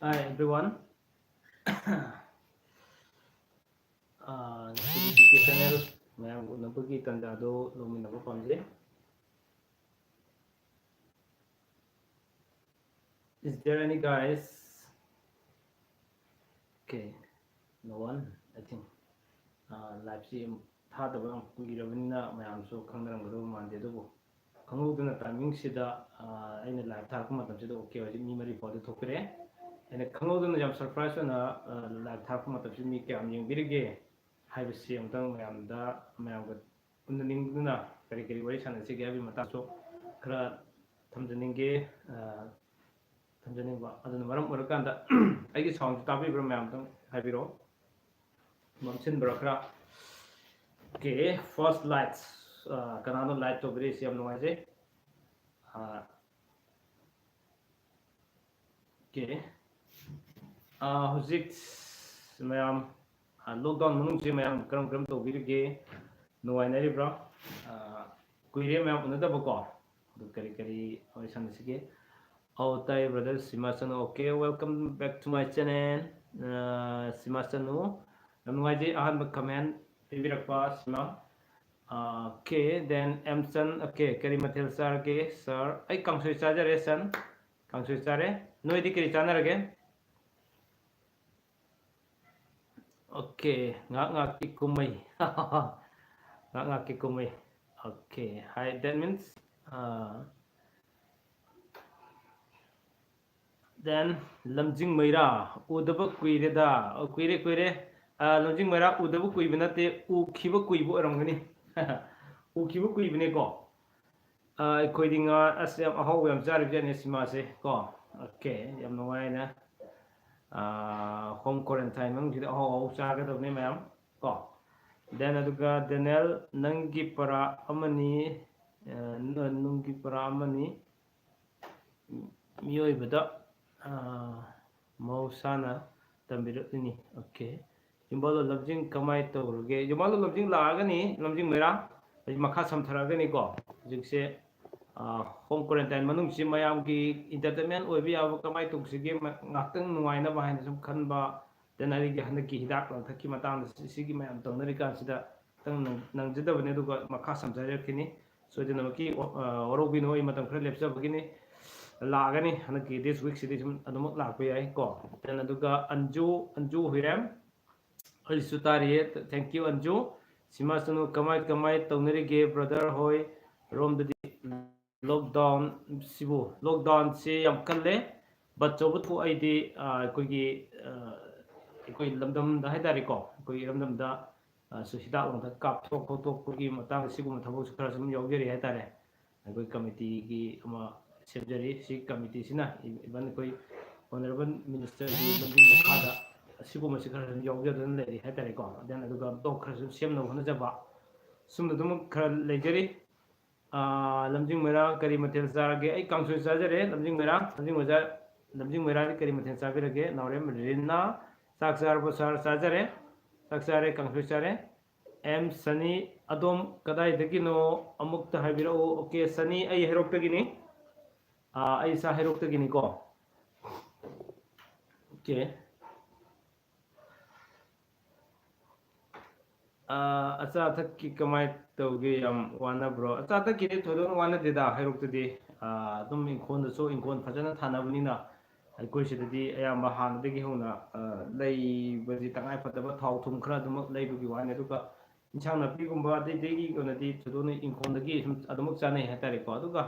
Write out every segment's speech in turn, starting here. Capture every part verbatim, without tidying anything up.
Hi everyone. ꯑꯥ, ꯉꯁꯤꯒꯤ B ꯀꯦ channel ꯃꯌꯥꯝ ꯎꯅꯕꯒꯤ ꯇꯥꯟꯖꯥꯗꯣ ꯂꯧꯃꯤꯟꯅꯕ ꯄꯥꯝꯖꯩ꯫ Is there any guys? Okay, no one, I think. ꯑꯥ, ꯂꯥꯏꯞꯁꯤ ꯊꯥꯗꯕ ꯌꯥꯝ ꯀꯨꯏꯔꯕꯅꯤꯅ ꯃꯌꯥꯝꯁꯨ ꯈꯪꯅꯔꯝꯒꯗꯕ ꯃꯥꯟꯗꯦ, ꯑꯗꯨꯕꯨ ꯈꯪꯍꯧꯗꯅ ꯇꯥꯏꯃꯤꯡꯁꯤꯗ, ꯑꯥ, ꯑꯩꯅ ꯂꯥꯏꯞ ꯊꯥꯔꯛꯄ ꯃꯇꯝꯁꯤꯗ, okay, ꯍꯧꯖꯤꯛ ꯃꯤ ꯃꯔꯤ ꯐꯥꯎꯗꯤ ꯊꯣꯛꯄꯤꯔꯛꯑꯦ꯫ ꯑꯩꯅ ꯈꯪꯍꯧꯗꯅ ꯌꯥꯝ ꯁꯔꯄ꯭ꯔꯥꯏꯖ ꯑꯣꯏꯅ, ꯑꯥ, ꯂꯥꯏꯞ ꯊꯥꯔꯛꯄ ꯃꯇꯝꯁꯤꯗ ꯃꯤ ꯀꯌꯥꯝ ꯌꯦꯡꯕꯤꯔꯤꯒꯦ ꯍꯥꯏꯕꯁꯤ ꯑꯃꯨꯛꯇꯪ ꯃꯌꯥꯝꯗ, ꯃꯌꯥꯝꯒ ꯎꯅꯅꯤꯡꯗꯨꯅ ꯀꯔꯤ ꯀꯔꯤ ꯋꯥꯔꯤ ꯁꯥꯟꯅꯁꯤꯒꯦ ꯍꯥꯏꯕꯒꯤ ꯃꯇꯥꯡꯁꯨ ꯈꯔ ꯊꯝꯖꯅꯤꯡꯒꯦ, ꯑꯥ, ꯊꯝꯖꯅꯤꯡꯕ꯫ ꯑꯗꯨꯅ ꯃꯔꯝ ꯑꯣꯏꯔꯀꯥꯟꯗ ꯑꯩꯒꯤ ꯁꯥꯎꯟꯁꯤ ꯇꯥꯕꯤꯕ꯭ꯔꯥ ꯃꯌꯥꯝ ꯑꯝꯇꯪ ꯍꯥꯏꯕꯤꯔꯛꯑꯣ꯫ ꯃꯝꯁꯤꯟꯕ꯭ꯔꯥ ꯈꯔ? Okay, first light꯫ ꯑꯥ, ꯀꯅꯥꯅꯣ ꯂꯥꯏꯛ ꯇꯧꯕꯤꯔꯛꯏꯁꯦ? ꯌꯥꯝ ꯅꯨꯡꯉꯥꯏꯖꯩ꯫ ꯑꯥ, okay꯫ ꯑꯥ, ꯍꯧꯖꯤꯛ ꯃꯌꯥꯝ, ꯑꯥ, ꯂꯣꯛꯗꯥꯎꯟ ꯃꯅꯨꯡꯁꯤ ꯃꯌꯥꯝ ꯀꯔꯝ ꯀꯔꯝ ꯇꯧꯕꯤꯔꯤꯒꯦ? ꯅꯨꯡꯉꯥꯏꯅꯔꯤꯕ꯭ꯔꯥ? ꯑꯥ, ꯀꯨꯏꯔꯦ ꯃꯌꯥꯝ ꯎꯅꯗꯕꯀꯣ꯫ ꯑꯗꯨ ꯀꯔꯤ ꯀꯔꯤ ꯋꯥꯔꯤ ꯁꯥꯟꯅꯁꯤꯒꯦ? ꯑꯧ, ꯇꯥꯏ, brother ꯁꯤꯃꯥ ꯆꯅꯨ꯫ Okay, welcome back to my channel꯫ ꯑꯥ, ꯁꯤꯃꯥ ꯆꯅꯨ, ꯌꯥꯝ ꯅꯨꯡꯉꯥꯏꯖꯩ ꯑꯍꯥꯟꯕ comment ꯄꯤꯕꯤꯔꯛꯄ ꯁꯤꯃꯥ꯫ ꯑꯥ, okay, then ꯑꯦꯝ ꯆꯟ, okay, ꯀꯔꯤ ꯃꯊꯦꯜ ꯆꯥꯔꯒꯦ, sir? ꯑꯩ ꯀꯥꯡꯁꯣꯏ ꯆꯥꯖꯔꯦ, ꯆꯟ꯫ ꯀꯥꯡꯁꯣꯏ ꯆꯥꯔꯦ꯫ ꯅꯣꯏꯗꯤ ꯀꯔꯤ ꯆꯥꯅꯔꯒꯦ? Okay, ꯉꯥꯏꯍꯥꯛ ꯉꯥꯏꯍꯥꯛꯀꯤ ꯀꯨꯝꯍꯩ꯫ ꯉꯥꯏꯍꯥꯛ ꯉꯥꯏꯍꯥꯛꯀꯤ ꯀꯨꯝꯍꯩ꯫ Okay, hi, that means, ah, then ꯂꯝꯖꯤꯡ ꯃꯩꯔꯥ, ꯎꯗꯕ ꯀꯨꯏꯔꯦꯗ꯫ ꯑꯣ, ꯀꯨꯏꯔꯦ, ꯀꯨꯏꯔꯦ꯫ ꯑꯥ, ꯂꯝꯖꯤꯡ ꯃꯩꯔꯥ ꯎꯗꯕ ꯀꯨꯏꯕ ꯅꯠꯇꯦ, ꯎꯈꯤꯕ ꯀꯨꯏꯕ ꯑꯣꯏꯔꯝꯒꯅꯤ꯫ ꯎꯈꯤꯕ ꯀꯨꯏꯕꯅꯦꯀꯣ꯫ ꯑꯥ, ꯑꯩꯈꯣꯏꯗꯤ ꯉꯥ, ꯑꯁ, ꯌꯥꯝ ꯑꯍꯥꯎꯕ ꯌꯥꯝ ꯆꯥꯔꯤꯕꯖꯥꯠꯅꯤ ꯁꯤꯃꯥꯁꯦ ꯀꯣ꯫ Okay, ꯌꯥꯝ ꯅꯨꯡꯉꯥꯏꯅ, ꯑꯥ, home quarantine ꯃꯅꯨꯡꯁꯤꯗ ꯑꯍꯥꯎ ꯑꯍꯥꯎ ꯆꯥꯒꯗꯕꯅꯤ ꯃꯌꯥꯝ ꯀꯣ꯫ Then ꯑꯗꯨꯒ ꯗꯦꯅꯦꯜ, ꯅꯪꯒꯤ ꯄꯔꯥ ꯑꯃꯅꯤ, ꯑꯥ, ꯅ-, ꯅꯨꯡꯒꯤ ꯄꯔꯥ ꯑꯃꯅꯤ꯫ ꯃꯤꯑꯣꯏꯕꯗ, ꯑꯥ, ꯃꯍꯧꯁꯥꯅ ꯇꯝꯕꯤꯔꯛꯂꯤꯅꯤ꯫ Okay꯫ ꯌꯨꯝꯕꯥꯜꯂꯣ ꯂꯝꯖꯤꯡ ꯀꯃꯥꯏ ꯇꯧꯔꯒꯦ? ꯌꯨꯝꯕꯥꯜꯂꯣ ꯂꯝꯖꯤꯡ ꯂꯥꯛꯑꯒꯅꯤ, ꯂꯝꯖꯤꯡ ꯃꯩꯔꯥ꯫ ꯑꯩ ꯃꯈꯥ ꯁꯝꯊꯔꯛꯑꯒꯅꯤꯀꯣ꯫ ꯍꯧꯖꯤꯛꯁꯦ, ꯍꯣꯝ ꯀ꯭ꯋꯥꯔꯦꯟꯇꯥꯏꯟ ꯃꯅꯨꯡꯁꯤ ꯃꯌꯥꯝꯒꯤ ꯏꯟꯇꯔꯇꯦꯟꯃꯦꯟ ꯑꯣꯏꯕ ꯌꯥꯕ ꯀꯃꯥꯏꯅ ꯇꯧꯁꯤꯒꯦ, ꯉꯥꯏꯍꯥꯛꯇꯪ ꯅꯨꯡꯉꯥꯏꯅꯕ ꯍꯥꯏꯅ ꯁꯨꯝ ꯈꯟꯕ, then ꯑꯩꯒꯤ ꯍꯟꯗꯛꯀꯤ ꯍꯤꯗꯥꯛ ꯂꯥꯡꯊꯛꯀꯤ ꯃꯇꯥꯡꯗ ꯁꯤꯒꯤ ꯃꯌꯥꯝ ꯇꯧꯅꯔꯤ ꯀꯥꯟꯁꯤꯗ ꯈꯤꯇꯪ ꯅꯪꯖꯗꯕꯅꯤ, ꯑꯗꯨꯒ ꯃꯈꯥ ꯁꯝꯊꯖꯔꯛꯈꯤꯅꯤ꯫ ꯁꯣꯏꯗꯅꯃꯛꯀꯤ ꯋꯥꯔꯧꯕꯤꯅꯨ, ꯑꯩ ꯃꯇꯝ ꯈꯔ ꯂꯦꯞꯆꯕꯒꯤꯅꯤ꯫ ꯂꯥꯛꯑꯒꯅꯤ, ꯍꯟꯗꯛꯀꯤ this weekꯁꯤꯗꯤ ꯁꯨꯝ ꯑꯗꯨꯃꯛ ꯂꯥꯛꯄ ꯌꯥꯏ ꯀꯣ꯫ Then ꯑꯗꯨꯒ ꯑꯟꯖꯨ, ꯑꯟꯖꯨ ꯍꯨꯏꯔꯦꯝ, ꯑꯩꯁꯨ ꯇꯥꯔꯤꯌꯦ꯫ Thank you, Anju. ꯁꯤꯃꯥꯁꯅꯨ, ꯀꯃꯥꯏ ꯀꯃꯥꯏ ꯇꯧꯅꯔꯤꯒꯦ brother ꯍꯣꯏ ꯔꯣꯝꯗꯗꯤ? Lockdown ꯁꯤꯕꯨ, lockdownꯁꯦ ꯌꯥꯝ ꯀꯜꯂꯦ꯫ But ꯇꯧꯕꯇꯕꯨ ꯑꯩꯗꯤ ꯑꯩꯈꯣꯏꯒꯤ ꯑꯩꯈꯣꯏ ꯂꯝꯗꯝꯗ ꯍꯥꯏꯇꯥꯔꯦꯀꯣ, ꯑꯩꯈꯣꯏ ꯏꯔꯝꯗꯝꯗ ꯁꯨ ꯍꯤꯗꯥꯛ ꯂꯥꯡꯊꯛ ꯀꯥꯞꯊꯣꯛ ꯈꯣꯠꯇꯣꯛꯄꯒꯤ ꯃꯇꯥꯡꯗ ꯁꯤꯒꯨꯝꯕ ꯊꯕꯛꯁꯨ ꯈꯔ ꯁꯨꯝ ꯌꯥꯎꯖꯔꯤ ꯍꯥꯏꯇꯥꯔꯦ꯫ ꯑꯩꯈꯣꯏ ꯀꯃꯤꯇꯤꯒꯤ ꯑꯃ ꯁꯦꯝꯖꯔꯤ꯫ ꯁꯤ ꯀꯃꯤꯇꯤꯁꯤꯅ even ꯑꯩꯈꯣꯏ honourable ministerꯒꯤ ꯂꯝꯖꯤꯡ ꯃꯈꯥꯗ ꯑꯁꯤꯒꯨꯝꯕꯁꯤ ꯈꯔ ꯁꯨꯝ ꯌꯥꯎꯖꯗꯨꯅ ꯂꯩꯔꯤ ꯍꯥꯏꯇꯥꯔꯦꯀꯣ꯫ Then ꯑꯗꯨꯒ ꯕ꯭ꯂꯣꯛ ꯈꯔ ꯁꯨꯝ ꯁꯦꯝꯅꯕ ꯍꯣꯠꯅꯖꯕ, ꯁꯨꯝꯅ ꯑꯗꯨꯃꯛ ꯈꯔ ꯂꯩꯖꯔꯤ꯫ ꯂꯝꯖꯤꯡ ꯃꯩꯔꯥ ꯀꯔꯤ ꯃꯊꯦꯜ ꯆꯥꯔꯒꯦ? ꯑꯩ ꯀꯥꯡꯁꯣꯏ ꯆꯥꯖꯔꯦ꯫ ꯂꯝꯖꯤꯡ ꯃꯩꯔꯥ, ꯂꯝꯖꯤꯡ ꯃꯩꯔꯥ, ꯂꯝꯖꯤꯡ ꯃꯩꯔꯥꯗꯤ ꯀꯔꯤ ꯃꯊꯦꯜ ꯆꯥꯕꯤꯔꯒꯦ? ꯅꯥꯎꯔꯦꯝ ꯔꯤꯅꯥ, ꯆꯥꯛ ꯆꯥꯔꯕꯣ sir? ꯆꯥꯖꯔꯦ, ꯆꯥꯛ ꯆꯥꯔꯦ, ꯀꯥꯡꯁꯣꯏ ꯆꯥꯔꯦ꯫ ꯑꯦꯝ ꯁꯅꯤ, ꯑꯗꯣꯝ ꯀꯗꯥꯏꯗꯒꯤꯅꯣ? ꯑꯃꯨꯛꯇ ꯍꯥꯏꯕꯤꯔꯛꯎ꯫ Okay, ꯁꯅꯤ, ꯑꯩ ꯍꯩꯔꯣꯛꯇꯒꯤꯅꯤ꯫ ꯑꯩ ꯏꯁꯥ ꯍꯩꯔꯣꯛꯇꯒꯤꯅꯤꯀꯣ꯫ Okay. ꯑꯆꯥ ꯑꯊꯛꯀꯤ ꯀꯃꯥꯏ ꯇꯧꯒꯦ? ꯌꯥꯝ ꯋꯥꯅꯕ꯭ꯔꯣ? ꯑꯆꯥ ꯑꯊꯛꯀꯤꯗꯤ ꯊꯣꯏꯗꯣꯛꯅ ꯋꯥꯅꯗꯦꯗ, ꯍꯩꯔꯣꯛꯇꯗꯤ꯫ ꯑꯗꯨꯝ ꯏꯪꯈꯣꯜꯗꯁꯨ, ꯏꯪꯈꯣꯜ ꯐꯖꯅ ꯊꯥꯅꯕꯅꯤꯅ ꯑꯩꯈꯣꯏ ꯁꯤꯗꯗꯤ ꯑꯌꯥꯝꯕ ꯍꯥꯟꯅꯗꯒꯤ ꯍꯧꯅ ꯂꯩꯕꯁꯤ ꯇꯉꯥꯏ ꯐꯗꯕ ꯊꯥꯎ ꯊꯨꯝ ꯈꯔ ꯑꯗꯨꯃꯛ ꯂꯩꯕꯒꯤ ꯋꯥꯅꯤ꯫ ꯑꯗꯨꯒ ꯏꯟꯁꯥꯡ ꯅꯥꯄꯤꯒꯨꯝꯕ ꯑꯇꯩ ꯑꯇꯩꯒꯤ ꯑꯣꯏꯅꯗꯤ ꯊꯣꯏꯗꯣꯛꯅ ꯏꯪꯈꯣꯜꯗꯒꯤ ꯁꯨꯝ ꯑꯗꯨꯃꯛ ꯆꯥꯅꯩ ꯍꯥꯏꯇꯥꯔꯦꯀꯣ꯫ ꯑꯗꯨꯒ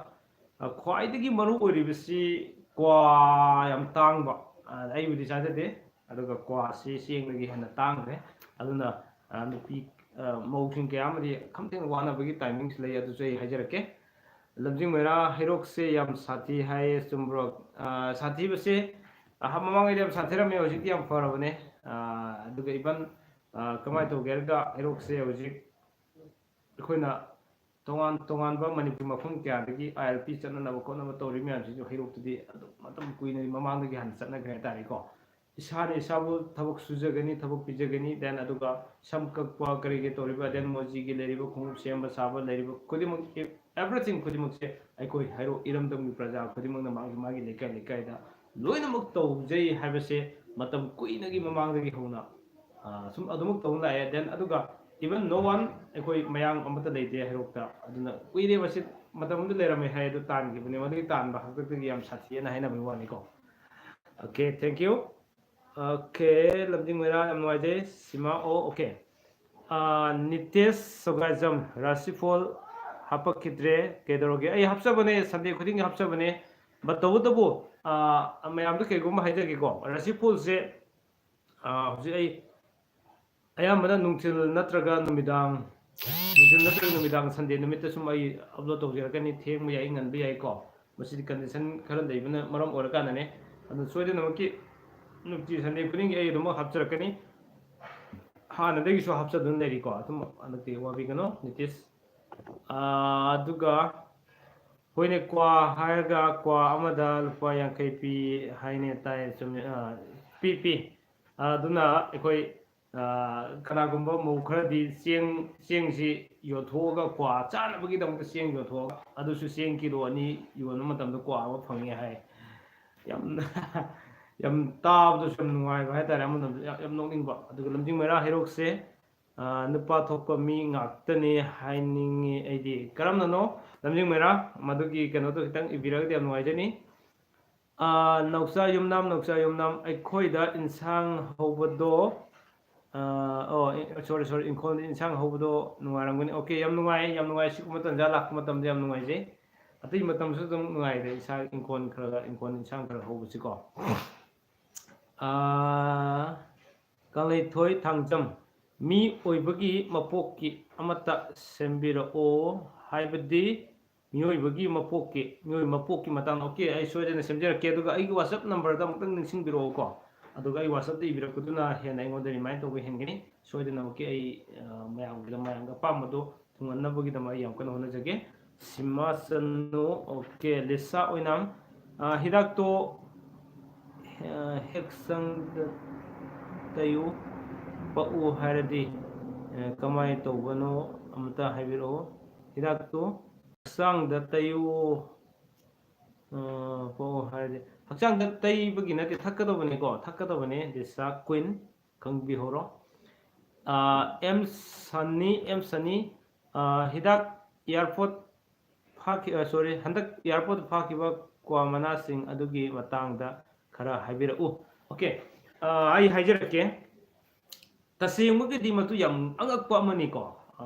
ꯈ꯭ꯋꯥꯏꯗꯒꯤ ꯃꯔꯨ ꯑꯣꯏꯔꯤꯕꯁꯤ ꯀ꯭ꯋꯥ ꯌꯥꯝ ꯇꯥꯡꯕ꯫ ꯑꯩꯕꯨꯗꯤ ꯆꯥꯖꯗꯦ, ꯑꯗꯨꯒ ꯀ꯭ꯋꯥꯁꯤ ꯆꯦꯡꯗꯒꯤ ꯍꯦꯟꯅ ꯇꯥꯡꯈ꯭ꯔꯦ꯫ ꯑꯗꯨꯅ ꯅꯨꯄꯤ, ꯃꯧꯁꯤꯡ ꯀꯌꯥ ꯑꯃꯗꯤ ꯈꯝ ꯊꯦꯡꯅ ꯋꯥꯅꯕꯒꯤ timingꯁꯤ ꯂꯩ, ꯑꯗꯨꯁꯨ ꯑꯩ ꯍꯥꯏꯖꯔꯛꯀꯦ꯫ ꯂꯝꯖꯤꯡ ꯃꯩꯔꯥ ꯍꯩꯔꯣꯛꯁꯦ ꯌꯥꯝ ꯁꯥꯊꯤ ꯍꯥꯏꯌꯦ, ꯆꯨꯝꯕ꯭ꯔꯣ? ꯁꯥꯊꯤꯕꯁꯦ ꯃꯃꯥꯡꯉꯩꯗꯤ ꯌꯥꯝ ꯁꯥꯊꯤꯔꯝꯃꯦ, ꯍꯧꯖꯤꯛꯇꯤ ꯌꯥꯝ ꯐꯔꯕꯅꯦ꯫ ꯑꯗꯨꯒ even ꯀꯃꯥꯏꯅ ꯇꯧꯒꯦ ꯍꯥꯏꯔꯒ, ꯍꯩꯔꯣꯛꯁꯦ ꯍꯧꯖꯤꯛ ꯑꯩꯈꯣꯏꯅ ꯇꯣꯉꯥꯟ ꯇꯣꯉꯥꯟꯕ ꯃꯅꯤꯄꯨꯔ ꯃꯐꯝ ꯀꯌꯥꯗꯒꯤ ILP ꯆꯠꯅꯅꯕ ꯈꯣꯠꯅꯕ ꯇꯧꯔꯤ ꯃꯌꯥꯝꯁꯤꯁꯨ ꯍꯩꯔꯣꯛꯇꯗꯤ ꯑꯗꯨꯝ ꯃꯇꯝ ꯀꯨꯏꯅ ꯃꯃꯥꯡꯗꯒꯤ ꯍꯥꯟꯅ ꯆꯠꯅꯈ꯭ꯔꯦ ꯍꯥꯏꯇꯥꯔꯦꯀꯣ꯫ ꯏꯁꯥꯅ ꯏꯁꯥꯕꯨ ꯊꯕꯛ ꯁꯨꯖꯒꯅꯤ, ꯊꯕꯛ ꯄꯤꯖꯒꯅꯤ, then ꯑꯗꯨꯒ ꯁꯝ ꯀꯛꯄ ꯀꯔꯤꯒꯤ ꯇꯧꯔꯤꯕ, then ꯃꯣꯖꯤꯒꯤ ꯂꯩꯔꯤꯕ ꯈꯣꯡꯎꯞ ꯁꯦꯝꯕ ꯁꯥꯕ ꯂꯩꯔꯤꯕ ꯈꯨꯗꯤꯡꯃꯛ, everything ꯈꯨꯗꯤꯡꯃꯛꯁꯦ ꯑꯩꯈꯣꯏ ꯍꯩꯔꯣꯛ ꯏꯔꯝꯗꯝꯒꯤ ꯄ꯭ꯔꯖꯥ ꯈꯨꯗꯤꯡꯃꯛꯅ ꯃꯥꯒꯤ ꯃꯥꯒꯤ ꯂꯩꯀꯥꯏ ꯂꯩꯀꯥꯏꯗ ꯂꯣꯏꯅꯃꯛ ꯇꯧꯖꯩ ꯍꯥꯏꯕꯁꯦ ꯃꯇꯝ ꯀꯨꯏꯅꯒꯤ ꯃꯃꯥꯡꯗꯒꯤ ꯍꯧꯅ ꯁꯨꯝ ꯑꯗꯨꯃꯛ ꯇꯧꯅ ꯂꯥꯛꯑꯦ꯫ Then ꯑꯗꯨꯒ even no one, ꯑꯩꯈꯣꯏ ꯃꯌꯥꯡ ꯑꯃꯠꯇ ꯂꯩꯇꯦ ꯍꯩꯔꯣꯛꯇ꯫ ꯑꯗꯨꯅ ꯀꯨꯏꯔꯦ ꯃꯁꯤ, ꯃꯇꯝ ꯑꯃꯗ ꯂꯩꯔꯝꯃꯦ ꯍꯥꯏ, ꯑꯗꯨ ꯇꯥꯟꯈꯤꯕꯅꯦ꯫ ꯃꯗꯨꯒꯤ ꯇꯥꯟꯕ ꯍꯥꯛꯇꯛꯇꯒꯤ ꯌꯥꯝ ꯁꯥꯊꯤꯑꯅ ꯍꯥꯏꯅꯕꯒꯤ ꯋꯥꯅꯤꯀꯣ꯫ Okay, thank you. Okay, ꯂꯝꯖꯤꯡ ꯃꯩꯔꯥ, ꯌꯥꯝ ꯅꯨꯡꯉꯥꯏꯖꯩ꯫ ꯁꯤꯃꯥ, ꯑꯣ, okay. ꯅꯤꯇꯦꯁ ꯁꯣꯒꯥꯏꯖꯝ, ꯔꯥꯁꯤꯐꯣꯜ ꯍꯥꯄꯛꯈꯤꯗ꯭ꯔꯦ, ꯀꯩꯗꯧꯔꯒꯦ? ꯑꯩ ꯍꯥꯞꯆꯕꯅꯦ, Sunday ꯈꯨꯗꯤꯡꯒꯤ ꯍꯥꯞꯆꯕꯅꯦ꯫ But ꯇꯧꯕꯇꯕꯨ ꯃꯌꯥꯝꯗ ꯀꯩꯒꯨꯝꯕ ꯍꯥꯏꯖꯒꯦꯀꯣ, ꯔꯥꯁꯤꯐꯣꯜꯁꯦ ꯍꯧꯖꯤꯛ ꯑꯩ ꯑꯌꯥꯝꯕꯅ ꯅꯨꯡꯊꯤꯜ ꯅꯠꯇ꯭ꯔꯒ ꯅꯨꯃꯤꯗꯥꯡ, ꯅꯨꯡꯊꯤꯜ ꯅꯠꯇ꯭ꯔꯒ ꯅꯨꯃꯤꯗꯥꯡ, Sunday ꯅꯨꯃꯤꯠꯇ ꯁꯨꯝ ꯑꯩ upload ꯇꯧꯖꯔꯛꯀꯅꯤ꯫ ꯊꯦꯡꯕ ꯌꯥꯏ, ꯉꯟꯕ ꯌꯥꯏꯀꯣ, ꯃꯁꯤꯗꯤ condition ꯈꯔ ꯂꯩꯕꯅ ꯃꯔꯝ ꯑꯣꯏꯔꯀꯥꯟꯗꯅꯦ꯫ ꯑꯗꯨ ꯁꯣꯏꯗꯅꯃꯛꯀꯤ ꯅꯨꯡꯇꯤ Sunday ꯈꯨꯗꯤꯡꯒꯤ ꯑꯩ ꯑꯗꯨꯃꯛ ꯍꯥꯞꯆꯔꯛꯀꯅꯤ꯫ ꯍꯥꯟꯅꯗꯒꯤꯁꯨ ꯍꯥꯞꯆꯗꯨꯅ ꯂꯩꯔꯤꯀꯣ, ꯑꯗꯨꯝ ꯍꯟꯗꯛꯇꯤ ꯋꯥꯕꯤꯒꯅꯨ ꯅꯤꯇꯤꯁ꯫ ꯑꯗꯨꯒ ꯍꯣꯏꯅꯦ, ꯀ꯭ꯋꯥ ꯍꯥꯏꯔꯒ ꯀ꯭ꯋꯥ ꯑꯃꯗ ꯂꯨꯄꯥ ꯌꯥꯡꯈꯩ ꯄꯤ ꯍꯥꯏꯅꯦ, ꯇꯥꯏ, ꯆꯨꯝꯃꯤ꯫ ꯄꯤ ꯄꯤ꯫ ꯑꯗꯨꯅ ꯑꯩꯈꯣꯏ ꯀꯅꯥꯒꯨꯝꯕ ꯃꯧ ꯈꯔꯗꯤ ꯆꯦꯡ, ꯆꯦꯡꯁꯤ ꯌꯣꯟꯊꯣꯛꯑꯒ, ꯀ꯭ꯋꯥ ꯆꯥꯅꯕꯒꯤꯗꯃꯛꯇ ꯆꯦꯡ ꯌꯣꯟꯊꯣꯛꯑꯒ, ꯑꯗꯨꯁꯨ ꯆꯦꯡ ꯀꯤꯂꯣ ꯑꯅꯤ ꯌꯣꯟꯕ ꯃꯇꯝꯗ ꯀ꯭ꯋꯥ ꯑꯃ ꯐꯪꯉꯦ ꯍꯥꯏ꯫ ꯌꯥꯝ, ꯌꯥꯝ ꯇꯥꯕꯗꯁꯨ ꯌꯥꯝ ꯅꯨꯡꯉꯥꯏꯕ ꯍꯥꯏꯇꯥꯔꯦ, ꯑꯃꯔꯣꯝꯗ ꯌꯥꯝ, ꯌꯥꯝ ꯅꯣꯛꯅꯤꯡꯕ꯫ ꯑꯗꯨꯒ ꯂꯝꯖꯤꯡ ꯃꯩꯔꯥ ꯍꯩꯔꯣꯛꯁꯦ ꯅꯨꯄꯥ ꯊꯣꯛꯄ ꯃꯤ ꯉꯥꯛꯇꯅꯤ ꯍꯥꯏꯅꯤꯡꯉꯤ ꯑꯩꯗꯤ꯫ ꯀꯔꯝꯅꯅꯣ, ꯂꯝꯖꯤꯡ ꯃꯩꯔꯥ? ꯃꯗꯨꯒꯤ ꯀꯩꯅꯣꯗꯣ ꯈꯤꯇꯪ ꯏꯕꯤꯔꯒꯗꯤ ꯌꯥꯝ ꯅꯨꯡꯉꯥꯏꯖꯅꯤ꯫ ꯅꯥꯎꯆꯥ ꯌꯨꯝꯅꯥꯝ, ꯅꯥꯎꯆꯥ ꯌꯨꯝꯅꯥꯝ, ꯑꯩꯈꯣꯏꯗ ꯏꯟꯁꯥꯡ ꯍꯧꯕꯗꯣ, ꯑꯣ, sorry, sorry, ꯏꯪꯈꯣꯜꯗ ꯏꯟꯁꯥꯡ ꯍꯧꯕꯗꯣ ꯅꯨꯡꯉꯥꯏꯔꯝꯒꯅꯤ꯫ Okay, ꯌꯥꯝ ꯅꯨꯡꯉꯥꯏ, ꯌꯥꯝ ꯅꯨꯡꯉꯥꯏ꯫ ꯁꯤꯒꯨꯝꯕ ꯇꯟꯖꯥ ꯂꯥꯛꯄ ꯃꯇꯝꯗ ꯌꯥꯝ ꯅꯨꯡꯉꯥꯏꯖꯩ꯫ ꯑꯇꯩ ꯃꯇꯝꯁꯨ ꯑꯗꯨꯝ ꯅꯨꯡꯉꯥꯏꯔꯦ, ꯏꯁꯥ ꯏꯪꯈꯣꯜ ꯈꯔ ꯈꯔ, ꯏꯪꯈꯣꯜ ꯏꯟꯁꯥꯡ ꯈꯔ ꯍꯧꯕꯁꯤꯀꯣ꯫ ꯀꯪꯂꯩꯊꯣꯏ ꯊꯥꯡꯖꯝ, ꯃꯤ ꯑꯣꯏꯕꯒꯤ ꯃꯄꯣꯛꯀꯤ ꯑꯃꯠꯇ ꯁꯦꯝꯕꯤꯔꯛꯑꯣ ꯍꯥꯏꯕꯗꯤ ꯃꯤꯑꯣꯏꯕꯒꯤ ꯃꯄꯣꯛꯀꯤ, ꯃꯤꯑꯣꯏ ꯃꯄꯣꯛꯀꯤ ꯃꯇꯥꯡꯗ꯫ Okay, ꯑꯩ ꯁꯣꯏꯗꯅ ꯁꯦꯝꯖꯔꯛꯀꯦ꯫ ꯑꯗꯨꯒ ꯑꯩꯒꯤ WhatsApp numberꯗ ꯑꯃꯨꯛꯇꯪ ꯅꯤꯡꯁꯤꯡꯕꯤꯔꯛꯑꯣꯀꯣ꯫ ꯑꯗꯨꯒ ꯑꯩ WhatsAppꯇ ꯏꯕꯤꯔꯛꯄꯗꯨꯅ ꯍꯦꯟꯅ ꯑꯩꯉꯣꯟꯗ remind ꯇꯧꯕ ꯍꯦꯟꯒꯅꯤ꯫ ꯁꯣꯏꯗꯅꯃꯛꯀꯤ ꯑꯩ ꯃꯌꯥꯝꯒꯤꯗ, ꯃꯌꯥꯝꯒꯤ ꯑꯄꯥꯝꯕꯗꯣ ꯊꯨꯡꯍꯟꯅꯕꯒꯤꯗꯃꯛ ꯑꯩ ꯌꯥꯝ ꯀꯟꯅ ꯍꯣꯠꯅꯖꯒꯦ꯫ ꯁꯤꯃꯥꯁꯅꯨ, okay, ꯂꯤꯁꯥ ꯑꯣꯏꯅꯥꯝ, ꯍꯤꯗꯥꯛꯇꯣ ꯑ, ꯍꯛꯆꯥꯡꯗ ꯇꯩꯌꯨ, ꯄꯛꯎ ꯍꯥꯏꯔꯗꯤ, ꯑ, ꯀꯃꯥꯏꯅ ꯇꯧꯕꯅꯣ ꯑꯃꯇ ꯍꯥꯏꯕꯤꯔꯛꯑꯣ꯫ ꯍꯤꯗꯥꯛꯇꯨ ꯍꯛꯆꯥꯡꯗ ꯇꯩꯌꯨ, ꯑ, ꯄꯛꯎ ꯍꯥꯏꯔꯗꯤ ꯍꯛꯆꯥꯡꯗ ꯇꯩꯕꯒꯤ ꯅꯠꯇꯦ, ꯊꯛꯀꯗꯕꯅꯤꯀꯣ, ꯊꯛꯀꯗꯕꯅꯤ꯫ ꯗꯤꯁꯥ ꯀ꯭ꯋꯤꯟ ꯈꯪꯕꯤꯍꯧꯔꯣ꯫ ꯑ, ꯑꯦꯝ ꯁꯟꯅꯤ, ꯑꯦꯝ ꯁꯟꯅꯤ, ꯑ, ꯍꯤꯗꯥꯛ ꯏꯌꯥꯔꯄꯣꯠ ꯐꯥꯈꯤ-, ꯑ, ꯁꯣꯔꯤ, ꯍꯟꯗꯛ ꯏꯌꯥꯔꯄꯣꯠ ꯐꯥꯈꯤꯕ ꯀ꯭ꯋꯥ ꯃꯅꯥꯁꯤꯡ ꯑꯗꯨꯒꯤ ꯃꯇꯥꯡꯗ ꯈꯔ ꯍꯥꯏꯕꯤꯔꯛꯎ꯫ ꯑꯣꯀꯦ, ꯑ, ꯑꯩ ꯍꯥꯏꯖꯔꯛꯀꯦ꯫ ꯇꯁꯦꯡꯕꯒꯤꯗꯤ ꯃꯗꯨ ꯌꯥꯝ ꯑꯉꯛꯄ ꯑꯃꯅꯤꯀꯣ꯫ ꯑ,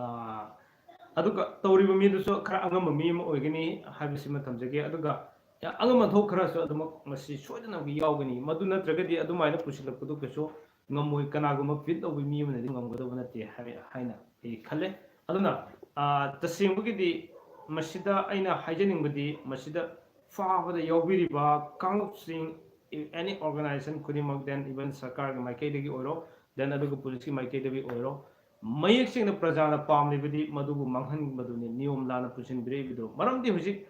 ꯑꯗꯨꯒ ꯇꯧꯔꯤꯕ ꯃꯤꯗꯨꯁꯨ ꯈꯔ ꯑꯉꯝꯕ ꯃꯤ ꯑꯃ ꯑꯣꯏꯒꯅꯤ ꯍꯥꯏꯕꯁꯤꯃ ꯊꯝꯖꯒꯦ꯫ ꯑꯗꯨꯒ ꯑꯉꯝ ꯑꯊꯧ ꯈꯔꯁꯨ ꯑꯗꯨꯃꯛ ꯃꯁꯤ ꯁꯣꯏꯗꯅꯃꯛꯀꯤ ꯌꯥꯎꯒꯅꯤ꯫ ꯃꯗꯨ ꯅꯠꯇ꯭ꯔꯒꯗꯤ ꯑꯗꯨꯃꯥꯏꯅ ꯄꯨꯁꯤꯜꯂꯛꯄꯗꯨ ꯀꯩꯁꯨ ꯉꯝꯃꯣꯏ꯫ ꯀꯅꯥꯒꯨꯝꯕ ꯐꯤꯠ ꯇꯧꯕ ꯃꯤ ꯑꯃꯅꯗꯤ ꯉꯝꯒꯗꯕ ꯅꯠꯇꯦ ꯍꯥꯏ-, ꯍꯥꯏꯅ ꯑꯩ ꯈꯜꯂꯦ꯫ ꯑꯗꯨꯅ, ꯑ, ꯇꯁꯦꯡꯕꯒꯤꯗꯤ ꯃꯁꯤꯗ ꯑꯩꯅ ꯍꯥꯏꯖꯅꯤꯡꯕꯗꯤ ꯃꯁꯤꯗ ꯐꯥꯕꯗ ꯌꯥꯎꯕꯤꯔꯤꯕ ꯀꯥꯡꯂꯨꯞꯁꯤꯡ, any organization ꯈꯨꯗꯤꯡꯃꯛ, then even ꯁꯔꯀꯥꯔꯒꯤ ꯃꯥꯏꯀꯩꯗꯒꯤ ꯑꯣꯏꯔꯣ, then ꯑꯗꯨꯒ ꯄꯨꯂꯤꯁꯀꯤ ꯃꯥꯏꯀꯩꯗꯒꯤ ꯑꯣꯏꯔꯣ, ꯃꯌꯦꯛ ꯁꯦꯡꯅ ꯄ꯭ꯔꯖꯥꯅ ꯄꯥꯝꯂꯤꯕꯗꯤ ꯃꯗꯨꯕꯨ ꯃꯥꯡꯍꯟꯕꯗꯨꯅꯤ, ꯅꯤꯌꯣꯝ ꯂꯥꯟꯅ ꯄꯨꯁꯤꯟꯕꯤꯔꯛꯏꯕꯗꯨ꯫ ꯃꯔꯝꯗꯤ ꯍꯧꯖꯤꯛ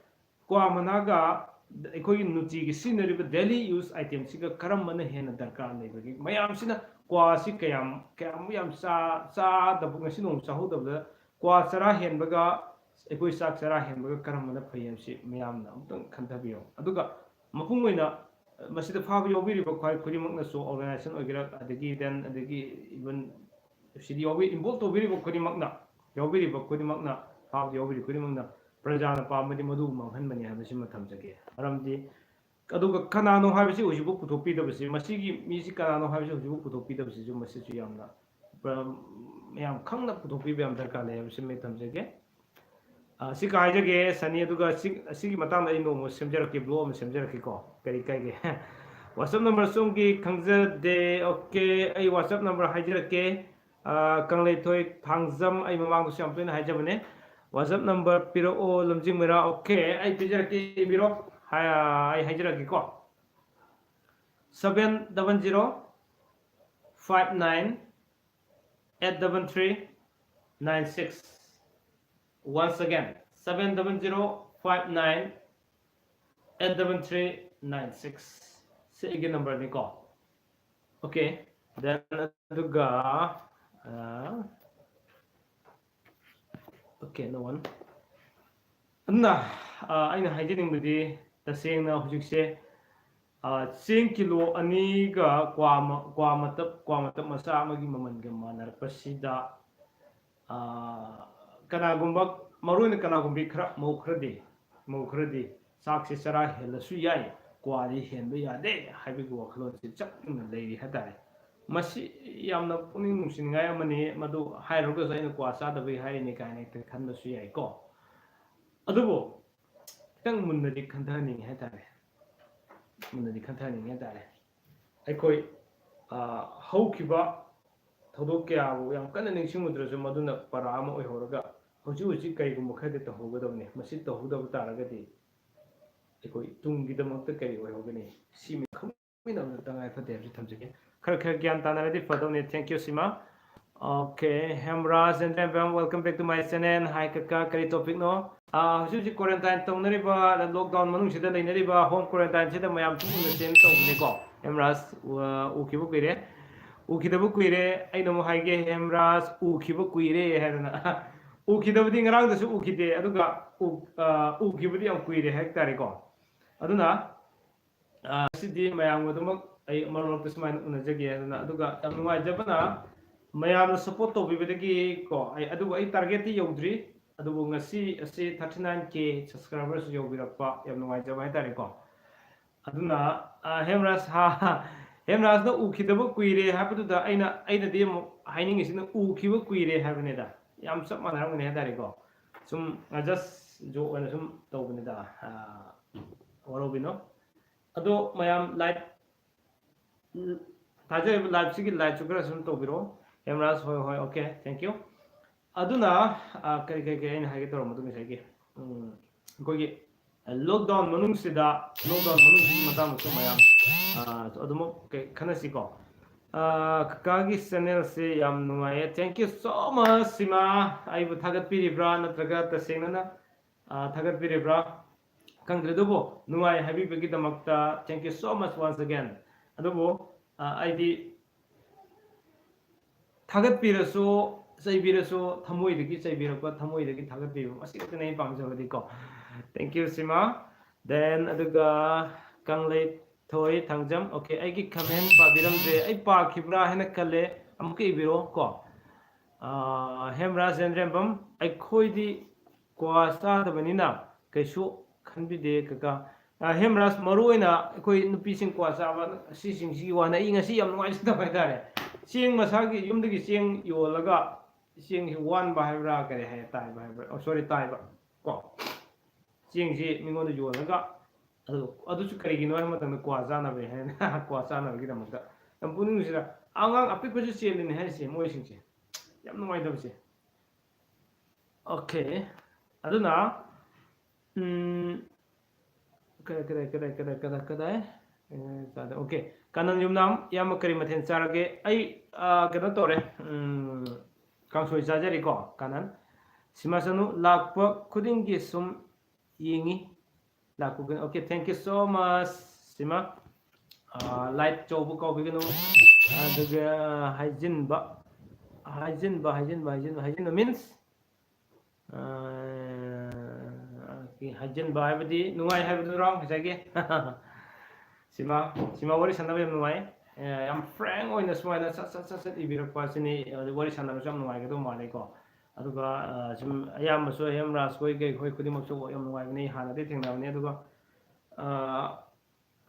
ꯀ꯭ꯋꯥ ꯃꯅꯥꯒ ꯑꯩꯈꯣꯏꯒꯤ ꯅꯨꯡꯇꯤꯒꯤ ꯁꯤꯖꯤꯟꯅꯔꯤꯕ daily use itemꯁꯤꯒ ꯀꯔꯝꯕꯅ ꯍꯦꯟꯅ ꯗꯔꯀꯥꯔ ꯂꯩꯕꯒꯦ? ꯃꯌꯥꯝꯁꯤꯅ ꯀ꯭ꯋꯥꯁꯤ ꯀꯌꯥꯝ, ꯀꯌꯥꯃꯨꯛ ꯌꯥꯝ ꯆꯥ-, ꯆꯥꯗꯕ, ꯉꯁꯤ ꯅꯣꯡꯃ ꯆꯥꯍꯧꯗꯕꯗ ꯀ꯭ꯋꯥ ꯆꯔꯥ ꯍꯦꯟꯕꯒ ꯑꯩꯈꯣꯏ ꯆꯥꯛ ꯆꯔꯥ ꯍꯦꯟꯕꯒ ꯀꯔꯝꯕꯅ ꯐꯩ ꯍꯥꯏꯕꯁꯤ ꯃꯌꯥꯝꯅ ꯑꯃꯨꯛꯇꯪ ꯈꯟꯊꯕꯤꯌꯨ꯫ ꯑꯗꯨꯒ ꯃꯄꯨꯡ ꯑꯣꯏꯅ ꯃꯁꯤꯗ ꯐꯥꯕ ꯌꯥꯎꯕꯤꯔꯤꯕ ꯈ꯭ꯋꯥꯏ ꯈꯨꯗꯤꯡꯃꯛꯅꯁꯨ, organization ꯑꯣꯏꯒꯦꯔꯥ, ꯑꯗꯒꯤ then, ꯑꯗꯒꯤ even ꯁꯤꯗ ꯌꯥꯎꯕꯤ-, involve ꯇꯧꯕꯤꯔꯤꯕ ꯈꯨꯗꯤꯡꯃꯛꯅ, ꯌꯥꯎꯕꯤꯔꯤꯕ ꯈꯨꯗꯤꯡꯃꯛꯅ, ꯐꯥꯕꯗ ꯌꯥꯎꯕꯤꯔꯤꯕ ꯈꯨꯗꯤꯡꯃꯛꯅ ꯄ꯭ꯔꯖꯥꯅ ꯄꯥꯝꯕꯗꯤ ꯃꯗꯨꯕꯨ ꯃꯥꯡꯍꯟꯕꯅꯤ ꯍꯥꯏꯕꯁꯤꯃ ꯊꯝꯖꯒꯦ꯫ ꯃꯔꯝꯗꯤ ꯑꯗꯨꯒ ꯀꯅꯥꯅꯣ ꯍꯥꯏꯕꯁꯤ ꯍꯧꯖꯤꯛꯐꯥꯎ ꯄꯨꯊꯣꯛꯄꯤꯗꯕꯁꯤ, ꯃꯁꯤꯒꯤ ꯃꯤꯁꯤ ꯀꯅꯥꯅꯣ ꯍꯥꯏꯕꯁꯤ ꯍꯧꯖꯤꯛꯐꯥꯎ ꯄꯨꯊꯣꯛꯄꯤꯗꯕꯁꯤꯁꯨ ꯃꯁꯤꯁꯨ ꯌꯥꯝꯅ, ꯑ, ꯃꯌꯥꯝ ꯈꯪꯅ ꯄꯨꯊꯣꯛꯄꯤꯕ ꯌꯥꯝ ꯗꯔꯀꯥꯔ ꯂꯩ ꯍꯥꯏꯕꯁꯤꯃ ꯑꯩ ꯊꯝꯖꯒꯦ꯫ ꯑ, ꯁꯤ ꯈꯔ ꯍꯥꯏꯖꯒꯦ, ꯁꯅꯤ, ꯑꯗꯨꯒ ꯁꯤ, ꯑꯁꯤꯒꯤ ꯃꯇꯥꯡꯗ ꯑꯩ ꯅꯣꯡꯃ ꯁꯦꯝꯖꯔꯛꯀꯦ, blog ꯑꯃ ꯁꯦꯝꯖꯔꯛꯀꯦꯀꯣ, ꯀꯔꯤ ꯀꯥꯏꯒꯦ? WhatsApp number ꯁꯣꯝꯒꯤ ꯈꯪꯖꯗꯦ꯫ ꯑꯣꯀꯦ, ꯑꯩ WhatsApp number ꯍꯥꯏꯖꯔꯛꯀꯦ꯫ ꯑ, ꯀꯪꯂꯩꯊꯣꯏ ꯊꯥꯡꯖꯝ, ꯑꯩ ꯃꯃꯥꯡꯗꯁꯨ ꯌꯥꯝ ꯇꯣꯏꯅ ꯍꯥꯏꯖꯕꯅꯦ, WhatsApp number ꯄꯤꯔꯛꯑꯣ, ꯂꯝꯖꯤꯡ ꯃꯩꯔꯥ꯫ ꯑꯣꯀꯦ, ꯑꯩ ꯄꯤꯖꯔꯛꯀꯦ, ꯏꯕꯤꯔꯣ꯫ ꯍꯥꯏ-, ꯑ, ꯑꯩ ꯍꯥꯏꯖꯔꯛꯀꯦꯀꯣ, seven double zero five nine eight double three nine six. Once again, seven double zero five nine eight double three nine six. ꯁꯤ ꯑꯩꯒꯤ number ꯅꯤꯀꯣ꯫ Okay, then ꯑꯗꯨꯒ, ꯑ, okay, no one. ꯑꯗꯨꯅ, ꯑ, ꯑꯩꯅ ꯍꯥꯏꯖꯅꯤꯡꯕꯗꯤ, ꯇꯁꯦꯡꯅ ꯍꯧꯖꯤꯛꯁꯦ, ꯑ, ꯆꯦꯡ ꯀꯤꯂꯣ ꯑꯅꯤꯒ ꯀ꯭ꯋꯥ ꯃ-, ꯀ꯭ꯋꯥ ꯃꯇꯞ, ꯀ꯭ꯋꯥ ꯃꯇꯞ ꯃꯆꯥ ꯑꯃꯒꯤ ꯃꯃꯜꯒ ꯃꯥꯟꯅꯔꯛꯄꯁꯤꯗ, ꯑ, ꯀꯅꯥꯒꯨꯝꯕ, ꯃꯔꯨꯑꯣꯏꯅ ꯀꯅꯥꯒꯨꯝꯕꯤ ꯈꯔ, ꯃꯧ ꯈꯔꯗꯤ, ꯃꯧ ꯈꯔꯗꯤ ꯆꯥꯛꯁꯦ ꯆꯔꯥ ꯍꯦꯜꯂꯁꯨ ꯌꯥꯏ, ꯀ꯭ꯋꯥꯗꯤ ꯍꯦꯟꯕ ꯌꯥꯗꯦ ꯍꯥꯏꯕꯒꯤ ꯋꯥꯈꯜꯂꯣꯟꯁꯦ ꯆꯞ ꯌꯨꯡꯅ ꯂꯩꯔꯤ ꯍꯥꯏꯇꯥꯔꯦ꯫ ꯃꯁꯤ ꯌꯥꯝꯅ ꯄꯨꯛꯅꯤꯡ ꯅꯨꯡꯁꯤꯅꯤꯡꯉꯥꯏ ꯑꯃꯅꯤ, ꯃꯗꯨ ꯍꯥꯏꯔꯨꯔꯒꯁꯨ ꯑꯩꯅ ꯀ꯭ꯋꯥ ꯆꯥꯗꯕꯒꯤ ꯍꯥꯏꯔꯤꯅꯤ ꯀꯥꯏꯅ ꯍꯦꯛꯇ ꯈꯟꯕꯁꯨ ꯌꯥꯏꯀꯣ꯫ ꯑꯗꯨꯕꯨ ꯈꯤꯇꯪ ꯃꯨꯟꯅꯗꯤ ꯈꯟꯊꯍꯟꯅꯤꯡꯉꯤ ꯍꯥꯏꯇꯥꯔꯦ, ꯃꯨꯟꯅꯗꯤ ꯈꯟꯊꯍꯟꯅꯤꯡꯉꯤ ꯍꯥꯏꯇꯥꯔꯦ꯫ ꯑꯩꯈꯣꯏ, ꯑ, ꯍꯧꯈꯤꯕ ꯊꯧꯗꯣꯛ ꯀꯌꯥꯕꯨ ꯌꯥꯝ ꯀꯟꯅ ꯅꯤꯡꯁꯤꯡꯉꯨꯗ꯭ꯔꯁꯨ, ꯃꯗꯨꯅ ꯄꯔꯥ ꯑꯃ ꯑꯣꯏꯍꯧꯔꯒ ꯍꯧꯖꯤꯛ ꯍꯧꯖꯤꯛ ꯀꯔꯤꯒꯨꯝꯕ ꯈꯔꯗꯤ ꯇꯧꯍꯧꯒꯗꯕꯅꯤ꯫ ꯃꯁꯤ ꯇꯧꯍꯧꯗꯕ ꯇꯥꯔꯒꯗꯤ ꯑꯩꯈꯣꯏ ꯇꯨꯡꯒꯤꯗꯃꯛꯇ ꯀꯔꯤ ꯑꯣꯏꯍꯧꯒꯅꯤ? ꯁꯤ ꯃꯤ ꯈꯪꯃꯤꯟꯅꯕꯗ ꯇꯉꯥꯏ ꯐꯗꯦ ꯍꯥꯏꯕꯁꯤ ꯊꯝꯖꯒꯦ꯫ ꯈꯔ ꯈꯔ ꯒ꯭ꯌꯥꯟ ꯇꯥꯅꯔꯗꯤ ꯐꯗꯧꯅꯤ꯫ Thank you, ꯁꯤꯃꯥ꯫ Okay, ꯍꯦꯝꯔꯥꯖ and welcome back to my channel. Hi ꯀꯀꯥ, ꯀꯔꯤ topic ꯅꯣ? ꯑꯥ, ꯍꯧꯖꯤꯛ ꯍꯧꯖꯤꯛ quarantine ꯇꯧꯅꯔꯤꯕ, lockdown ꯃꯅꯨꯡꯁꯤꯗ ꯂꯩꯅꯔꯤꯕ home quarantine ꯁꯤꯗ ꯃꯌꯥꯝ ꯄꯨꯟꯅ ꯁꯦꯝ ꯇꯧꯕꯅꯤꯀꯣ꯫ ꯍꯦꯝꯔꯥꯖ, ꯎ-, ꯎꯈꯤꯕ ꯀꯨꯏꯔꯦ꯫ ꯎꯈꯤꯗꯕ ꯀꯨꯏꯔꯦ꯫ ꯑꯩꯅ ꯑꯃꯨꯛ ꯍꯥꯏꯒꯦ, ꯍꯦꯝꯔꯥꯖ ꯎꯈꯤꯕ ꯀꯨꯏꯔꯦ ꯍꯥꯏꯗꯅ꯫ ꯎꯈꯤꯗꯕꯗꯤ ꯉꯔꯥꯡꯗꯁꯨ ꯎꯈꯤꯗꯦ, ꯑꯗꯨꯒ ꯎ-, ꯑꯥ, ꯎꯈꯤꯕꯗꯤ ꯌꯥꯝ ꯀꯨꯏꯔꯦ ꯍꯥꯏ ꯇꯥꯔꯦꯀꯣ꯫ ꯑꯗꯨꯅ, ꯑꯥ, ꯉꯁꯤꯗꯤ ꯃꯌꯥꯝꯒ ꯑꯗꯨꯃꯛ ꯑꯩ ꯃꯔꯛ ꯃꯔꯛꯇ ꯁꯨꯃꯥꯏꯅ ꯎꯅꯖꯒꯦ꯫ ꯑꯗꯨꯅ, ꯑꯗꯨꯒ ꯌꯥꯝ ꯅꯨꯡꯉꯥꯏꯖꯕꯅ ꯃꯌꯥꯝꯅ support ꯇꯧꯕꯤꯕꯗꯒꯤ ꯀꯣ, ꯑꯩ, ꯑꯗꯨꯕꯨ ꯑꯩ target ꯇꯤ ꯌꯧꯗ꯭ꯔꯤ꯫ ꯑꯗꯨꯕꯨ ꯉꯁꯤ ꯑꯁꯤ thirty nine K subscribers ꯌꯧꯕꯤꯔꯛꯄ ꯌꯥꯝ ꯅꯨꯡꯉꯥꯏꯖꯕ ꯍꯥꯏꯇꯥꯔꯦꯀꯣ꯫ ꯑꯗꯨꯅ, ꯑꯥ, ꯍꯦꯝꯔꯥꯖ, ꯍꯥ, ꯍꯥ, ꯍꯦꯝꯔꯥꯖꯅ ꯎꯈꯤꯗꯕ ꯀꯨꯏꯔꯦ ꯍꯥꯏꯕꯗꯨꯗ ꯑꯩꯅ, ꯑꯩꯅꯗꯤ ꯑꯃꯨꯛ ꯍꯥꯏꯅꯤꯡꯉꯤꯁꯤꯅ ꯎꯈꯤꯕ ꯀꯨꯏꯔꯦ ꯍꯥꯏꯕꯅꯤꯗ꯫ ꯌꯥꯝ ꯆꯞ ꯃꯥꯟꯅꯔꯝꯒꯅꯤ ꯍꯥꯏꯇꯥꯔꯦꯀꯣ꯫ ꯁꯨꯝ, ꯑꯥ, just joke ꯑꯣꯏꯅ ꯁꯨꯝ ꯇꯧꯕꯅꯤꯗ꯫ ꯑꯥ, ꯋꯥꯔꯧꯕꯤꯅꯣ꯫ ꯑꯗꯣ ꯃꯌꯥꯝ live, ꯎꯝ, ꯊꯥꯖꯔꯤꯕ live ꯁꯤꯒꯤ like ꯁꯨ ꯈꯔ ꯁꯨꯝ ꯇꯧꯕꯤꯔꯛꯑꯣ꯫ ꯍꯦꯝꯔꯥꯖ, ꯍꯣꯏ, ꯍꯣꯏ, okay, thank you꯫ ꯑꯗꯨꯅ, ꯑ, ꯀꯔꯤ, ꯀꯔꯤ, ꯀꯔꯤ ꯑꯩꯅ ꯍꯥꯏꯒꯦ ꯇꯧꯔꯝꯕꯗꯨ ꯉꯁꯥꯏꯒꯤ? ꯎꯝ, ꯑꯩꯈꯣꯏꯒꯤ lockdown ꯃꯅꯨꯡꯁꯤꯗ, lockdown ꯃꯅꯨꯡꯁꯤꯒꯤ ꯃꯇꯥꯡꯗꯁꯨ ꯃꯌꯥꯝ, ꯑ, ꯑꯗꯨꯃꯛ ꯀꯩ-, ꯈꯟꯅꯁꯤꯀꯣ꯫ ꯑ, ꯀꯀꯥꯒꯤ channel ꯁꯦ ꯌꯥꯝ ꯅꯨꯡꯉꯥꯏꯌꯦ꯫ Thank you so much, ꯁꯤꯃꯥ꯫ ꯑꯩꯕꯨ ꯊꯥꯒꯠꯄꯤꯔꯤꯕ꯭ꯔꯥ ꯅꯠꯇ꯭ꯔꯒ ꯇꯁꯦꯡꯅꯅ, ꯑ, ꯊꯥꯒꯠꯄꯤꯔꯤꯕ꯭ꯔꯥ? ꯈꯪꯗ꯭ꯔꯦ, ꯑꯗꯨꯕꯨ ꯅꯨꯡꯉꯥꯏ ꯍꯥꯏꯕꯤꯕꯒꯤꯗꯃꯛꯇ thank you so much once again. ꯑꯗꯨꯕꯨ ꯑ, ꯑꯩꯗꯤ ꯊꯥꯒꯠꯄꯤꯔꯁꯨ, ꯆꯩꯕꯤꯔꯁꯨ, ꯊꯃꯣꯏꯗꯒꯤ ꯆꯩꯕꯤꯔꯛꯄ, ꯊꯃꯣꯏꯗꯒꯤ ꯊꯥꯒꯠꯄꯤꯕ, ꯃꯁꯤ ꯈꯛꯇꯅꯦ ꯑꯩꯅ ꯄꯥꯝꯖꯕꯗꯤꯀꯣ. Thank you, ꯁꯤꯃꯥ. Then ꯑꯗꯨꯒ ꯀꯪꯂꯩꯊꯣꯏ ꯊꯥꯡꯖꯝ, okay, ꯑꯩꯒꯤ comment ꯄꯥꯕꯤꯔꯝꯗ꯭ꯔꯦ, ꯑꯩ ꯄꯥꯈꯤꯕ꯭ꯔꯥ ꯍꯥꯏꯅ ꯈꯜꯂꯦ, ꯑꯃꯨꯛꯀ ꯏꯕꯤꯔꯣ ꯀꯣ. ꯑ, ꯍꯦꯝꯔꯥꯖ ꯑꯦꯟ ꯔꯦꯝꯕꯝ, ꯑꯩꯈꯣꯏꯗꯤ ꯀ꯭ꯋꯥ ꯆꯥꯗꯕꯅꯤꯅ ꯀꯩꯁꯨ ꯈꯟꯕꯤꯗꯦ ꯀꯀꯥ꯫ ꯑ, ꯍꯦꯝꯔꯥꯖ, ꯃꯔꯨ ꯑꯣꯏꯅ ꯑꯩꯈꯣꯏ ꯅꯨꯄꯤꯁꯤꯡ ꯀ꯭ꯋꯥ ꯆꯥꯕ, ꯁꯤꯁꯤꯡꯁꯤꯒꯤ ꯋꯥꯅ ꯑꯩ ꯉꯁꯤ ꯌꯥꯝ ꯅꯨꯡꯉꯥꯏꯖꯗꯕ ꯍꯥꯏꯇꯥꯔꯦ꯫ ꯆꯦꯡ ꯃꯁꯥꯒꯤ ꯌꯨꯝꯗꯒꯤ ꯆꯦꯡ ꯌꯣꯜꯂꯒ, ꯆꯦꯡꯁꯤ ꯋꯥꯟꯕ ꯍꯥꯏꯕ꯭ꯔꯥ, ꯀꯔꯤ ꯍꯥꯏ, ꯇꯥꯏꯕ ꯍꯥꯏꯕ꯭ꯔꯥ, ꯑꯣ, sorry, ꯇꯥꯏꯕ ꯀꯣ, ꯆꯦꯡꯁꯤ ꯃꯤꯉꯣꯟꯗ ꯌꯣꯜꯂꯒ, ꯑꯗꯨ, ꯑꯗꯨꯁꯨ ꯀꯔꯤꯒꯤꯅꯣ ꯍꯥꯏꯕ ꯃꯇꯝꯗ ꯀ꯭ꯋꯥ ꯆꯥꯅꯕꯅꯤ ꯍꯥꯏꯅ ꯀ꯭ꯋꯥ ꯆꯥꯅꯕꯒꯤꯗꯃꯛꯇ꯫ ꯌꯥꯝ ꯄꯨꯛꯅꯤꯡ ꯅꯨꯡꯁꯤꯗ, ꯑꯉꯥꯡ ꯑꯄꯤꯛꯄꯁꯨ ꯆꯦꯜꯂꯤꯅꯤ ꯍꯥꯏꯔꯤꯁꯦ, ꯃꯣꯏꯁꯤꯡꯁꯦ꯫ ꯌꯥꯝ ꯅꯨꯡꯉꯥꯏꯇꯕꯁꯦ꯫ Okay, ꯑꯗꯨꯅ, ꯎꯝ, ꯀꯗꯥꯏ, ꯀꯗꯥꯏ, ꯀꯗꯥꯏ, ꯀꯗꯥꯏ, ꯀꯗꯥꯏ, ꯀꯗꯥꯏ? ꯑꯦ, ꯆꯥꯗꯦ꯫ Okay, ꯀꯥꯅꯟ ꯌꯨꯝꯅꯥꯝ, ꯏꯌꯥꯝꯕ ꯀꯔꯤ ꯃꯊꯦꯜ ꯆꯥꯔꯒꯦ? ꯑꯩ, ꯑ, ꯀꯩꯅꯣ ꯇꯧꯔꯦ, ꯎꯝ, ꯀꯥꯡꯁꯣꯏ ꯆꯥꯖꯔꯤꯀꯣ, ꯀꯥꯅꯟ꯫ ꯁꯤꯃꯥ ꯆꯅꯨ, ꯂꯥꯛꯄ ꯈꯨꯗꯤꯡꯒꯤ ꯁꯨꯝ ꯌꯦꯡꯉꯤ꯫ ꯂꯥꯛꯄ ꯈꯨꯗꯤꯡ, okay, thank you so much, ꯁꯤꯃꯥ꯫ ꯑ, like ꯇꯧꯕ ꯀꯥꯎꯕꯤꯒꯅꯨ꯫ ꯑꯗꯨꯒ ꯍꯥꯏꯖꯤꯟꯕ, ꯍꯥꯏꯖꯤꯟꯕ, ꯍꯥꯏꯖꯤꯟꯕ, ꯍꯥꯏꯖꯤꯟꯕ, ꯍꯥꯏꯖꯤꯟꯕ means, ꯑ, ꯍꯥꯏꯖꯤꯟꯕ ꯍꯥꯏꯕꯗꯤ ꯅꯨꯡꯉꯥꯏ ꯍꯥꯏꯕꯗꯨꯔꯣ ꯉꯁꯥꯏꯒꯤ? ꯁꯤꯃꯥ, ꯁꯤꯃꯥ ꯋꯥꯔꯤ ꯁꯥꯟꯅꯕ ꯌꯥꯝ ꯅꯨꯡꯉꯥꯏ꯫ ꯑꯦ, ꯌꯥꯝ frank ꯑꯣꯏꯅ ꯁꯨꯃꯥꯏꯅ ꯁꯠ, ꯁꯠ, ꯁꯠ, ꯁꯠ ꯏꯕꯤꯔꯛꯄ ꯑꯁꯤꯅꯤ꯫ ꯑꯗꯨ ꯋꯥꯔꯤ ꯁꯥꯟꯅꯕꯁꯨ ꯌꯥꯝ ꯅꯨꯡꯉꯥꯏꯒꯗꯧ ꯃꯥꯜꯂꯦꯀꯣ꯫ ꯑꯗꯨꯒ, ꯑ, ꯁꯨꯝ ꯑꯌꯥꯝꯕꯁꯨ ꯍꯦꯝꯔꯥꯖ ꯍꯣꯏ ꯀꯩ ꯍꯣꯏ ꯈꯨꯗꯤꯡꯃꯛꯁꯨ ꯌꯥꯝ ꯅꯨꯡꯉꯥꯏꯕꯅꯤ, ꯍꯥꯟꯅꯗꯤ ꯊꯦꯡꯅꯕꯅꯤ꯫ ꯑꯗꯨꯒ, ꯑ,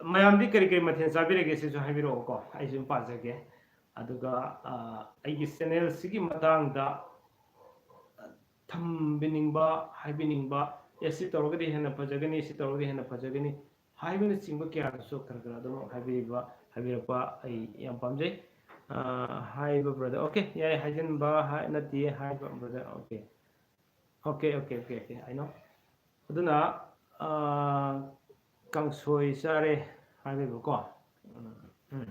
ꯃꯌꯥꯝꯗꯤ ꯀꯔꯤ ꯀꯔꯤ ꯃꯊꯦꯜ ꯆꯥꯕꯤꯔꯒꯦ ꯁꯤꯁꯨ ꯍꯥꯏꯕꯤꯔꯛꯑꯣꯀꯣ, ꯑꯩꯁꯨ ꯑꯗꯨꯝ ꯄꯥꯖꯒꯦ꯫ ꯑꯗꯨꯒ, ꯑ, ꯑꯩꯒꯤ channel ꯁꯤꯒꯤ ꯃꯇꯥꯡꯗ ꯊꯝꯕꯤꯅꯤꯡꯕ, ꯍꯥꯏꯕꯤꯅꯤꯡꯕ, ꯑꯦ, ꯁꯤ ꯇꯧꯔꯒꯗꯤ ꯍꯦꯟꯅ ꯐꯖꯒꯅꯤ, ꯁꯤ ꯇꯧꯔꯒꯗꯤ ꯍꯦꯟꯅ ꯐꯖꯒꯅꯤ ꯍꯥꯏꯕꯅꯆꯤꯡꯕ ꯀꯌꯥꯗꯨꯁꯨ ꯈꯔ ꯈꯔ ꯑꯗꯨꯝ ꯍꯥꯏꯕꯤꯕ, ꯍꯥꯏꯕꯤꯔꯛꯄ ꯑꯩ ꯌꯥꯝ ꯄꯥꯝꯖꯩ꯫ ꯑ, ꯍꯥꯏꯕ brother, okay, ꯌꯥꯏ, ꯍꯥꯏꯖꯤꯟꯕ ꯍꯥꯏ-, ꯅꯠꯇꯦ, ꯍꯥꯏꯕ brother, okay꯫ Okay, okay, okay, okay, I know꯫ ꯑꯗꯨꯅ, ꯑ, ꯀꯥꯡꯁꯣꯏ ꯆꯥꯔꯦ ꯍꯥꯏꯕꯤꯕꯀꯣ꯫ ꯎꯝ, ꯎꯝ꯫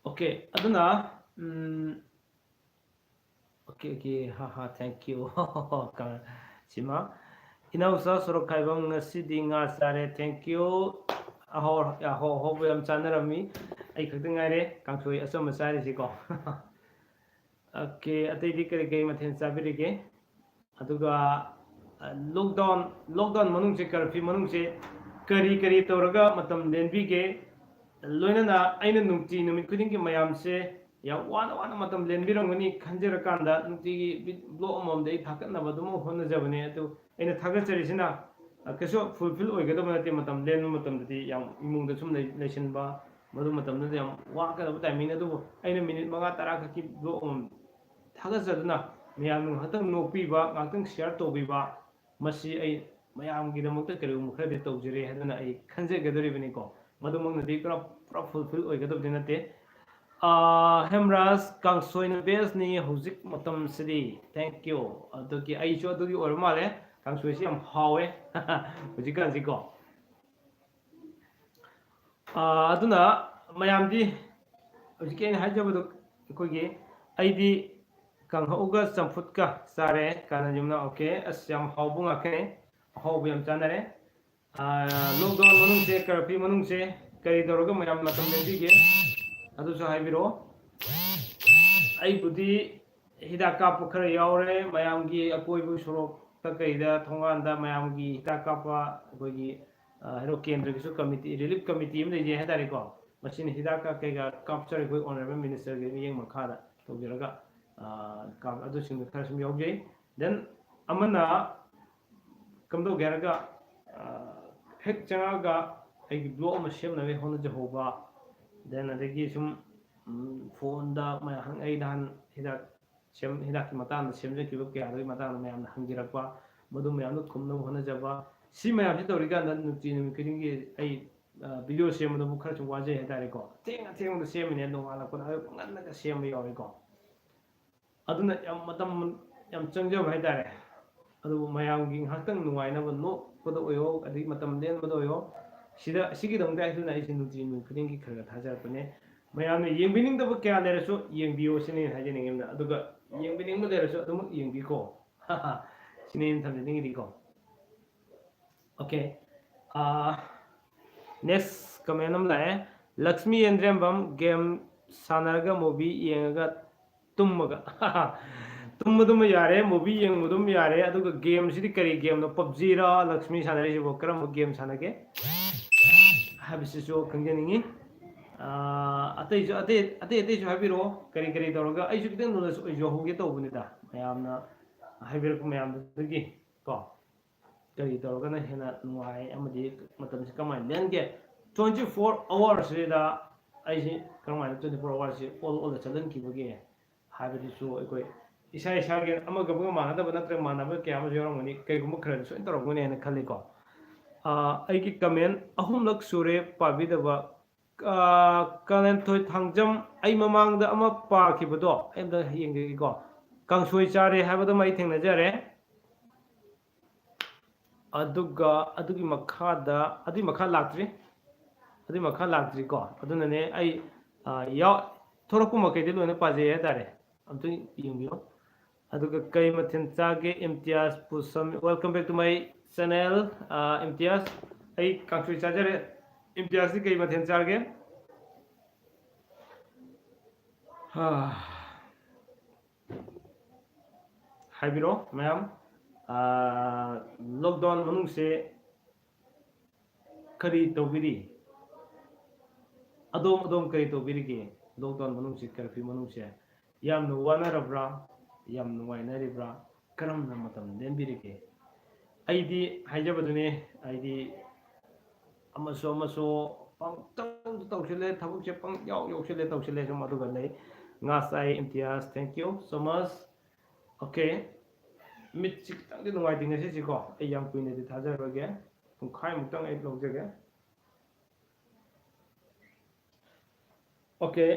Okay, ꯑꯗꯨꯅ, ꯎꯝ, okay, okay, ꯍꯥ, ꯍꯥ, thank you꯫ ꯀ-, ꯁꯤꯃ, ꯏꯅꯥꯎꯆꯥ ꯁꯣꯔꯣꯛꯈꯥꯏꯕꯝ, ꯉꯁꯤꯗꯤ ꯉꯥ ꯆꯥꯔꯦ꯫ Thank you꯫ ꯑꯍꯥꯎ ꯑꯍꯥꯎ ꯑꯍꯥꯎꯕ ꯌꯥꯝ ꯆꯥꯅꯔꯝꯃꯤ꯫ ꯑꯩ ꯈꯛꯇ ꯉꯥꯏꯔꯦ ꯀꯥꯡꯁꯣꯏ ꯑꯆꯝꯕ ꯆꯥꯔꯤꯁꯤꯀꯣ꯫ ꯑꯣꯀꯦ, ꯑꯇꯩꯗꯤ ꯀꯔꯤ ꯀꯔꯤ ꯃꯊꯦꯜ ꯆꯥꯕꯤꯔꯤꯒꯦ? ꯑꯗꯨꯒ ꯂꯣꯛꯗꯥꯎꯟ ꯂꯣꯛꯗꯥꯎꯟ ꯃꯅꯨꯡꯁꯦ, ꯀꯔꯐ꯭ꯌꯨ ꯃꯅꯨꯡꯁꯦ ꯀꯔꯤ ꯀꯔꯤ ꯇꯧꯔꯒ ꯃꯇꯝ ꯂꯦꯟꯕꯤꯒꯦ? ꯂꯣꯏꯅꯅ ꯑꯩꯅ ꯅꯨꯡꯇꯤ ꯅꯨꯃꯤꯠ ꯈꯨꯗꯤꯡꯒꯤ ꯃꯌꯥꯝꯁꯦ ꯌꯥꯝ ꯋꯥꯅ ꯋꯥꯅ ꯃꯇꯝ ꯂꯦꯟꯕꯤꯔꯝꯒꯅꯤ ꯈꯟꯖꯔꯀꯥꯟꯗ ꯅꯨꯡꯇꯤꯒꯤ ꯕ꯭ꯂꯣꯛ ꯑꯃꯃꯝꯗꯤ ꯑꯩ ꯊꯥꯒꯠꯅꯕ ꯑꯗꯨꯝ ꯍꯣꯠꯅꯖꯕꯅꯦ꯫ ꯑꯗꯨ ꯑꯩꯅ ꯊꯥꯒꯠꯆꯔꯤꯁꯤꯅ ꯀꯩꯁꯨ ꯐꯨꯜꯐꯤꯜ ꯑꯣꯏꯒꯗꯕ ꯅꯠꯇꯦ꯫ ꯃꯇꯝ ꯂꯦꯟꯕ ꯃꯇꯝꯗꯗꯤ ꯌꯥꯝ ꯏꯃꯨꯡꯗ ꯁꯨꯝ ꯂꯩꯁꯤꯟꯕ, ꯃꯗꯨ ꯃꯇꯝꯗꯨꯗ ꯌꯥꯝ ꯋꯥꯒꯗꯕ ꯇꯥꯏꯃꯤꯡꯅꯤ꯫ ꯑꯗꯨꯕꯨ ꯑꯩꯅ ꯃꯤꯅꯤꯠ ꯃꯉꯥ ꯇꯔꯥ ꯈꯛꯀꯤ ꯕ꯭ꯂꯣꯛ ꯑꯃꯃꯝ ꯊꯥꯒꯠꯆꯗꯨꯅ ꯃꯌꯥꯝꯅ ꯉꯥꯏꯍꯥꯛꯇꯪ ꯅꯣꯛꯄꯤꯕ, ꯉꯥꯏꯍꯥꯛꯇꯪ ꯁꯤꯌꯥꯔ ꯇꯧꯕꯤꯕ, ꯃꯁꯤ ꯑꯩ ꯃꯌꯥꯝꯒꯤꯗꯃꯛꯇ ꯀꯔꯤꯒꯨꯝꯕ ꯈꯔꯗꯤ ꯇꯧꯖꯔꯦ ꯍꯥꯏꯗꯨꯅ ꯑꯩ ꯈꯟꯖꯒꯗꯧꯔꯤꯕꯅꯤꯀꯣ꯫ ꯃꯗꯨꯃꯛꯅꯗꯤ ꯄꯨꯔꯥ ꯄꯨꯔꯥ ꯐꯨꯜꯐꯤꯜ ꯑꯣꯏꯒꯗꯕꯗꯤ ꯅꯠꯇꯦ꯫ ꯍꯦꯝꯔꯥꯖ, ꯀꯥꯡꯁꯣꯏꯅ ꯕꯦꯁꯅꯤ ꯍꯧꯖꯤꯛ ꯃꯇꯝꯁꯤꯗꯤ꯫ Thank you꯫ ꯑꯗꯨꯒꯤ ꯑꯩꯁꯨ ꯑꯗꯨꯒꯤ ꯑꯣꯏꯔ ꯃꯥꯜꯂꯦ, ꯀꯥꯡꯁꯣꯏꯁꯤ ꯌꯥꯝ ꯍꯥꯎꯋꯦ ꯍꯧꯖꯤꯛꯀꯥꯟꯁꯤꯀꯣ꯫ ꯑꯗꯨꯅ ꯃꯌꯥꯝꯗꯤ ꯍꯧꯖꯤꯛꯀꯤ ꯑꯩꯅ ꯍꯥꯏꯖꯕꯗꯣ, ꯑꯩꯈꯣꯏꯒꯤ ꯑꯩꯗꯤ ꯀꯥꯡꯍꯧꯒ ꯆꯝꯐꯨꯠꯀ ꯆꯥꯔꯦ꯫ ꯀꯥꯅ ꯌꯨꯝꯅ ꯑꯣꯀꯦ꯫ ꯑꯁ, ꯌꯥꯝ ꯍꯥꯎꯕ ꯉꯥꯛꯇꯅꯦ, ꯑꯍꯥꯎꯕ ꯌꯥꯝ ꯆꯥꯅꯔꯦ꯫ ꯂꯣꯛꯗꯥꯎꯟ ꯃꯅꯨꯡꯁꯦ, ꯀꯔꯐ꯭ꯌꯨ ꯃꯅꯨꯡꯁꯦ ꯀꯔꯤ ꯇꯧꯔꯒ ꯃꯌꯥꯝ ꯃꯇꯝ ꯂꯦꯟꯕꯤꯒꯦ? ꯑꯗꯨꯁꯨ ꯍꯥꯏꯕꯤꯔꯛꯑꯣ꯫ ꯑꯩꯕꯨꯗꯤ ꯍꯤꯗꯥꯛ ꯀꯥꯞꯄ ꯈꯔ ꯌꯥꯎꯔꯦ꯫ ꯃꯌꯥꯝꯒꯤ ꯑꯀꯣꯏꯕ ꯁꯣꯔꯣꯛꯇ ꯀꯩꯗ ꯊꯣꯡꯒꯥꯟꯗ ꯃꯌꯥꯝꯒꯤ ꯍꯤꯗꯥꯛ ꯀꯥꯞꯄ ꯑꯩꯈꯣꯏꯒꯤ ꯍꯦꯔꯣ ꯀꯦꯟꯗ꯭ꯔꯒꯤꯁꯨ ꯀꯝꯃꯤꯇꯤ, ꯔꯤꯂꯤꯐ ꯀꯝꯃꯤꯇꯤ ꯑꯃ ꯂꯩꯖꯩ ꯍꯥꯏꯇꯥꯔꯦꯀꯣ꯫ ꯃꯁꯤꯅ ꯍꯤꯗꯥꯛꯀ ꯀꯩꯀꯥ ꯀꯥꯞꯆꯔ ꯑꯩꯈꯣꯏ ꯑꯣꯅꯔꯦꯕꯜ ꯃꯤꯅꯤꯁꯇꯔꯒꯤ ꯃꯤꯠꯌꯦꯡ ꯃꯈꯥꯗ ꯇꯧꯖꯔꯒ ꯑꯗꯨꯁꯤꯡꯗꯣ ꯈꯔ ꯁꯨꯝ ꯌꯥꯎꯖꯩ꯫ ꯗꯦꯟ ꯑꯃꯅ ꯀꯝꯗꯧꯒꯦ ꯍꯥꯏꯔꯒ ꯍꯦꯛ ꯆꯪꯉꯛꯑꯒ ꯑꯩꯒꯤ ꯕ꯭ꯂꯣꯛ ꯑꯃ ꯁꯦꯝꯅꯕꯒꯤ ꯍꯣꯠꯅꯖꯍꯧꯕ꯫ ꯗꯦꯟ ꯑꯗꯒꯤ ꯁꯨꯝ ꯐꯣꯟꯗ ꯃꯌꯥꯝ ꯑꯩ ꯅꯍꯥꯟ ꯍꯤꯗꯥꯛ ꯁꯦꯝ ꯍꯤꯗꯥꯛꯀꯤ ꯃꯇꯥꯡꯗ ꯁꯦꯝꯖꯈꯤꯕ ꯀꯌꯥꯗꯨꯒꯤ ꯃꯇꯥꯡꯗ ꯃꯌꯥꯝꯅ ꯍꯪꯕꯤꯔꯛꯄ, ꯃꯗꯨ ꯃꯌꯥꯝꯗꯨ ꯈꯨꯝꯅꯕ ꯍꯣꯠꯅꯖꯕ꯫ ꯁꯤ ꯃꯌꯥꯝꯁꯤ ꯇꯧꯔꯤꯀꯥꯟꯗ ꯅꯨꯡꯇꯤ ꯅꯨꯃꯤꯠ ꯈꯨꯗꯤꯡꯒꯤ ꯑꯩ ꯚꯤꯗꯤꯑꯣ ꯁꯦꯝꯕꯗꯕꯨ ꯈꯔꯁꯨ ꯋꯥꯖꯩ ꯍꯥꯏꯇꯥꯔꯦꯀꯣ꯫ ꯊꯦꯡꯅ ꯊꯦꯡꯅ ꯁꯦꯝꯃꯤꯅꯦ, ꯅꯣꯡꯉꯥꯜꯂꯛꯄꯗ ꯑꯌꯨꯛ ꯉꯟꯅꯒ ꯁꯦꯝꯕ ꯌꯥꯎꯏꯀꯣ꯫ ꯑꯗꯨꯅ ꯌꯥꯝ ꯃꯇꯝ ꯌꯥꯝ ꯆꯪꯖꯕ ꯍꯥꯏꯇꯥꯔꯦ꯫ ꯑꯗꯨꯕꯨ ꯃꯌꯥꯝꯒꯤ ꯉꯥꯏꯍꯥꯛꯇꯪ ꯅꯨꯡꯉꯥꯏꯅꯕ, ꯅꯣꯛꯄꯗ ꯑꯣꯏꯔꯣ, ꯑꯗꯒꯤ ꯃꯇꯝ ꯂꯦꯟꯕꯗ ꯑꯣꯏꯔꯣ, ꯁꯤꯗ, ꯁꯤꯒꯤꯗꯃꯛꯇ ꯑꯩꯁꯨꯅ ꯑꯩꯁꯦ ꯅꯨꯡꯇꯤ ꯅꯨꯃꯤꯠ ꯈꯨꯗꯤꯡꯒꯤ ꯈꯔ ꯈꯔ ꯊꯥꯖꯔꯛꯄꯅꯦ꯫ ꯃꯌꯥꯝꯅ ꯌꯦꯡꯕꯤꯅꯤꯡꯗꯕ ꯀꯌꯥ ꯂꯩꯔꯁꯨ ꯌꯦꯡꯕꯤꯌꯣ ꯁꯤꯅꯤ ꯑꯩꯅ ꯍꯥꯏꯖꯅꯤꯡꯉꯤꯕꯅ꯫ ꯑꯗꯨꯒ ꯌꯦꯡꯕꯤꯅꯤꯡꯕ ꯂꯩꯔꯁꯨ ꯑꯗꯨꯃꯛ ꯌꯦꯡꯕꯤꯀꯣ꯫ ꯁꯤꯅꯤ ꯑꯩꯅ ꯊꯝꯖꯅꯤꯡꯉꯤꯗꯤꯀꯣ꯫ Okay. Next comment ꯑꯃ ꯂꯥꯛꯑꯦ. ꯂꯛꯁꯃꯤ ꯌꯦꯟꯗ꯭ꯔꯦꯝꯕꯝ, game ꯁꯥꯟꯅꯔꯒ movie ꯌꯦꯡꯉꯒ ꯇꯨꯝꯃꯒ ꯇꯨꯝꯕꯗꯨꯃ ꯌꯥꯔꯦ, movie ꯌꯦꯡꯕꯗꯨꯃ ꯌꯥꯔꯦ, ꯑꯗꯨꯒ game ꯁꯤꯗꯤ ꯀꯔꯤ game ꯅꯣ? PUBG ꯔ ꯂꯛꯁꯃꯤ ꯁꯥꯟꯅꯔꯤꯁꯤꯕꯣ? ꯀꯔꯝꯕ game ꯁꯥꯟꯅꯒꯦ ꯍꯥꯏꯕꯁꯤꯁꯨ ꯈꯪꯖꯅꯤꯡꯉꯤ꯫ ꯑꯥ, ꯑꯇꯩꯁꯨ, ꯑꯇꯩ, ꯑꯇꯩ, ꯑꯇꯩꯁꯨ ꯍꯥꯏꯕꯤꯔꯛꯑꯣ, ꯀꯔꯤ ꯀꯔꯤ ꯇꯧꯔꯒ꯫ ꯑꯩꯁꯨ ꯈꯤꯇꯪ knowledge ꯑꯣꯏꯖꯍꯧꯒꯦ ꯇꯧꯕꯅꯤꯗ, ꯃꯌꯥꯝꯅ ꯍꯥꯏꯕꯤꯔꯛꯄ ꯃꯌꯥꯝꯗꯨꯗꯒꯤ ꯀꯣ, ꯀꯔꯤ ꯇꯧꯔꯒꯅ ꯍꯦꯟꯅ ꯅꯨꯡꯉꯥꯏ ꯑꯃꯗꯤ ꯃꯇꯝꯁꯤ ꯀꯃꯥꯏꯅ ꯂꯦꯟꯒꯦ? Twenty four hours ꯁꯤꯗ ꯑꯩꯁꯤ ꯀꯔꯝꯍꯥꯏꯅ twenty four hours ꯁꯤ ꯑꯣꯜ ꯑꯣꯜꯗ ꯆꯠꯍꯟꯈꯤꯕꯒꯦ ꯍꯥꯏꯕꯗꯨꯁꯨ ꯑꯩꯈꯣꯏ ꯏꯁꯥ ꯏꯁꯥꯒꯤ ꯑꯃꯒ ꯑꯃꯒ ꯃꯥꯟꯅꯗꯕ ꯅꯠꯇ꯭ꯔꯒ ꯃꯥꯟꯅꯕ ꯀꯌꯥ ꯑꯃꯁꯨ ꯌꯥꯎꯔꯝꯒꯅꯤ, ꯀꯩꯒꯨꯝꯕ ꯈꯔꯗꯤ ꯁꯣꯏꯅ ꯇꯧꯔꯝꯒꯅꯤ ꯍꯥꯏꯅ ꯈꯜꯂꯤꯀꯣ꯫ ꯑꯥ, ꯑꯩꯒꯤ comment ꯑꯍꯨꯝꯂꯛ ꯁꯨꯔꯦ ꯄꯥꯕꯤꯗꯕ꯫ ꯑꯥ, ꯀꯥꯂꯦꯟꯊꯣꯏ ꯊꯥꯡꯖꯝ, ꯑꯩ ꯃꯃꯥꯡꯗ ꯑꯃ ꯄꯥꯈꯤꯕꯗꯣ ꯑꯩ ꯑꯝꯇ ꯌꯦꯡꯖꯒꯦꯀꯣ꯫ ꯀꯥꯡꯁꯣꯏ ꯆꯥꯔꯦ ꯍꯥꯏꯕꯗꯨꯃ ꯑꯩ ꯊꯦꯡꯅꯖꯔꯦ꯫ ꯑꯗꯨꯒ ꯑꯗꯨꯒꯤ ꯃꯈꯥꯗ, ꯑꯗꯨꯒꯤ ꯃꯈꯥ ꯂꯥꯛꯇ꯭ꯔꯤ, ꯑꯗꯨꯒꯤ ꯃꯈꯥ ꯂꯥꯛꯇ꯭ꯔꯤꯀꯣ꯫ ꯑꯗꯨꯅꯅꯦ ꯑꯩ, ꯑꯥ, ꯌꯥꯎ-, ꯊꯣꯛꯂꯛꯄ ꯃꯈꯩꯗꯤ ꯂꯣꯏꯅ ꯄꯥꯖꯩ ꯍꯥꯏꯇꯥꯔꯦ꯫ ꯑꯝꯇ ꯌꯦꯡꯕꯤꯌꯨ꯫ ꯑꯗꯨꯒ ꯀꯩ ꯃꯊꯦꯜ ꯆꯥꯒꯦ? ꯏꯝꯇꯤꯌꯥꯖ ꯄꯨꯁꯝ, welcome back to my channel, ꯑꯥ, ꯏꯝꯇꯤꯌꯥꯖ꯫ ꯑꯩ ꯀꯥꯡꯁꯣꯏ ꯆꯥꯖꯔꯦ꯫ ꯏꯝꯇꯤꯌꯥꯖꯇꯤ ꯀꯩ ꯃꯊꯦꯜ ꯆꯥꯔꯒꯦ? ꯍꯥ꯫ ꯍꯥꯏꯕꯤꯔꯣ ꯃꯌꯥꯝ꯫ ꯑꯥ, lockdown ꯃꯅꯨꯡꯁꯦ ꯀꯔꯤ ꯇꯧꯕꯤꯔꯤ? ꯑꯗꯣꯝ, ꯑꯗꯣꯝ ꯀꯔꯤ ꯇꯧꯕꯤꯔꯤꯒꯦ? Lockdown ꯃꯅꯨꯡꯁꯦ, curfew ꯃꯅꯨꯡꯁꯦ ꯌꯥꯝꯅ ꯋꯥꯅꯔꯕ꯭ꯔꯥ? ꯌꯥꯝ ꯅꯨꯡꯉꯥꯏꯅꯔꯤꯕ꯭ꯔꯥ? ꯀꯔꯝꯅ ꯃꯇꯝ ꯂꯦꯟꯕꯤꯔꯤꯒꯦ? ꯑꯩꯗꯤ ꯍꯥꯏꯖꯕꯗꯨꯅꯦ, ꯑꯩꯗꯤ ꯑꯃꯁꯨ ꯑꯃꯁꯨ ꯄꯪꯇꯧꯗ ꯇꯧꯁꯤꯜꯂꯦ, ꯊꯕꯛꯁꯦ ꯄꯪꯌꯥꯎ ꯌꯥꯎꯁꯤꯜꯂꯦ, ꯇꯧꯁꯤꯜꯂꯦ, ꯁꯨꯝ꯫ ꯑꯗꯨꯒ ꯂꯩ ꯉꯥ ꯆꯥꯏ ꯏꯝꯇꯤꯌꯥꯖ, thank you so much꯫ Okay, ꯃꯤꯠꯁꯤ ꯈꯤꯇꯪꯗꯤ ꯅꯨꯡꯉꯥꯏꯇꯦ ꯉꯁꯤꯁꯤꯀꯣ, ꯑꯩ ꯌꯥꯝ ꯀꯨꯏꯅꯗꯤ ꯊꯥꯖꯔꯣꯏꯒꯦ, ꯄꯨꯡꯈꯥꯏꯃꯨꯛꯇꯪ ꯑꯩ ꯂꯧꯖꯒꯦ꯫ Okay,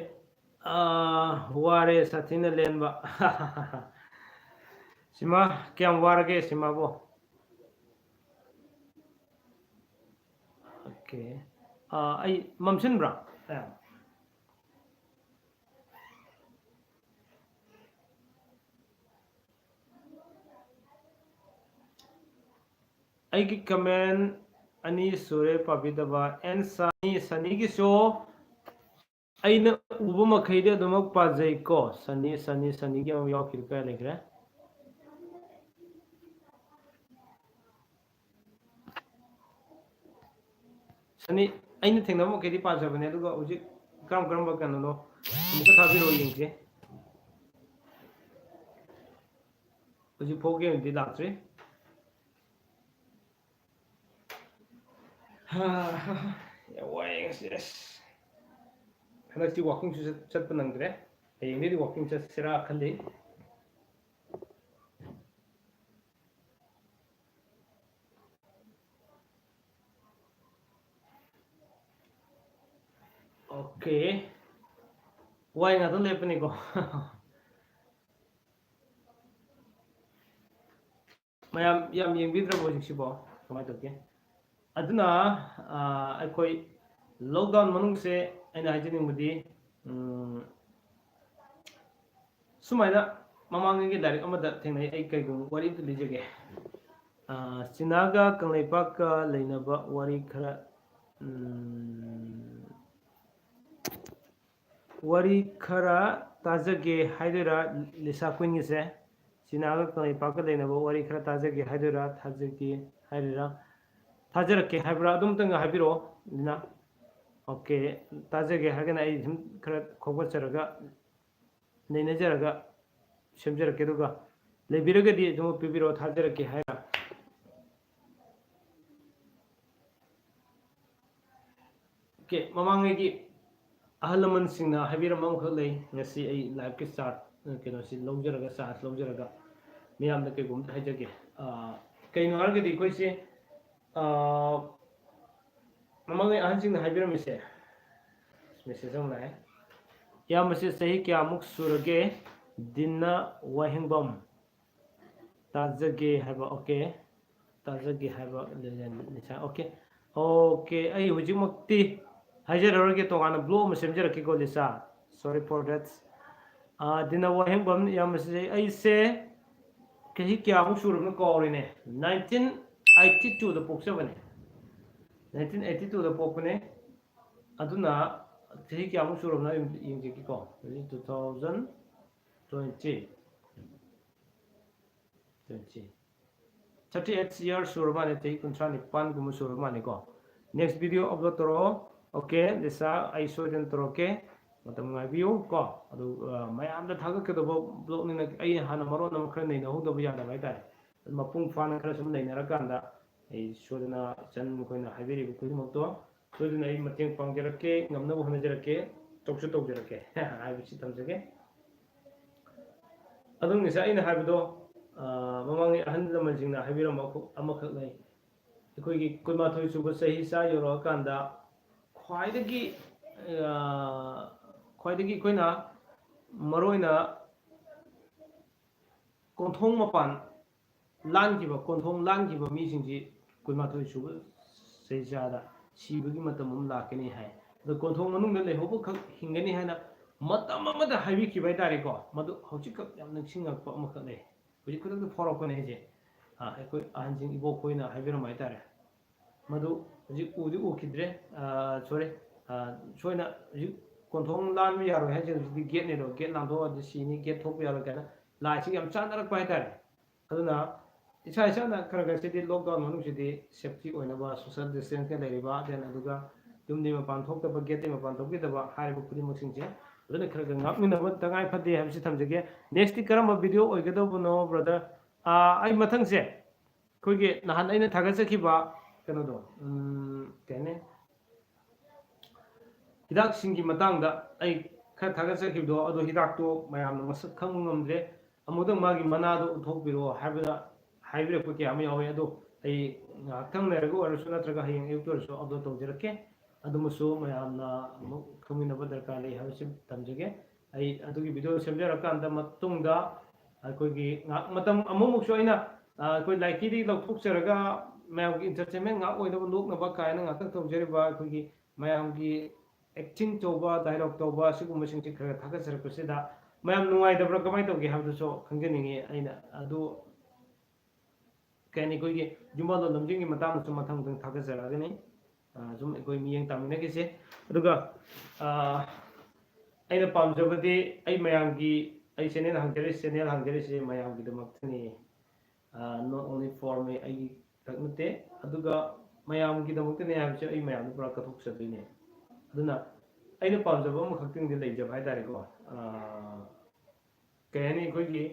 ꯑꯥ, ꯋꯥꯔꯦ ꯁꯥꯊꯤꯅ ꯂꯦꯟꯕ꯫ ꯁꯤꯃꯥ ꯀꯌꯥꯝ ꯋꯥꯔꯒꯦ ꯁꯤꯃꯥꯕꯨ? Okay, ꯑꯥ, ꯑꯩ ꯃꯝꯁꯤꯟꯕ꯭ꯔꯥ? ꯑꯥ꯫ ꯑꯩꯒꯤ comment ꯑꯅꯤ ꯁꯨꯔꯦ ꯄꯥꯕꯤꯗꯕ꯫ ꯑꯦꯟ ꯁꯅꯤ, ꯁꯅꯤꯒꯤꯁꯨ ꯑꯩꯅ ꯎꯕ ꯃꯈꯩꯗꯤ ꯑꯗꯨꯃꯛ ꯄꯥꯖꯩꯀꯣ꯫ ꯁꯅꯤ, ꯁꯅꯤ, ꯁꯅꯤꯒꯤ ꯑꯃ ꯌꯥꯎꯈꯤꯕ ꯀꯌꯥ ꯂꯩꯈ꯭ꯔꯦ? ꯁꯅꯤ, ꯑꯩꯅ ꯊꯦꯡꯅꯕ ꯃꯈꯩꯗꯤ ꯄꯥꯖꯕꯅꯦ, ꯑꯗꯨꯒ ꯍꯧꯖꯤꯛ ꯀꯔꯝ ꯀꯔꯝꯕ ꯀꯩꯅꯣꯅꯣ ꯑꯃꯨꯛꯀ ꯊꯥꯕꯤꯔꯛꯑꯣ ꯌꯦꯡꯁꯦ꯫ ꯍꯧꯖꯤꯛ ꯐꯥꯎꯒꯤ ꯑꯣꯏꯅꯗꯤ ꯂꯥꯛꯇ꯭ꯔꯤ꯫ ꯍꯥ, ꯍꯥ, ꯍꯥ꯫ ꯌꯥꯝ ꯋꯥꯏꯌꯦ ꯉꯁꯤ, ꯑꯁ꯫ ꯍꯟꯗꯛꯇꯤ walking ꯁꯨ ꯆꯠ-, ꯆꯠꯄ ꯅꯪꯗ꯭ꯔꯦ꯫ ꯍꯌꯦꯡꯗꯩꯗꯤ walking ꯆꯠꯁꯤꯔꯥ ꯈꯜꯂꯤ꯫ Okay꯫ ꯋꯥꯏ ꯉꯥꯛꯇ ꯂꯦꯞꯄꯅꯤꯀꯣ꯫ ꯃꯌꯥꯝ ꯌꯥꯝ ꯌꯦꯡꯕꯤꯗ꯭ꯔꯕꯣ ꯍꯧꯖꯤꯛꯁꯤꯕꯣ? ꯀꯃꯥꯏꯅ ꯇꯧꯒꯦ? ꯑꯗꯨꯅ, ꯑ, ꯑꯩꯈꯣꯏ lockdown ꯃꯅꯨꯡꯁꯦ ꯑꯩꯅ ꯍꯥꯏꯖꯅꯤꯡꯕꯗꯤ, ꯎꯝ, ꯁꯨꯃꯥꯏꯅ ꯃꯃꯥꯡꯉꯩꯒꯤ ꯂꯥꯏꯔꯤꯛ ꯑꯃꯗ ꯊꯦꯡꯅꯩ, ꯑꯩ ꯀꯩꯒꯨꯝꯕ ꯋꯥꯔꯤ ꯑꯝꯇ ꯂꯤꯖꯒꯦ꯫ ꯑ, ꯆꯤꯅꯥꯒ ꯀꯪꯂꯩꯄꯥꯛꯀ ꯂꯩꯅꯕ ꯋꯥꯔꯤ ꯈꯔ, ꯎꯝ, ꯋꯥꯔꯤ ꯈꯔ ꯇꯥꯖꯒꯦ ꯍꯥꯏꯗꯣꯏꯔꯥ, ꯂꯤꯁꯥ ꯀ꯭ꯋꯤꯟꯒꯤꯁꯦ? ꯆꯤꯅꯥꯒ ꯀꯪꯂꯩꯄꯥꯛꯀ ꯂꯩꯅꯕ ꯋꯥꯔꯤ ꯈꯔ ꯇꯥꯖꯒꯦ ꯍꯥꯏꯗꯣꯏꯔꯥ, ꯊꯥꯖꯒꯦ ꯍꯥꯏꯔꯤꯔꯥ? ꯊꯥꯖꯔꯛꯀꯦ ꯍꯥꯏꯕ꯭ꯔꯥ? ꯑꯗꯨꯝꯇꯪꯒ ꯍꯥꯏꯕꯤꯔꯛꯑꯣ, ꯂꯤꯅꯥ꯫ Okay, ꯇꯥꯖꯒꯦ ꯍꯥꯏꯔꯒꯅ ꯑꯩ ꯁꯨꯝ ꯈꯔ ꯈꯣꯝꯒꯠꯆꯔꯒ, ꯅꯩꯅꯖꯔꯒ, ꯁꯦꯝꯖꯔꯛꯀꯦ, ꯑꯗꯨꯒ ꯂꯩꯕꯤꯔꯒꯗꯤ ꯑꯗꯨꯝ ꯄꯤꯕꯤꯔꯛꯑꯣ, ꯊꯥꯖꯔꯛꯀꯦ ꯍꯥꯏꯔ꯫ Okay, ꯃꯃꯥꯡꯉꯩꯒꯤ ꯑꯍꯜ ꯂꯃꯟꯁꯤꯡꯅ ꯍꯥꯏꯕꯤꯔꯝꯕ ꯑꯃꯈꯛ ꯂꯩ, ꯉꯁꯤ ꯑꯩ live ꯀꯤ chart, ꯀꯩꯅꯣꯁꯤ ꯂꯧꯖꯔꯒ, chance ꯂꯧꯖꯔꯒ ꯃꯤꯌꯥꯝꯗ ꯀꯩꯒꯨꯝꯕ ꯑꯝꯇ ꯍꯥꯏꯖꯒꯦ꯫ ꯑ, ꯀꯩꯅꯣ ꯍꯥꯏꯔꯒꯗꯤ ꯑꯩꯈꯣꯏꯁꯦ, ꯑ, ꯃꯃꯥꯡꯉꯩ ꯑꯍꯟꯁꯤꯡꯅ ꯍꯥꯏꯕꯤꯔꯝꯃꯤꯁꯦ, message ꯑꯃ ꯂꯥꯛꯑꯦ꯫ ꯏꯌꯥꯝꯕꯁꯦ ꯆꯍꯤ ꯀꯌꯥꯃꯨꯛ ꯁꯨꯔꯒꯦ? ꯗꯤꯟꯅ ꯋꯥꯍꯦꯡꯕꯝ꯫ ꯇꯥꯖꯒꯦ ꯍꯥꯏꯕ, okay꯫ ꯇꯥꯖꯒꯦ ꯍꯥꯏꯕ ꯂꯤꯂꯦꯟ ꯅꯤꯁꯥ, okay꯫ Okay, ꯑꯩ ꯍꯧꯖꯤꯛꯃꯛꯇꯤ ꯍꯥꯏꯖꯔꯔꯣꯏꯒꯦ, ꯇꯣꯉꯥꯟꯅ blog ꯑꯃ ꯁꯦꯝꯖꯔꯛꯀꯦꯀꯣ, ꯂꯤꯁꯥ꯫ Sorry for that꯫ ꯑ, ꯗꯤꯟꯅ ꯋꯥꯍꯦꯡꯕꯝ, ꯏꯌꯥꯝꯕꯁꯦ ꯑꯩꯁꯦ ꯆꯍꯤ ꯀꯌꯥꯃꯨꯛ ꯁꯨꯔꯕꯅꯣ ꯀꯥꯎꯔꯦꯅꯦ꯫ Nineteen, ꯑꯩꯠꯇꯤ ꯇꯨꯗ ꯄꯣꯛꯆꯕꯅꯦ꯫ ꯅꯥꯏꯟꯇꯤꯟ ꯑꯩꯠꯇꯤ ꯇꯨꯗ ꯄꯣꯛꯄꯅꯦ꯫ ꯑꯗꯨꯅ ꯆꯍꯤ ꯀꯌꯥꯃꯨꯛ ꯁꯨꯔꯕꯅꯣ ꯑꯩ ꯑꯝꯇ ꯌꯦꯡꯖꯒꯦꯀꯣ꯫ ꯍꯧꯖꯤꯛ two thousand twenty. Twenty. Thirty eight year ꯁꯨꯔ ꯃꯥꯜꯂꯦ, ꯆꯍꯤ ꯀꯨꯟꯊ꯭ꯔꯥ ꯅꯤꯄꯥꯟꯒꯨꯝꯕ ꯁꯨꯔ ꯃꯥꯜꯂꯦꯀꯣ꯫ ꯅꯦꯛꯁ ꯚꯤꯗꯤꯑꯣ ꯑꯞꯂꯣꯗ ꯇꯧꯔꯛꯑꯣ꯫ ꯑꯣꯀꯦ ꯂꯤꯁꯥ, ꯑꯩ ꯁꯣꯏꯗꯅ ꯇꯧꯔꯛꯀꯦ꯫ ꯃꯇꯝ ꯉꯥꯏꯕꯤꯌꯨ ꯀꯣ꯫ ꯑꯗꯨ, ꯑ, ꯃꯌꯥꯝꯗ ꯊꯥꯒꯠꯀꯗꯕ ꯕ꯭ꯂꯣꯒꯅꯤꯅ ꯑꯩ ꯍꯥꯟꯅ ꯃꯔꯣꯟ ꯑꯃ ꯈꯔ ꯅꯩꯅꯍꯧꯗꯕ ꯌꯥꯗꯕ ꯍꯥꯏꯇꯥꯔꯦ꯫ ꯑꯗꯨ ꯃꯄꯨꯡ ꯐꯥꯅ ꯈꯔ ꯁꯨꯝ ꯅꯩꯅꯔꯀꯥꯟꯗ ꯑꯩ ꯁꯣꯏꯗꯅ ꯏꯆꯟ ꯃꯈꯣꯏꯅ ꯍꯥꯏꯕꯤꯔꯤꯕ ꯈꯨꯗꯤꯡꯃꯛꯇꯣ ꯁꯣꯏꯗꯅ ꯑꯩ ꯃꯇꯦꯡ ꯄꯥꯡꯖꯔꯛꯀꯦ, ꯉꯝꯅꯕ ꯍꯣꯠꯅꯖꯔꯛꯀꯦ, ꯇꯧꯁꯨ ꯇꯧꯖꯔꯛꯀꯦ ꯍꯥꯏꯕꯁꯤ ꯊꯝꯖꯒꯦ꯫ ꯑꯗꯨ ꯉꯁꯥꯏ ꯑꯩꯅ ꯍꯥꯏꯕꯗꯣ, ꯑ, ꯃꯃꯥꯡꯒꯤ ꯑꯍꯜ ꯂꯃꯟꯁꯤꯡꯅ ꯍꯥꯏꯕꯤꯔꯝꯕ ꯑꯃꯈꯛ ꯂꯩ꯫ ꯑꯩꯈꯣꯏꯒꯤ ꯀꯨꯟꯃꯥꯊꯣꯏ ꯁꯨꯕ ꯆꯍꯤ ꯆꯥ ꯌꯧꯔꯛꯑꯀꯥꯟꯗ ꯈ꯭ꯋꯥꯏꯗꯒꯤ, ꯑ, ꯈ꯭ꯋꯥꯏꯗꯒꯤ ꯑꯩꯈꯣꯏꯅ ꯃꯔꯨꯑꯣꯏꯅ ꯀꯣꯟꯊꯣꯡ ꯃꯄꯥꯟ ꯂꯥꯟꯈꯤꯕ, ꯀꯣꯟꯊꯣꯡ ꯂꯥꯟꯈꯤꯕ ꯃꯤꯁꯤꯡꯁꯤ ꯀꯨꯟꯃꯥꯊꯣꯏ ꯁꯨꯕ ꯆꯍꯤ ꯆꯥꯗ ꯁꯤꯕꯒꯤ ꯃꯇꯝ ꯑꯃ ꯂꯥꯛꯀꯅꯤ ꯍꯥꯏ꯫ ꯑꯗꯣ ꯀꯣꯟꯊꯣꯡ ꯃꯅꯨꯡꯗ ꯂꯩꯍꯧꯕꯈꯛ ꯍꯤꯡꯒꯅꯤ ꯍꯥꯏꯅ ꯃꯇꯝ ꯑꯃꯗ ꯍꯥꯏꯕꯤꯈꯤꯕ ꯍꯥꯏꯇꯥꯔꯦꯀꯣ꯫ ꯃꯗꯨ ꯍꯧꯖꯤꯛꯈꯛ ꯌꯥꯝ ꯅꯤꯡꯁꯤꯡꯉꯛꯄ ꯑꯃꯈꯛ ꯂꯩ꯫ ꯍꯧꯖꯤꯛ ꯈꯨꯗꯛꯇ ꯐꯥꯎꯔꯛꯄꯅꯦ ꯑꯩꯁꯦ꯫ ꯑ, ꯑꯩꯈꯣꯏ ꯑꯍꯟꯁꯤꯡ, ꯏꯕꯣꯛꯈꯣꯏꯅ ꯍꯥꯏꯕꯤꯔꯝꯕ ꯍꯥꯏꯇꯥꯔꯦ꯫ ꯃꯗꯨ ꯍꯧꯖꯤꯛ ꯎꯗꯤ ꯎꯈꯤꯗ꯭ꯔꯦ꯫ ꯑ, ꯁꯣꯔꯤ꯫ ꯑ, ꯁꯣꯏꯅ ꯍꯧꯖꯤꯛ ꯀꯣꯟꯊꯣꯡ ꯂꯥꯟꯕ ꯌꯥꯔꯣꯏ ꯍꯥꯏꯁꯦ ꯍꯧꯖꯤꯛꯇꯤ ꯒꯦꯠꯅꯦꯗꯣ꯫ ꯒꯦꯠ ꯂꯥꯟꯊꯣꯛꯑꯗꯤ ꯁꯤꯅꯤ, ꯒꯦꯠ ꯊꯣꯛꯄ ꯌꯥꯔꯣꯏ ꯀꯥꯏꯅ ꯂꯥꯏꯁꯤꯒ ꯌꯥꯝ ꯆꯥꯟꯅꯔꯛꯄ ꯍꯥꯏꯇꯥꯔꯦ꯫ ꯑꯗꯨꯅ ꯏꯁꯥ ꯏꯁꯥꯅ ꯈꯔ ꯈꯔ ꯁꯤꯗꯤ ꯂꯣꯛꯗꯥꯎꯟ ꯃꯅꯨꯡꯁꯤꯗꯤ ꯁꯦꯐꯇꯤ ꯑꯣꯏꯅꯕ social distance ꯀ ꯂꯩꯔꯤꯕ, then ꯑꯗꯨꯒ ꯌꯨꯝꯗꯒꯤ ꯃꯄꯥꯟ ꯊꯣꯛꯇꯕ, ꯒꯦꯠꯇꯒꯤ ꯃꯄꯥꯟ ꯊꯣꯛꯄꯤꯗꯕ ꯍꯥꯏꯔꯤꯕ ꯈꯨꯗꯤꯡꯃꯛꯁꯤꯡꯁꯦ ꯐꯖꯅ ꯈꯔ ꯈꯔ ꯉꯥꯛꯃꯤꯟꯅꯕ ꯇꯉꯥꯏ ꯐꯗꯦ ꯍꯥꯏꯕꯁꯤ ꯊꯝꯖꯒꯦ꯫ ꯅꯦꯛꯁꯇꯤ ꯀꯔꯝꯕ ꯚꯤꯗꯤꯑꯣ ꯑꯣꯏꯒꯗꯧꯕꯅꯣ, ꯕ꯭ꯔꯗꯔ? ꯑꯥ, ꯑꯩ ꯃꯊꯪꯁꯦ ꯑꯩꯈꯣꯏꯒꯤ ꯅꯍꯥꯟ ꯑꯩꯅ ꯊꯥꯒꯠꯆꯈꯤꯕ ꯀꯩꯅꯣꯗꯣ, ꯎꯝ, ꯀꯩ ꯍꯥꯏꯅꯤ, ꯍꯤꯗꯥꯛꯁꯤꯡꯒꯤ ꯃꯇꯥꯡꯗ ꯑꯩ ꯈꯔ ꯊꯥꯒꯠꯆꯈꯤꯕꯗꯣ, ꯑꯗꯣ ꯍꯤꯗꯥꯛꯇꯣ ꯃꯌꯥꯝꯅ ꯃꯁꯛ ꯈꯪꯕ ꯉꯝꯗ꯭ꯔꯦ꯫ ꯑꯃꯨꯛꯇꯪ ꯃꯥꯒꯤ ꯃꯅꯥꯗꯣ ꯎꯠꯊꯣꯛꯄꯤꯔꯛꯑꯣ ꯍꯥꯏꯕꯗ ꯍꯥꯏꯕꯤꯔꯛꯄ ꯀꯌꯥ ꯑꯃ ꯌꯥꯎꯋꯦ꯫ ꯑꯗꯣ ꯑꯩ ꯉꯥꯏꯍꯥꯛꯇꯪ ꯂꯩꯔꯒ ꯑꯣꯏꯔꯁꯨ ꯅꯠꯇ꯭ꯔꯒ ꯍꯌꯦꯡ ꯑꯌꯨꯛꯇ ꯑꯣꯏꯔꯁꯨ ꯑꯞꯂꯣꯗ ꯇꯧꯖꯔꯛꯀꯦ꯫ ꯑꯗꯨꯃꯁꯨ ꯃꯌꯥꯝꯅ ꯑꯃꯨꯛ ꯈꯪꯃꯤꯟꯅꯕ ꯗꯔꯀꯥꯔ ꯂꯩ ꯍꯥꯏꯕꯁꯤ ꯊꯝꯖꯒꯦ꯫ ꯑꯩ ꯑꯗꯨꯒꯤ ꯚꯤꯗꯤꯑꯣ ꯁꯦꯝꯖꯔꯀꯥꯟꯗ ꯃꯇꯨꯡꯗ ꯑꯩꯈꯣꯏꯒꯤ ꯉꯥꯏꯍꯥꯛ ꯃꯇꯝ ꯑꯃꯨꯛꯃꯨꯛꯁꯨ ꯑꯩꯅ, ꯑ, ꯑꯩꯈꯣꯏ ꯂꯥꯏꯀꯤꯗꯒꯤ ꯂꯧꯊꯣꯛꯆꯔꯒ ꯃꯌꯥꯝꯒꯤ entertainment ꯉꯥꯏꯍꯥꯛ ꯑꯣꯏꯅꯕ ꯅꯣꯛꯅꯕ ꯀꯥꯏꯅ ꯉꯥꯛꯇꯪ ꯇꯧꯖꯔꯤꯕ ꯑꯩꯈꯣꯏꯒꯤ ꯃꯌꯥꯝꯒꯤ acting ꯇꯧꯕ, dialogue ꯇꯧꯕ, ꯑꯁꯤꯒꯨꯝꯕꯁꯤꯡꯁꯤ ꯈꯔ ꯈꯔ ꯊꯥꯒꯠꯆꯔꯛꯄꯁꯤꯗ ꯃꯌꯥꯝ ꯅꯨꯡꯉꯥꯏꯇꯕ꯭ꯔꯥ, ꯀꯃꯥꯏꯅ ꯇꯧꯒꯦ ꯍꯥꯏꯕꯗꯨꯁꯨ ꯈꯪꯖꯅꯤꯡꯉꯤ꯫ ꯑꯩꯅ ꯑꯗꯨ ꯀꯩ ꯍꯥꯏꯅꯤ, ꯑꯩꯈꯣꯏꯒꯤ ꯌꯨꯝꯕꯥꯜ ꯂꯣꯟꯂꯝꯁꯤꯡꯒꯤ ꯃꯇꯥꯡꯗꯁꯨ ꯃꯊꯪ ꯃꯊꯪ ꯊꯥꯒꯠꯆꯔꯛꯑꯒꯅꯤ꯫ ꯑ, ꯁꯨꯝ ꯑꯩꯈꯣꯏ ꯃꯤꯠꯌꯦꯡ ꯇꯥꯃꯤꯟꯅꯈꯤꯁꯦ꯫ ꯑꯗꯨꯒ, ꯑ, ꯑꯩꯅ ꯄꯥꯝꯖꯕꯗꯤ ꯑꯩ ꯃꯌꯥꯝꯒꯤ, ꯑꯩ ꯆꯦꯅꯦꯜ ꯍꯥꯡꯖꯔꯤꯁꯦ, ꯆꯦꯅꯦꯜ ꯍꯥꯡꯖꯔꯤꯁꯦ ꯃꯌꯥꯝꯒꯤꯗꯃꯛꯇꯅꯤ꯫ ꯑ, not only for me, ꯑꯩꯒꯤ ꯈꯛ ꯅꯠꯇꯦ, ꯑꯗꯨꯒ ꯃꯌꯥꯝꯒꯤꯗꯃꯛꯇꯅꯦ ꯍꯥꯏꯕꯁꯦ ꯑꯩ ꯃꯌꯥꯝꯗ ꯄꯨꯔꯥ ꯀꯠꯊꯣꯛꯆꯗꯣꯏꯅꯦ꯫ ꯑꯗꯨꯅ ꯑꯩꯅ ꯄꯥꯝꯖꯕ ꯑꯃꯈꯛꯇꯪꯗꯤ ꯂꯩꯖꯕ ꯍꯥꯏꯇꯥꯔꯦꯀꯣ꯫ ꯑ, ꯀꯩ ꯍꯥꯏꯅꯤ, ꯑꯩꯈꯣꯏꯒꯤ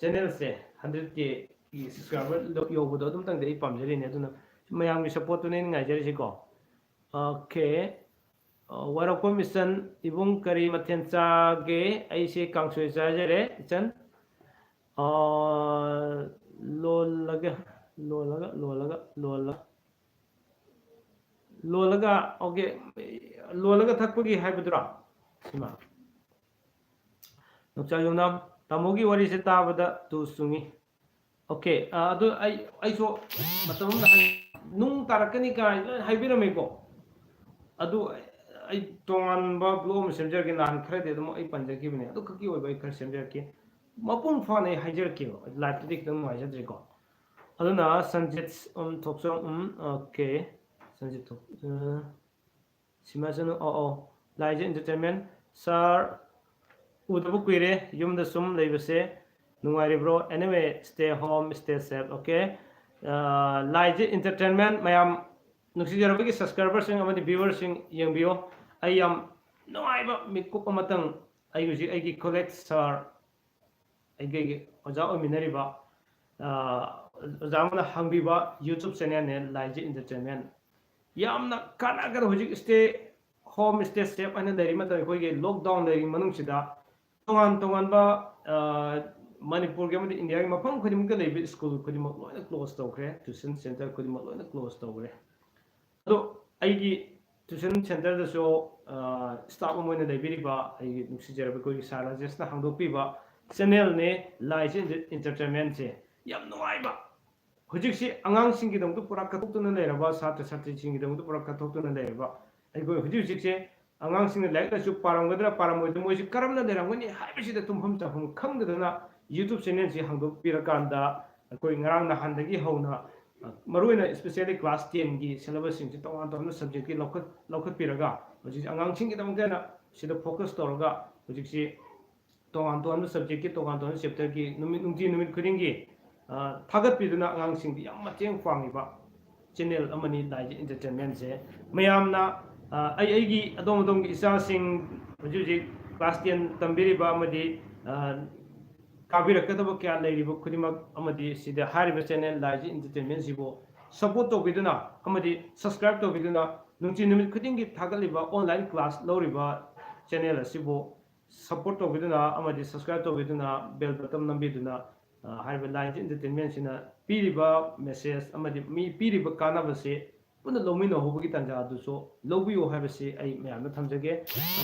ꯆꯦꯅꯦꯜꯁꯦ ꯍꯟꯗ꯭ꯔꯦꯠ ꯀꯦꯒꯤ ꯁꯕꯁꯀ꯭ꯔꯥꯏꯕꯔ ꯌꯧꯕꯗꯣ ꯑꯗꯨꯝꯇꯪꯗꯤ ꯑꯩ ꯄꯥꯝꯖꯔꯤꯅꯦ꯫ ꯑꯗꯨꯅ ꯃꯌꯥꯝꯒꯤ ꯁꯞꯄꯣꯔꯠꯇꯨꯅꯦ ꯑꯩꯅ ꯉꯥꯏꯖꯔꯤꯁꯤꯀꯣ꯫ ꯑꯣꯀꯦ꯫ ꯑ, ꯋꯥꯔꯛꯄꯝ ꯏꯆꯟ, ꯏꯕꯨꯡ ꯀꯔꯤ ꯃꯊꯦꯜ ꯆꯥꯒꯦ? ꯑꯩꯁꯦ ꯀꯥꯡꯁꯣꯏ ꯆꯥꯖꯔꯦ, ꯏꯆꯟ꯫ ꯑ, ꯂꯣꯜꯂꯒ, ꯂꯣꯜꯂꯒ, ꯂꯣꯜꯂꯒ, ꯂꯣꯜꯂꯒ, ꯂꯣꯜꯂꯒ, ꯑꯣꯀꯦ, ꯂꯣꯜꯂꯒ ꯊꯛꯄꯒꯤ ꯍꯥꯏꯕꯗꯨꯔꯣ? ꯁꯤꯃ꯫ ꯅꯣꯡꯆꯥ ꯌꯨꯝꯅꯥꯝ, ꯇꯥꯃꯣꯒꯤ ꯋꯥꯔꯤꯁꯦ ꯇꯥꯕꯗ ꯇꯨ ꯆꯨꯡꯉꯤ꯫ ꯑꯣꯀꯦ, ꯑ, ꯑꯗꯨ ꯑꯩ, ꯑꯩꯁꯨ ꯃꯇꯝ ꯑꯃꯗ ꯍꯥꯏ-, ꯅꯨꯡ ꯇꯥꯔꯛꯀꯅꯤ ꯀꯥꯏꯅ ꯂꯣꯏꯅ ꯍꯥꯏꯕꯤꯔꯝꯃꯦꯀꯣ꯫ ꯑꯗꯨ ꯑꯩ ꯇꯣꯉꯥꯟꯕ ꯕ꯭ꯂꯣꯛ ꯑꯃ ꯁꯦꯝꯖꯔꯛꯀꯦ, ꯅꯍꯥꯟ ꯈꯔꯗꯤ ꯑꯗꯨꯝ ꯑꯩ ꯄꯟꯖꯈꯤꯕꯅꯦ, ꯑꯗꯨ ꯈꯛꯀꯤ ꯑꯣꯏꯕ ꯑꯩ ꯈꯔ ꯁꯦꯝꯖꯔꯛꯀꯦ꯫ ꯃꯄꯨꯡ ꯐꯥꯅ ꯑꯩ ꯍꯥꯏꯖꯔꯛꯀꯦꯕ, ꯂꯥꯏꯐꯇꯗꯤ ꯈꯤꯇꯪ ꯅꯨꯡꯉꯥꯏꯖꯗ꯭ꯔꯤꯀꯣ꯫ ꯑꯗꯨꯅ ꯁꯟꯖꯤꯠ, ꯎꯝ, ꯊꯣꯛꯆꯣꯝ, ꯎꯝ, ꯑꯣꯀꯦ꯫ ꯁꯟꯖꯤꯠ ꯊꯣꯛ-, ꯑ, ꯁꯤꯃꯁꯅꯨ, ꯑꯣ, ꯑꯣ, ꯂꯥꯏꯖ ꯏꯟꯇꯔꯇꯦꯟꯃꯦꯟ꯫ ꯁꯥꯔ, ꯎꯗꯕ ꯀꯨꯏꯔꯦ, ꯌꯨꯝꯗ ꯁꯨꯝ ꯂꯩꯕꯁꯦ ꯅꯨꯡꯉꯥꯏꯔꯤꯕ꯭ꯔꯣ? Anyway, stay home, stay safe, okay? ꯑ, ꯂꯥꯏꯖ ꯏꯟꯇꯔꯇꯦꯟꯃꯦꯟ ꯃꯌꯥꯝ, ꯅꯨꯡꯁꯤꯖꯔꯕꯒꯤ ꯁꯕꯁꯀ꯭ꯔꯥꯏꯕꯔꯁꯤꯡ ꯑꯃꯗꯤ ꯚ꯭ꯌꯨꯋꯔꯁꯤꯡ ꯌꯦꯡꯕꯤꯌꯣ꯫ ꯑꯩ ꯌꯥꯝ ꯅꯨꯡꯉꯥꯏꯕ ꯃꯤꯀꯨꯞ ꯑꯃꯇꯪ, ꯑꯩ ꯍꯧꯖꯤꯛ ꯑꯩꯒꯤ ꯀꯣꯂꯦꯖ ꯁꯥꯔ, ꯑꯩꯒꯤ ꯑꯣꯖꯥ ꯑꯣꯏꯃꯤꯟꯅꯔꯤꯕ, ꯑ, ꯑꯣꯖꯥ ꯑꯃꯅ ꯍꯥꯡꯕꯤꯕ YouTube ꯆꯦꯅꯦꯜꯅꯦ, ꯂꯥꯏꯖ ꯏꯟꯇꯔꯇꯦꯟꯃꯦꯟ꯫ ꯌꯥꯝꯅ ꯀꯥꯟꯅꯒꯗꯕ, ꯍꯧꯖꯤꯛ stay home, stay safe ꯍꯥꯏꯅ ꯂꯩꯔꯤ ꯃꯇꯝ, ꯑꯩꯈꯣꯏꯒꯤ ꯂꯣꯛꯗꯥꯎꯟ ꯂꯩꯔꯤ ꯃꯅꯨꯡꯁꯤꯗ ꯇꯣꯉꯥꯟ ꯇꯣꯉꯥꯟꯕ, ꯑ, ꯃꯅꯤꯄꯨꯔꯒꯤ ꯑꯃꯗꯤ ꯏꯟꯗꯤꯌꯥꯒꯤ ꯃꯐꯝ ꯈꯨꯗꯤꯡꯃꯛꯇ ꯂꯩꯕ ꯁ꯭ꯀꯨꯜ ꯈꯨꯗꯤꯡꯃꯛ ꯂꯣꯏꯅ ꯀ꯭ꯂꯣꯖ ꯇꯧꯈ꯭ꯔꯦ, ꯇ꯭ꯌꯨꯁꯟ ꯁꯦꯟꯇꯔ ꯈꯨꯗꯤꯡꯃꯛ ꯂꯣꯏꯅ ꯀ꯭ꯂꯣꯖ ꯇꯧꯈ꯭ꯔꯦ꯫ ꯑꯗꯣ ꯑꯩꯒꯤ ꯇ꯭ꯌꯨꯁꯟ ꯁꯦꯟꯇꯔꯗꯁꯨ, ꯑ, ꯁ꯭ꯇꯥꯐ ꯑꯃ ꯑꯣꯏꯅ ꯂꯩꯕꯤꯔꯤꯕ ꯑꯩꯒꯤ ꯅꯨꯡꯁꯤꯖꯔꯕ ꯑꯩꯈꯣꯏꯒꯤ ꯁꯥꯔ ꯔꯥꯖꯦꯁꯅ ꯍꯥꯡꯗꯣꯛꯄꯤꯕ ꯆꯦꯅꯦꯜꯅꯦ ꯂꯥꯏꯖ ꯏꯟꯇꯔꯇꯦꯟꯃꯦꯟꯁꯦ꯫ ꯌꯥꯝ ꯅꯨꯡꯉꯥꯏꯕ, ꯍꯧꯖꯤꯛꯁꯤ ꯑꯉꯥꯡꯁꯤꯡꯒꯤꯗꯃꯛꯇ ꯄꯨꯔꯥ ꯀꯠꯊꯣꯛꯇꯨꯅ ꯂꯩꯔꯕ, ꯁꯥꯇ꯭ꯔ ꯁꯥꯇ꯭ꯔꯤꯁꯤꯡꯒꯤꯗꯃꯛꯇ ꯄꯨꯔꯥ ꯀꯠꯊꯣꯛꯇꯨꯅ ꯂꯩꯔꯕ, ꯑꯩꯈꯣꯏ ꯍꯧꯖꯤꯛ ꯍꯧꯖꯤꯛꯁꯦ ꯑꯉꯥꯡꯁꯤꯡꯅ ꯂꯥꯏꯔꯤꯛ ꯂꯥꯏꯁꯨ ꯄꯥꯔꯝꯒꯗ꯭ꯔꯥ ꯄꯥꯔꯝꯃꯣꯏꯗ꯭ꯔꯥ, ꯃꯣꯏꯁꯤ ꯀꯔꯝꯅ ꯂꯩꯔꯝꯒꯅꯤ ꯍꯥꯏꯕꯁꯤꯗ ꯇꯨꯝꯐꯝ ꯆꯥꯐꯝ ꯈꯪꯗꯗꯅ YouTube channelꯁꯤ ꯍꯥꯡꯗꯣꯛꯄꯤꯔꯀꯥꯟꯗ ꯑꯩꯈꯣꯏ ꯉꯔꯥꯡ ꯅꯍꯥꯟꯗꯒꯤ ꯍꯧꯅ, ꯑ, ꯃꯔꯨꯑꯣꯏꯅ especially class tenꯒꯤ syllabusꯁꯤꯡꯁꯤ ꯇꯣꯉꯥꯟ ꯇꯣꯉꯥꯟꯕ subjectꯀꯤ ꯂꯧꯈꯠ-, ꯂꯧꯈꯠꯄꯤꯔꯒ ꯍꯧꯖꯤꯛ ꯑꯉꯥꯡꯁꯤꯡꯒꯤꯗꯃꯛꯇ ꯍꯦꯟꯅ ꯁꯤꯗ focus ꯇꯧꯔꯒ ꯍꯧꯖꯤꯛꯁꯤ ꯇꯣꯉꯥꯟ ꯇꯣꯉꯥꯟꯕ subjectꯀꯤ ꯇꯣꯉꯥꯟ ꯇꯣꯉꯥꯟꯕ chapterꯒꯤ ꯅꯨꯃꯤꯠ, ꯅꯨꯡꯇꯤ ꯅꯨꯃꯤꯠ ꯈꯨꯗꯤꯡꯒꯤ, ꯑ, ꯊꯥꯒꯠꯄꯤꯗꯨꯅ ꯑꯉꯥꯡꯁꯤꯡꯗ ꯌꯥꯝ ꯃꯇꯦꯡ ꯄꯥꯡꯉꯤꯕ channel ꯑꯃꯅꯤ ꯂꯥꯏꯖꯤꯠ Entertainmentꯁꯦ꯫ ꯃꯌꯥꯝꯅ, ꯑ, ꯑꯩ, ꯑꯩꯒꯤ ꯑꯗꯣꯝ ꯑꯗꯣꯝꯒꯤ ꯏꯆꯥꯁꯤꯡ ꯍꯧꯖꯤꯛ ꯍꯧꯖꯤꯛ class ten ꯇꯝꯕꯤꯔꯤꯕ ꯑꯃꯗꯤ, ꯑ, ꯀꯥꯕꯤꯔꯛꯀꯗꯕ ꯀꯌꯥ ꯂꯩꯔꯤꯕ ꯈꯨꯗꯤꯡꯃꯛ ꯑꯃꯗꯤ ꯁꯤꯗ ꯍꯥꯏꯔꯤꯕ channel ꯂꯥꯏꯖꯤꯠ Entertainmentꯁꯤꯕꯨ support ꯇꯧꯕꯤꯗꯨꯅ ꯑꯃꯗꯤ subscribe ꯇꯧꯕꯤꯗꯨꯅ ꯅꯨꯡꯇꯤ ꯅꯨꯃꯤꯠ ꯈꯨꯗꯤꯡꯒꯤ ꯊꯥꯒꯠꯂꯤꯕ online class ꯂꯧꯔꯤꯕ channel ꯑꯁꯤꯕꯨ support ꯇꯧꯕꯤꯗꯨꯅ ꯑꯃꯗꯤ subscribe ꯇꯧꯕꯤꯗꯨꯅ bell button ꯅꯝꯕꯤꯗꯨꯅ, ꯑ, ꯍꯥꯏꯔꯤꯕ ꯂꯥꯏꯖꯤꯠ Entertainmentꯁꯤꯅ ꯄꯤꯔꯤꯕ message ꯑꯃꯗꯤ ꯃꯤ ꯄꯤꯔꯤꯕ ꯀꯥꯟꯅꯕꯁꯦ ꯄꯨꯟꯅ ꯂꯧꯃꯤꯟꯅꯍꯧꯕꯒꯤ ꯇꯥꯟꯖꯥ ꯑꯗꯨꯁꯨ ꯂꯧꯕꯤꯌꯨ ꯍꯥꯏꯕꯁꯤ ꯑꯩ ꯃꯌꯥꯝꯗ ꯊꯝꯖꯒꯦ꯫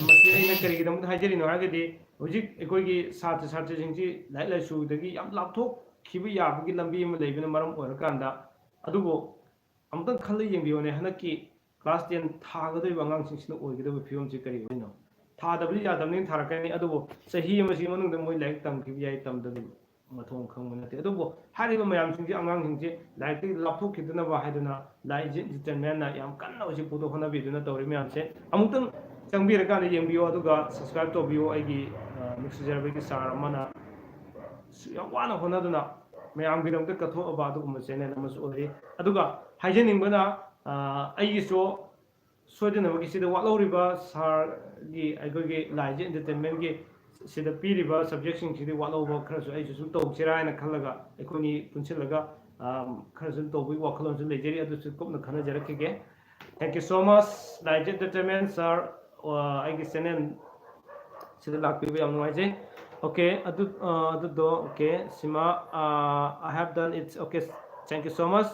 ꯃꯁꯤ ꯑꯩꯅ ꯀꯔꯤꯒꯤꯗꯃꯛꯇ ꯍꯥꯏꯖꯔꯤꯅꯣ ꯍꯥꯏꯔꯒꯗꯤ ꯍꯧꯖꯤꯛ ꯑꯩꯈꯣꯏꯒꯤ ꯁꯥꯇ꯭ꯔ ꯁꯥꯇ꯭ꯔꯤꯁꯤꯡꯁꯤ ꯂꯥꯏꯔꯤꯛ ꯂꯥꯏꯁꯨꯗꯒꯤ ꯌꯥꯝ ꯂꯥꯞꯊꯣꯛꯈꯤꯕ ꯌꯥꯕꯒꯤ ꯂꯝꯕꯤ ꯑꯃ ꯂꯩꯕꯅ ꯃꯔꯝ ꯑꯣꯏꯔꯀꯥꯟꯗ, ꯑꯗꯨꯕꯨ ꯑꯃꯨꯛꯇꯪ ꯈꯜꯂ ꯌꯦꯡꯕꯤꯌꯣꯅꯦ, ꯍꯟꯗꯛꯀꯤ class ten ꯊꯥꯒꯗꯧꯔꯤꯕ ꯑꯉꯥꯡꯁꯤꯡꯁꯤꯅ ꯑꯣꯏꯒꯗꯕ ꯐꯤꯕꯝꯁꯤ ꯀꯔꯤ ꯑꯣꯏꯅꯣ? ꯊꯥꯗꯕꯗꯤ ꯌꯥꯗꯕꯅꯤꯅ ꯊꯥꯔꯛꯀꯅꯤ, ꯑꯗꯨꯕꯨ ꯆꯍꯤ ꯑꯃꯁꯤꯒꯤ ꯃꯅꯨꯡꯗ ꯃꯣꯏ ꯂꯥꯏꯔꯤꯛ ꯇꯝꯈꯤꯕ ꯌꯥꯏ, ꯇꯝꯗꯕ ꯃꯊꯣꯡ ꯈꯪꯕ ꯅꯠꯇꯦ꯫ ꯑꯗꯨꯕꯨ ꯍꯥꯏꯔꯤꯕ ꯃꯌꯥꯝꯁꯤꯡꯁꯤ ꯑꯉꯥꯡꯁꯤꯡꯁꯤ ꯂꯥꯏꯔꯤꯛꯇꯒꯤ ꯂꯥꯞꯊꯣꯛꯈꯤꯗꯅꯕ ꯍꯥꯏꯗꯨꯅ ꯂꯥꯏꯖꯤꯠ Entertainmentꯅ ꯌꯥꯝ ꯀꯟꯅ ꯍꯧꯖꯤꯛ ꯄꯨꯊꯣꯛ ꯍꯣꯠꯅꯕꯤꯗꯨꯅ ꯇꯧꯔꯤ ꯃꯌꯥꯝꯁꯦ꯫ ꯑꯃꯨꯛꯇꯪ ꯆꯪꯕꯤꯔꯀꯥꯟꯗ ꯌꯦꯡꯕꯤꯌꯨ, ꯑꯗꯨꯒ subscribe ꯇꯧꯕꯤꯌꯨ꯫ ꯑꯩꯒꯤ, ꯑ, ꯅꯨꯡꯁꯤꯖꯔꯕꯒꯤ sir ꯑꯃꯅ ꯁꯨ-, ꯌꯥꯝ ꯋꯥꯅ ꯍꯣꯠꯅꯗꯨꯅ ꯃꯌꯥꯝꯒꯤꯗꯃꯛꯇ ꯀꯠꯊꯣꯛꯑꯕ ꯑꯗꯨꯒꯨꯝꯕ channel ꯑꯃꯁꯨ ꯑꯣꯏꯔꯤ꯫ ꯑꯗꯨꯒ ꯍꯥꯏꯖꯅꯤꯡꯕꯅ, ꯑ, ꯑꯩꯒꯤꯁꯨ ꯁꯣꯏꯗꯅꯃꯛꯀꯤ ꯁꯤꯗ ꯋꯥꯠꯍꯧꯔꯤꯕ sirꯒꯤ, ꯑꯩꯈꯣꯏꯒꯤ ꯂꯥꯏꯖꯤꯠ Entertainmentꯀꯤ ꯁꯤꯗ ꯄꯤꯔꯤꯕ subjectꯁꯤꯡꯁꯤꯗꯤ ꯋꯥꯠꯍꯧꯕ ꯈꯔꯁꯨ ꯑꯩꯁꯨ ꯁꯨꯝ ꯇꯧꯁꯤꯔꯥ ꯍꯥꯏꯅ ꯈꯜꯂꯒ ꯑꯩꯈꯣꯏꯅꯤ ꯄꯨꯟꯁꯤꯜꯂꯒ, ꯑ, ꯈꯔ ꯁꯨꯝ ꯇꯧꯕꯒꯤ ꯋꯥꯈꯜꯂꯣꯟꯁꯨ ꯂꯩꯖꯔꯤ, ꯑꯗꯨꯁꯨ ꯀꯨꯞꯅ ꯈꯟꯅꯖꯔꯛꯈꯤꯒꯦ꯫ Thank you so much, ꯂꯥꯏꯖꯤꯠ Entertainment sir, ꯑ, ꯑꯩꯒꯤ channel ꯁꯤꯗ ꯂꯥꯛꯄꯤꯕ ꯌꯥꯝ ꯅꯨꯡꯉꯥꯏꯖꯩ꯫ Okay, ꯑꯗꯨ, ꯑ, ꯑꯗꯨꯗꯣ, okay, ꯁꯤꯃ, ꯑ, I have done it. Okay, thank you so much.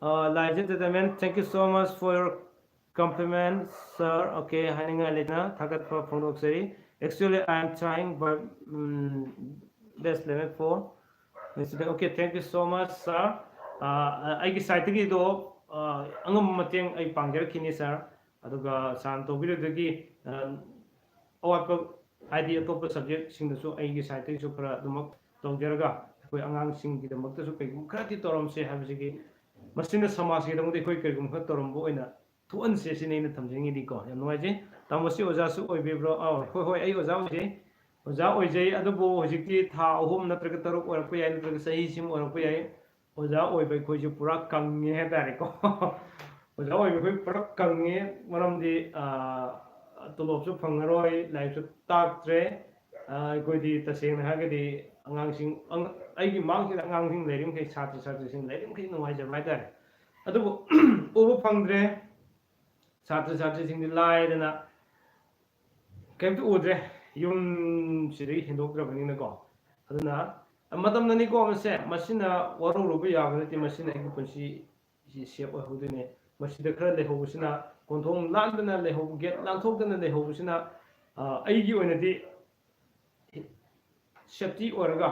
ꯑ, ꯂꯥꯏꯖꯤꯠ Entertainment, thank you so much for your compliment, sir. Okay, ꯍꯥꯏꯅꯤꯡꯉꯥꯏ ꯂꯩꯇꯅ ꯊꯥꯒꯠꯄ ꯐꯣꯡꯗꯣꯛꯆꯔꯤ꯫ Actually, I am trying, but, um, best limit for incident. Okay, thank you so much, sir. ꯑ, ꯑꯩꯒꯤ sideꯇꯒꯤꯗꯣ, ꯑ, ꯑꯉꯝꯕ ꯃꯇꯦꯡ ꯑꯩ ꯄꯥꯡꯖꯔꯛꯈꯤꯅꯤ, sir꯫ ꯑꯗꯨꯒ sirꯅ ꯇꯧꯕꯤꯔꯤꯗꯨꯒꯤ, ꯑ, ꯑꯋꯥꯠꯄ ꯍꯥꯏꯗꯤ ꯑꯇꯣꯞꯄ subjectꯁꯤꯡꯗꯁꯨ ꯑꯩꯒꯤ sideꯇꯒꯤꯁꯨ ꯈꯔ ꯑꯗꯨꯃꯛ ꯇꯧꯖꯔꯒ ꯑꯩꯈꯣꯏ ꯑꯉꯥꯡꯁꯤꯡꯒꯤꯗꯃꯛꯇꯁꯨ ꯀꯩꯒꯨꯝꯕ ꯈꯔꯗꯤ ꯇꯧꯔꯝꯁꯦ ꯍꯥꯏꯕꯁꯤꯒꯤ, ꯃꯁꯤꯅ ꯁꯃꯥꯖꯀꯤꯗꯃꯛꯇ ꯑꯩꯈꯣꯏ ꯀꯔꯤꯒꯨꯝꯕ ꯈꯔ ꯇꯧꯔꯝꯕ ꯑꯣꯏꯅ ꯊꯣꯛꯍꯟꯁꯦ ꯁꯤꯅꯤ ꯑꯩꯅ ꯊꯝꯖꯅꯤꯡꯉꯤꯗꯤꯀꯣ꯫ ꯌꯥꯝ ꯅꯨꯡꯉꯥꯏꯖꯩ꯫ ꯇꯥꯃꯣꯁꯤ ꯑꯣꯖꯥꯁꯨ ꯑꯣꯏꯕꯤꯕ꯭ꯔꯣ? ꯑꯥ, ꯍꯣꯏ, ꯍꯣꯏ, ꯑꯩ ꯑꯣꯖꯥ ꯑꯣꯏꯖꯩ꯫ ꯑꯣꯖꯥ ꯑꯣꯏꯖꯩ, ꯑꯗꯨꯕꯨ ꯍꯧꯖꯤꯛꯇꯤ ꯊꯥ ꯑꯍꯨꯝ ꯅꯠꯇ꯭ꯔꯒ ꯇꯔꯨꯛ ꯑꯣꯏꯔꯛꯄ ꯌꯥꯏ, ꯅꯠꯇ꯭ꯔꯒ ꯆꯍꯤ ꯁꯤꯃ ꯑꯣꯏꯔꯛꯄ ꯌꯥꯏ꯫ ꯑꯣꯖꯥ ꯑꯣꯏꯕ ꯑꯩꯈꯣꯏꯁꯨ ꯄꯨꯔꯥ ꯀꯪꯉꯦ ꯍꯥꯏꯇꯥꯔꯦꯀꯣ꯫ ꯑꯣꯖꯥ ꯑꯣꯏꯕ ꯑꯩꯈꯣꯏ ꯄꯨꯔꯥ ꯀꯪꯉꯦ, ꯃꯔꯝꯗꯤ, ꯑꯥ, ꯇꯣꯂꯣꯞꯁꯨ ꯐꯪꯉꯔꯣꯏ, ꯂꯥꯏꯔꯤꯛꯁꯨ ꯇꯥꯛꯇ꯭ꯔꯦ꯫ ꯑꯥ, ꯑꯩꯈꯣꯏꯗꯤ ꯇꯁꯦꯡꯅ ꯍꯥꯏꯔꯒꯗꯤ ꯑꯉꯥꯡꯁꯤꯡ, ꯑꯉ-, ꯑꯩꯒꯤ ꯃꯥꯡꯁꯤꯗ ꯑꯉꯥꯡꯁꯤꯡ ꯂꯩꯔꯤꯃꯈꯩ, ꯁꯥꯇ꯭ꯔ ꯁꯥꯇ꯭ꯔꯤꯁꯤꯡ ꯂꯩꯔꯤꯃꯈꯩ ꯅꯨꯡꯉꯥꯏꯖꯕ ꯍꯥꯏꯇꯥꯔꯦ꯫ ꯑꯗꯨꯕꯨ ꯎꯕ ꯐꯪꯗ꯭ꯔꯦ꯫ ꯁꯥꯇ꯭ꯔ ꯁꯥꯇ꯭ꯔꯤꯁꯤꯡꯗꯤ ꯂꯥꯏꯗꯅ ꯀꯩꯝꯇ ꯎꯗ꯭ꯔꯦ, ꯌꯨꯝꯁꯤꯗꯒꯤ ꯍꯦꯟꯗꯣꯛꯇ꯭ꯔꯕꯅꯤꯅꯀꯣ꯫ ꯑꯗꯨꯅ ꯃꯇꯝꯅꯅꯤꯀꯣ ꯃꯁꯦ, ꯃꯁꯤꯅ ꯋꯥꯔꯧꯔꯨꯕ ꯌꯥꯕ ꯅꯠꯇꯦ, ꯃꯁꯤꯅ ꯑꯩꯒꯤ ꯄꯨꯟꯁꯤ ꯁꯤ ꯁꯦꯞ ꯑꯣꯏꯍꯧꯗꯣꯏꯅꯦ꯫ ꯃꯁꯤꯗ ꯈꯔ ꯂꯩꯍꯧꯕꯁꯤꯅ, ꯀꯣꯟꯊꯣꯡ ꯂꯥꯟꯗꯅ ꯂꯩꯍꯧꯕ, ꯒꯦꯠ ꯂꯥꯟꯊꯣꯛꯇꯅ ꯂꯩꯍꯧꯕꯁꯤꯅ, ꯑ, ꯑꯩꯒꯤ ꯑꯣꯏꯅꯗꯤ ꯁꯦꯞꯇꯤ ꯑꯣꯏꯔꯒ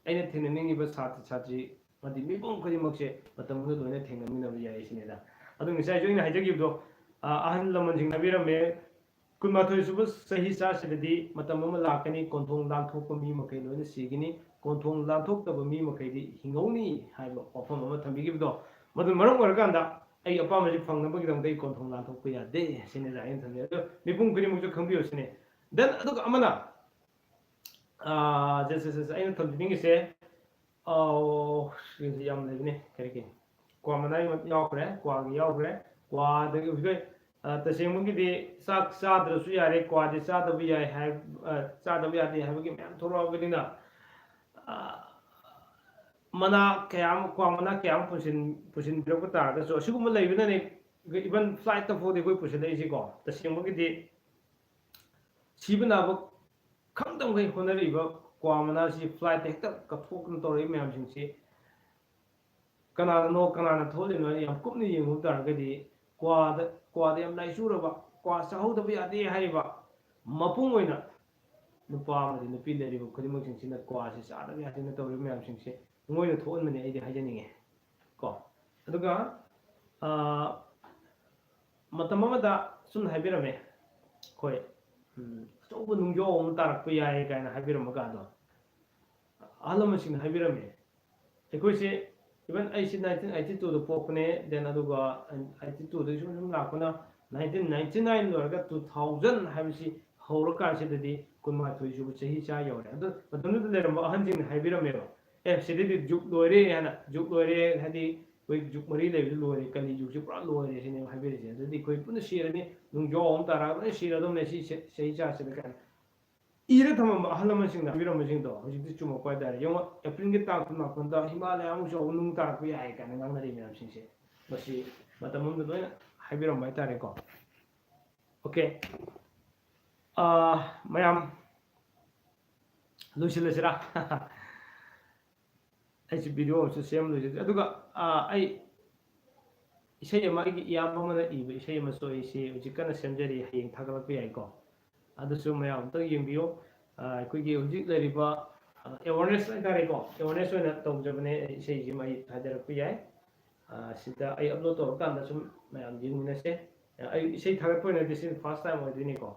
ꯑꯩꯅ ꯊꯦꯡꯅꯅꯤꯡꯉꯤꯕ ꯁꯥꯇ꯭ꯔ ꯁꯥꯇ꯭ꯔꯤ ꯑꯃꯗꯤ ꯃꯤꯄꯨꯝ ꯈꯨꯗꯤꯡꯃꯛꯁꯦ ꯃꯇꯝ ꯑꯃꯗ ꯂꯣꯏꯅ ꯊꯦꯡꯅꯃꯤꯟꯅꯕ ꯌꯥꯏ ꯁꯤꯅꯤꯗ꯫ ꯑꯗꯨ ꯉꯁꯥꯏꯁꯨ ꯑꯩꯅ ꯍꯥꯏꯖꯈꯤꯕꯗꯣ, ꯑ, ꯑꯍꯜ ꯂꯃꯟꯁꯤꯡꯅ ꯍꯥꯏꯕꯤꯔꯝꯃꯦ, ꯀꯨꯟꯃꯥꯊꯣꯏ ꯁꯨꯕ ꯆꯍꯤ ꯆꯥꯁꯤꯗꯗꯤ ꯃꯇꯝ ꯑꯃ ꯂꯥꯛꯀꯅꯤ, ꯀꯣꯟꯊꯣꯡ ꯂꯥꯟꯊꯣꯛꯄ ꯃꯤ ꯃꯈꯩ ꯂꯣꯏꯅ ꯁꯤꯒꯅꯤ, ꯀꯣꯟꯊꯣꯡ ꯂꯥꯟꯊꯣꯛꯇꯕ ꯃꯤ ꯃꯈꯩꯗꯤ ꯍꯤꯡꯍꯧꯅꯤ ꯍꯥꯏꯕ ꯋꯥꯐꯝ ꯑꯃ ꯊꯝꯕꯤꯈꯤꯕꯗꯣ, ꯃꯗꯨꯅ ꯃꯔꯝ ꯑꯣꯏꯔꯀꯥꯟꯗ ꯑꯩ ꯑꯄꯥꯝꯕꯁꯤ ꯐꯪꯅꯕꯒꯤꯗꯃꯛꯇ ꯑꯩ ꯀꯣꯟꯊꯣꯡ ꯂꯥꯟꯊꯣꯛꯄ ꯌꯥꯗꯦ ꯁꯤꯅꯤꯗ ꯑꯩꯅ ꯊꯝꯖꯩ꯫ ꯑꯗꯣ ꯃꯤꯄꯨꯝ ꯈꯨꯗꯤꯡꯃꯛꯁꯨ ꯈꯪꯕꯤꯌꯨ ꯁꯤꯅꯤ꯫ Then ꯑꯗꯨꯒ ꯑꯃꯅ, ꯑꯥ, ꯖꯁ, ꯖꯁ, ꯖꯁ, ꯑꯩꯅ ꯊꯝꯖꯅꯤꯡꯉꯤꯁꯦ, ꯑꯧ, ꯁꯤꯁꯦ ꯌꯥꯝ ꯂꯩꯕꯅꯦ, ꯀꯔꯤ ꯀꯔꯤ? ꯀ꯭ꯋꯥ ꯃꯅꯥꯒꯤ ꯌꯥꯎꯈ꯭ꯔꯦ, ꯀ꯭ꯋꯥꯒꯤ ꯌꯥꯎꯈ꯭ꯔꯦ, ꯀ꯭ꯋꯥꯗꯒꯤ ꯍꯧꯖꯤꯛ, ꯑ, ꯇꯁꯦꯡꯕꯒꯤꯗꯤ ꯆꯥꯛ ꯆꯥꯗ꯭ꯔꯁꯨ ꯌꯥꯔꯦ, ꯀ꯭ꯋꯥꯗꯤ ꯆꯥꯗꯕ ꯌꯥꯏ ꯍꯥꯏ-, ꯑ, ꯆꯥꯗꯕ ꯌꯥꯗꯦ ꯍꯥꯏꯕꯒꯤ ꯃꯌꯥꯝ ꯊꯣꯛꯂꯛꯑꯕꯅꯤꯅ, ꯑ, ꯃꯅꯥ ꯀꯌꯥ ꯑꯃ, ꯀ꯭ꯋꯥ ꯃꯅꯥ ꯀꯌꯥ ꯑꯃ ꯄꯨꯁꯤꯟ-, ꯄꯨꯁꯤꯟꯕꯤꯔꯛꯄ ꯇꯥꯔꯒꯁꯨ, ꯑꯁꯤꯒꯨꯝꯕ ꯂꯩꯕꯅꯅꯦ, even flight ꯇ ꯐꯥꯎꯗꯤ ꯑꯩꯈꯣꯏ ꯄꯨꯁꯤꯜꯂꯛꯏꯁꯤꯀꯣ꯫ ꯇꯁꯦꯡꯕꯒꯤꯗꯤ ꯁꯤꯕ ꯅꯥꯕ ꯈꯪꯗꯕꯈꯩ ꯍꯣꯠꯅꯔꯤꯕ ꯀ꯭ꯋꯥ ꯃꯅꯥꯁꯤ flight ꯇ ꯍꯦꯛꯇ ꯀꯠꯊꯣꯛꯇꯅ ꯇꯧꯔꯛꯏ ꯃꯌꯥꯝꯁꯤꯡꯁꯤ ꯀꯅꯥꯅꯅꯣ, ꯀꯅꯥꯅ ꯊꯣꯛꯍꯜꯂꯤꯅꯣ ꯍꯥꯏꯅ ꯌꯥꯝ ꯀꯨꯞꯅ ꯌꯦꯡꯉꯨꯕ ꯇꯥꯔꯒꯗꯤ, ꯀ꯭ꯋꯥꯗ, ꯀ꯭ꯋꯥꯗ ꯌꯥꯝ ꯂꯥꯏꯆꯨꯔꯕ, ꯀ꯭ꯋꯥ ꯆꯥꯍꯧꯗꯕ ꯌꯥꯗꯦ ꯍꯥꯏꯔꯤꯕ ꯃꯄꯨꯡ ꯑꯣꯏꯅ ꯅꯨꯄꯥ ꯑꯃꯗꯤ ꯅꯨꯄꯤ ꯂꯩꯔꯤꯕ ꯈꯨꯗꯤꯡꯃꯛꯁꯤꯡꯁꯤꯅ ꯀ꯭ꯋꯥꯁꯤ ꯆꯥꯗꯕ ꯌꯥꯗꯦꯅ ꯇꯧꯔꯤꯕ ꯃꯌꯥꯝꯁꯤꯡꯁꯦ ꯃꯣꯏꯅ ꯊꯣꯛꯍꯟꯕꯅꯦ ꯑꯩꯗꯤ ꯍꯥꯏꯖꯅꯤꯡꯉꯦ ꯀꯣ꯫ ꯑꯗꯨꯒ, ꯑꯥ, ꯃꯇꯝ ꯑꯃꯗ ꯁꯨꯝ ꯍꯥꯏꯕꯤꯔꯝꯃꯦ, ꯑꯩꯈꯣꯏ, ꯎꯝ, ꯑꯆꯧꯕ ꯅꯨꯡꯖꯥꯎ ꯑꯃ ꯇꯥꯔꯛꯄ ꯌꯥꯏ ꯀꯥꯏꯅ ꯍꯥꯏꯕꯤꯔꯝꯃꯒ ꯑꯗꯣ, ꯑꯍꯜ ꯂꯃꯟꯁꯤꯡꯅ ꯍꯥꯏꯕꯤꯔꯝꯃꯦ, ꯑꯩꯈꯣꯏꯁꯦ, even ꯑꯩꯁꯦ nineteen eighty twoꯗ ꯄꯣꯛꯄꯅꯦ, then ꯑꯗꯨꯒ eighty twoꯗꯒꯤ ꯁꯨꯝ ꯁꯨꯝ ꯂꯥꯛꯄꯅ nineteen ninety nine ꯂꯣꯏꯔꯒ two thousand ꯍꯥꯏꯕꯁꯤ ꯍꯧꯔꯀꯥꯟꯁꯤꯗꯗꯤ ꯀꯨꯟꯃꯥꯊꯣꯏ ꯁꯨꯕ ꯆꯍꯤ ꯆꯥ ꯌꯧꯔꯦ꯫ ꯑꯗꯨ ꯃꯇꯝꯗꯨꯗ ꯂꯩꯔꯝꯕ ꯑꯍꯟꯁꯤꯡꯅ ꯍꯥꯏꯕꯤꯔꯝꯃꯦꯕ, "ꯑꯦ, ꯁꯤꯗꯩꯗꯤ ꯖꯨꯛ ꯂꯣꯏꯔꯦ" ꯍꯥꯏꯅ꯫ ꯖꯨꯛ ꯂꯣꯏꯔꯦ ꯍꯥꯏꯗꯤ ꯑꯩꯈꯣꯏ ꯖꯨꯛ ꯃꯔꯤ ꯂꯩꯕꯗꯨ ꯂꯣꯏꯔꯦ, ꯀꯂꯤ ꯖꯨꯛꯁꯤ ꯄꯨꯔꯥ ꯂꯣꯏꯔꯦ ꯁꯤꯅꯦꯕ ꯍꯥꯏꯕꯤꯔꯤꯁꯦ꯫ ꯑꯗꯨꯗꯤ ꯑꯩꯈꯣꯏ ꯄꯨꯟꯅ ꯁꯤꯔꯅꯤ, ꯅꯨꯡꯖꯥꯎ ꯑꯃ ꯇꯥꯔꯛꯑꯒ ꯂꯣꯏ ꯁꯤꯔꯗꯧꯅꯦ ꯁꯤ ꯆ-, ꯆꯍꯤ ꯆꯥꯁꯤꯗ ꯀꯥꯏꯅ ꯏꯔ ꯊꯝꯃꯝꯕ ꯑꯍꯜ ꯂꯃꯟꯁꯤꯡꯅ ꯍꯥꯏꯕꯤꯔꯝꯕꯁꯤꯡꯗꯣ ꯍꯧꯖꯤꯛꯇꯤ ꯆꯨꯝꯃꯛꯄ ꯍꯥꯏꯇꯥꯔꯦ꯫ ꯌꯦꯡꯉꯣ, ꯑꯦꯄ꯭ꯔꯤꯜꯒꯤ ꯇꯥꯡ ꯀꯨꯟꯃꯥꯄꯟꯗ ꯍꯤꯃꯥꯂꯌꯥꯃꯨꯛ ꯆꯥꯎꯕ ꯅꯨꯡ ꯇꯥꯔꯛꯄ ꯌꯥꯏ ꯀꯥꯏꯅ ꯉꯥꯡꯅꯔꯤ ꯃꯌꯥꯝꯁꯤꯡꯁꯦ, ꯃꯁꯤ ꯃꯇꯝ ꯑꯃꯗ ꯂꯣꯏꯅ ꯍꯥꯏꯕꯤꯔꯝꯕ ꯍꯥꯏꯇꯥꯔꯦꯀꯣ꯫ ꯑꯣꯀꯦ꯫ ꯑꯥ, ꯃꯌꯥꯝ ꯂꯣꯏꯁꯤꯜꯂꯁꯤꯔꯥ? ꯑꯩꯁꯨ ꯚꯤꯗꯤꯑꯣ ꯑꯃꯁꯨ ꯁꯦꯝ ꯂꯣꯏꯖꯗ꯭ꯔꯤ꯫ ꯑꯗꯨꯒ, ꯑꯥ, ꯑꯩ ꯏꯁꯩ ꯑꯃ, ꯑꯩꯒꯤ ꯏꯌꯥꯝꯕ ꯑꯃꯅ ꯏꯕ ꯏꯁꯩ ꯑꯃꯁꯨ ꯑꯩꯁꯤ ꯍꯧꯖꯤꯛ ꯀꯟꯅ ꯁꯦꯝꯖꯔꯤ, ꯍꯌꯦꯡ ꯊꯥꯒꯠꯂꯛꯄ ꯌꯥꯏꯀꯣ꯫ ꯑꯗꯨꯁꯨ ꯃꯌꯥꯝ ꯑꯝꯇꯪ ꯌꯦꯡꯕꯤꯌꯨ꯫ ꯑꯥ, ꯑꯩꯈꯣꯏꯒꯤ ꯍꯧꯖꯤꯛ ꯂꯩꯔꯤꯕ, ꯑꯥ, awareness ꯍꯥꯏꯇꯥꯔꯦꯀꯣ, awareness ꯑꯣꯏꯅ ꯇꯧꯖꯕꯅꯦ꯫ ꯑꯩ ꯏꯁꯩꯁꯤꯃ ꯑꯩ ꯊꯥꯖꯔꯛꯄ ꯌꯥꯏ꯫ ꯑꯥ, ꯁꯤꯗ ꯑꯩ ꯑꯞꯂꯣꯗ ꯇꯧꯔꯀꯥꯟꯗ ꯁꯨꯝ ꯃꯌꯥꯝ ꯌꯦꯡꯃꯤꯟꯅꯁꯦ꯫ ꯑꯥ, ꯑꯩ ꯏꯁꯩ ꯊꯥꯒꯠꯄ ꯑꯣꯏꯅꯗꯤ ꯁꯤꯅ ꯐꯥꯔꯁ ꯇꯥꯏꯝ ꯑꯣꯏꯗꯣꯏꯅꯤꯀꯣ꯫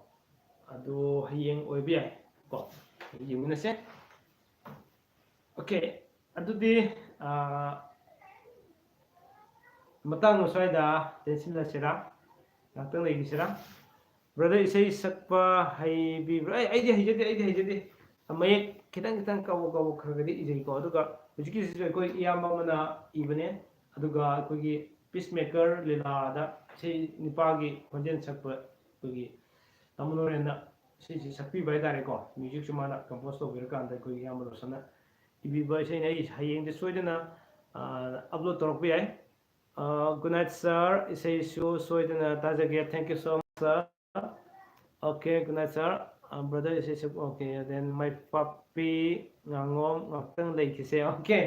ꯑꯗꯣ ꯍꯌꯦꯡ ꯑꯣꯏꯕ ꯌꯥꯏ ꯀꯣ, ꯌꯦꯡꯃꯤꯟꯅꯁꯦ꯫ ꯑꯣꯀꯦ, ꯑꯗꯨꯗꯤ, ꯑꯥ, ꯃꯇꯥꯡ ꯑꯁ꯭ꯋꯥꯏꯗ ꯇꯦꯟꯁꯤꯜꯂꯁꯤꯔꯥ? ꯉꯥꯛꯇꯪ ꯂꯩꯈꯤꯁꯤꯔꯥ? ꯕ꯭ꯔꯗꯔ, ꯏꯁꯩ ꯁꯛꯄ ꯍꯩꯕꯤꯕ꯭ꯔꯥ? ꯑꯩ, ꯑꯩꯗꯤ ꯍꯩꯖꯗꯦ, ꯑꯩꯗꯤ ꯍꯩꯖꯗꯦ꯫ ꯃꯌꯦꯛ ꯈꯤꯇꯪ ꯈꯤꯇꯪ ꯀꯥꯕꯣꯛ ꯀꯥꯕꯣꯛ ꯈꯔ ꯈꯔꯗꯤ ꯏꯖꯩꯀꯣ꯫ ꯑꯗꯨꯒ ꯍꯧꯖꯤꯛꯀꯤꯁꯤꯁꯨ ꯑꯩꯈꯣꯏ ꯏꯌꯥꯝꯕ ꯑꯃꯅ ꯏꯕꯅꯦ꯫ ꯑꯗꯨꯒ ꯑꯩꯈꯣꯏꯒꯤ ꯄꯤꯁꯃꯦꯀꯔ ꯂꯤꯂꯥꯗ ꯏꯁꯩ ꯅꯤꯄꯥꯒꯤ ꯈꯣꯟꯖꯦꯜ ꯁꯛꯄ ꯑꯩꯈꯣꯏꯒꯤ ꯇꯥꯃꯣ ꯅꯣꯔꯦꯟꯅ ꯏꯁꯩꯁꯤ ꯁꯛꯄꯤꯕ ꯍꯥꯏꯇꯥꯔꯦꯀꯣ꯫ ꯃ꯭ꯌꯨꯖꯤꯛꯁꯨ ꯃꯥꯅ ꯀꯝꯄꯣꯁ ꯇꯧꯕꯤꯔꯀꯥꯟꯗ ꯑꯩꯈꯣꯏꯒꯤ ꯏꯌꯥꯝꯕ ꯔꯣꯁꯟꯅ ꯏꯕꯤꯕ ꯏꯁꯩꯅꯦ꯫ ꯑꯩ ꯍꯌꯦꯡꯗꯤ ꯁꯣꯏꯗꯅ, ꯑꯥ, ꯑꯞꯂꯣꯗ ꯇꯧꯔꯛꯄ ꯌꯥꯏ꯫ ꯑꯥ, good night, sir. ꯏꯁꯩꯁꯨ ꯁꯣꯏꯗꯅ ꯇꯥꯖꯒꯦ꯫ Thank you so much, sir. Okay, good night, sir. Ah, brother, ꯏꯁꯩ ꯁꯛ-, okay, then ꯃꯥꯏ ꯄꯥꯛꯄꯤ ꯉꯥꯉꯣꯝ ꯉꯥꯛꯇꯪ ꯂꯩꯈꯤꯁꯦ꯫ Okay.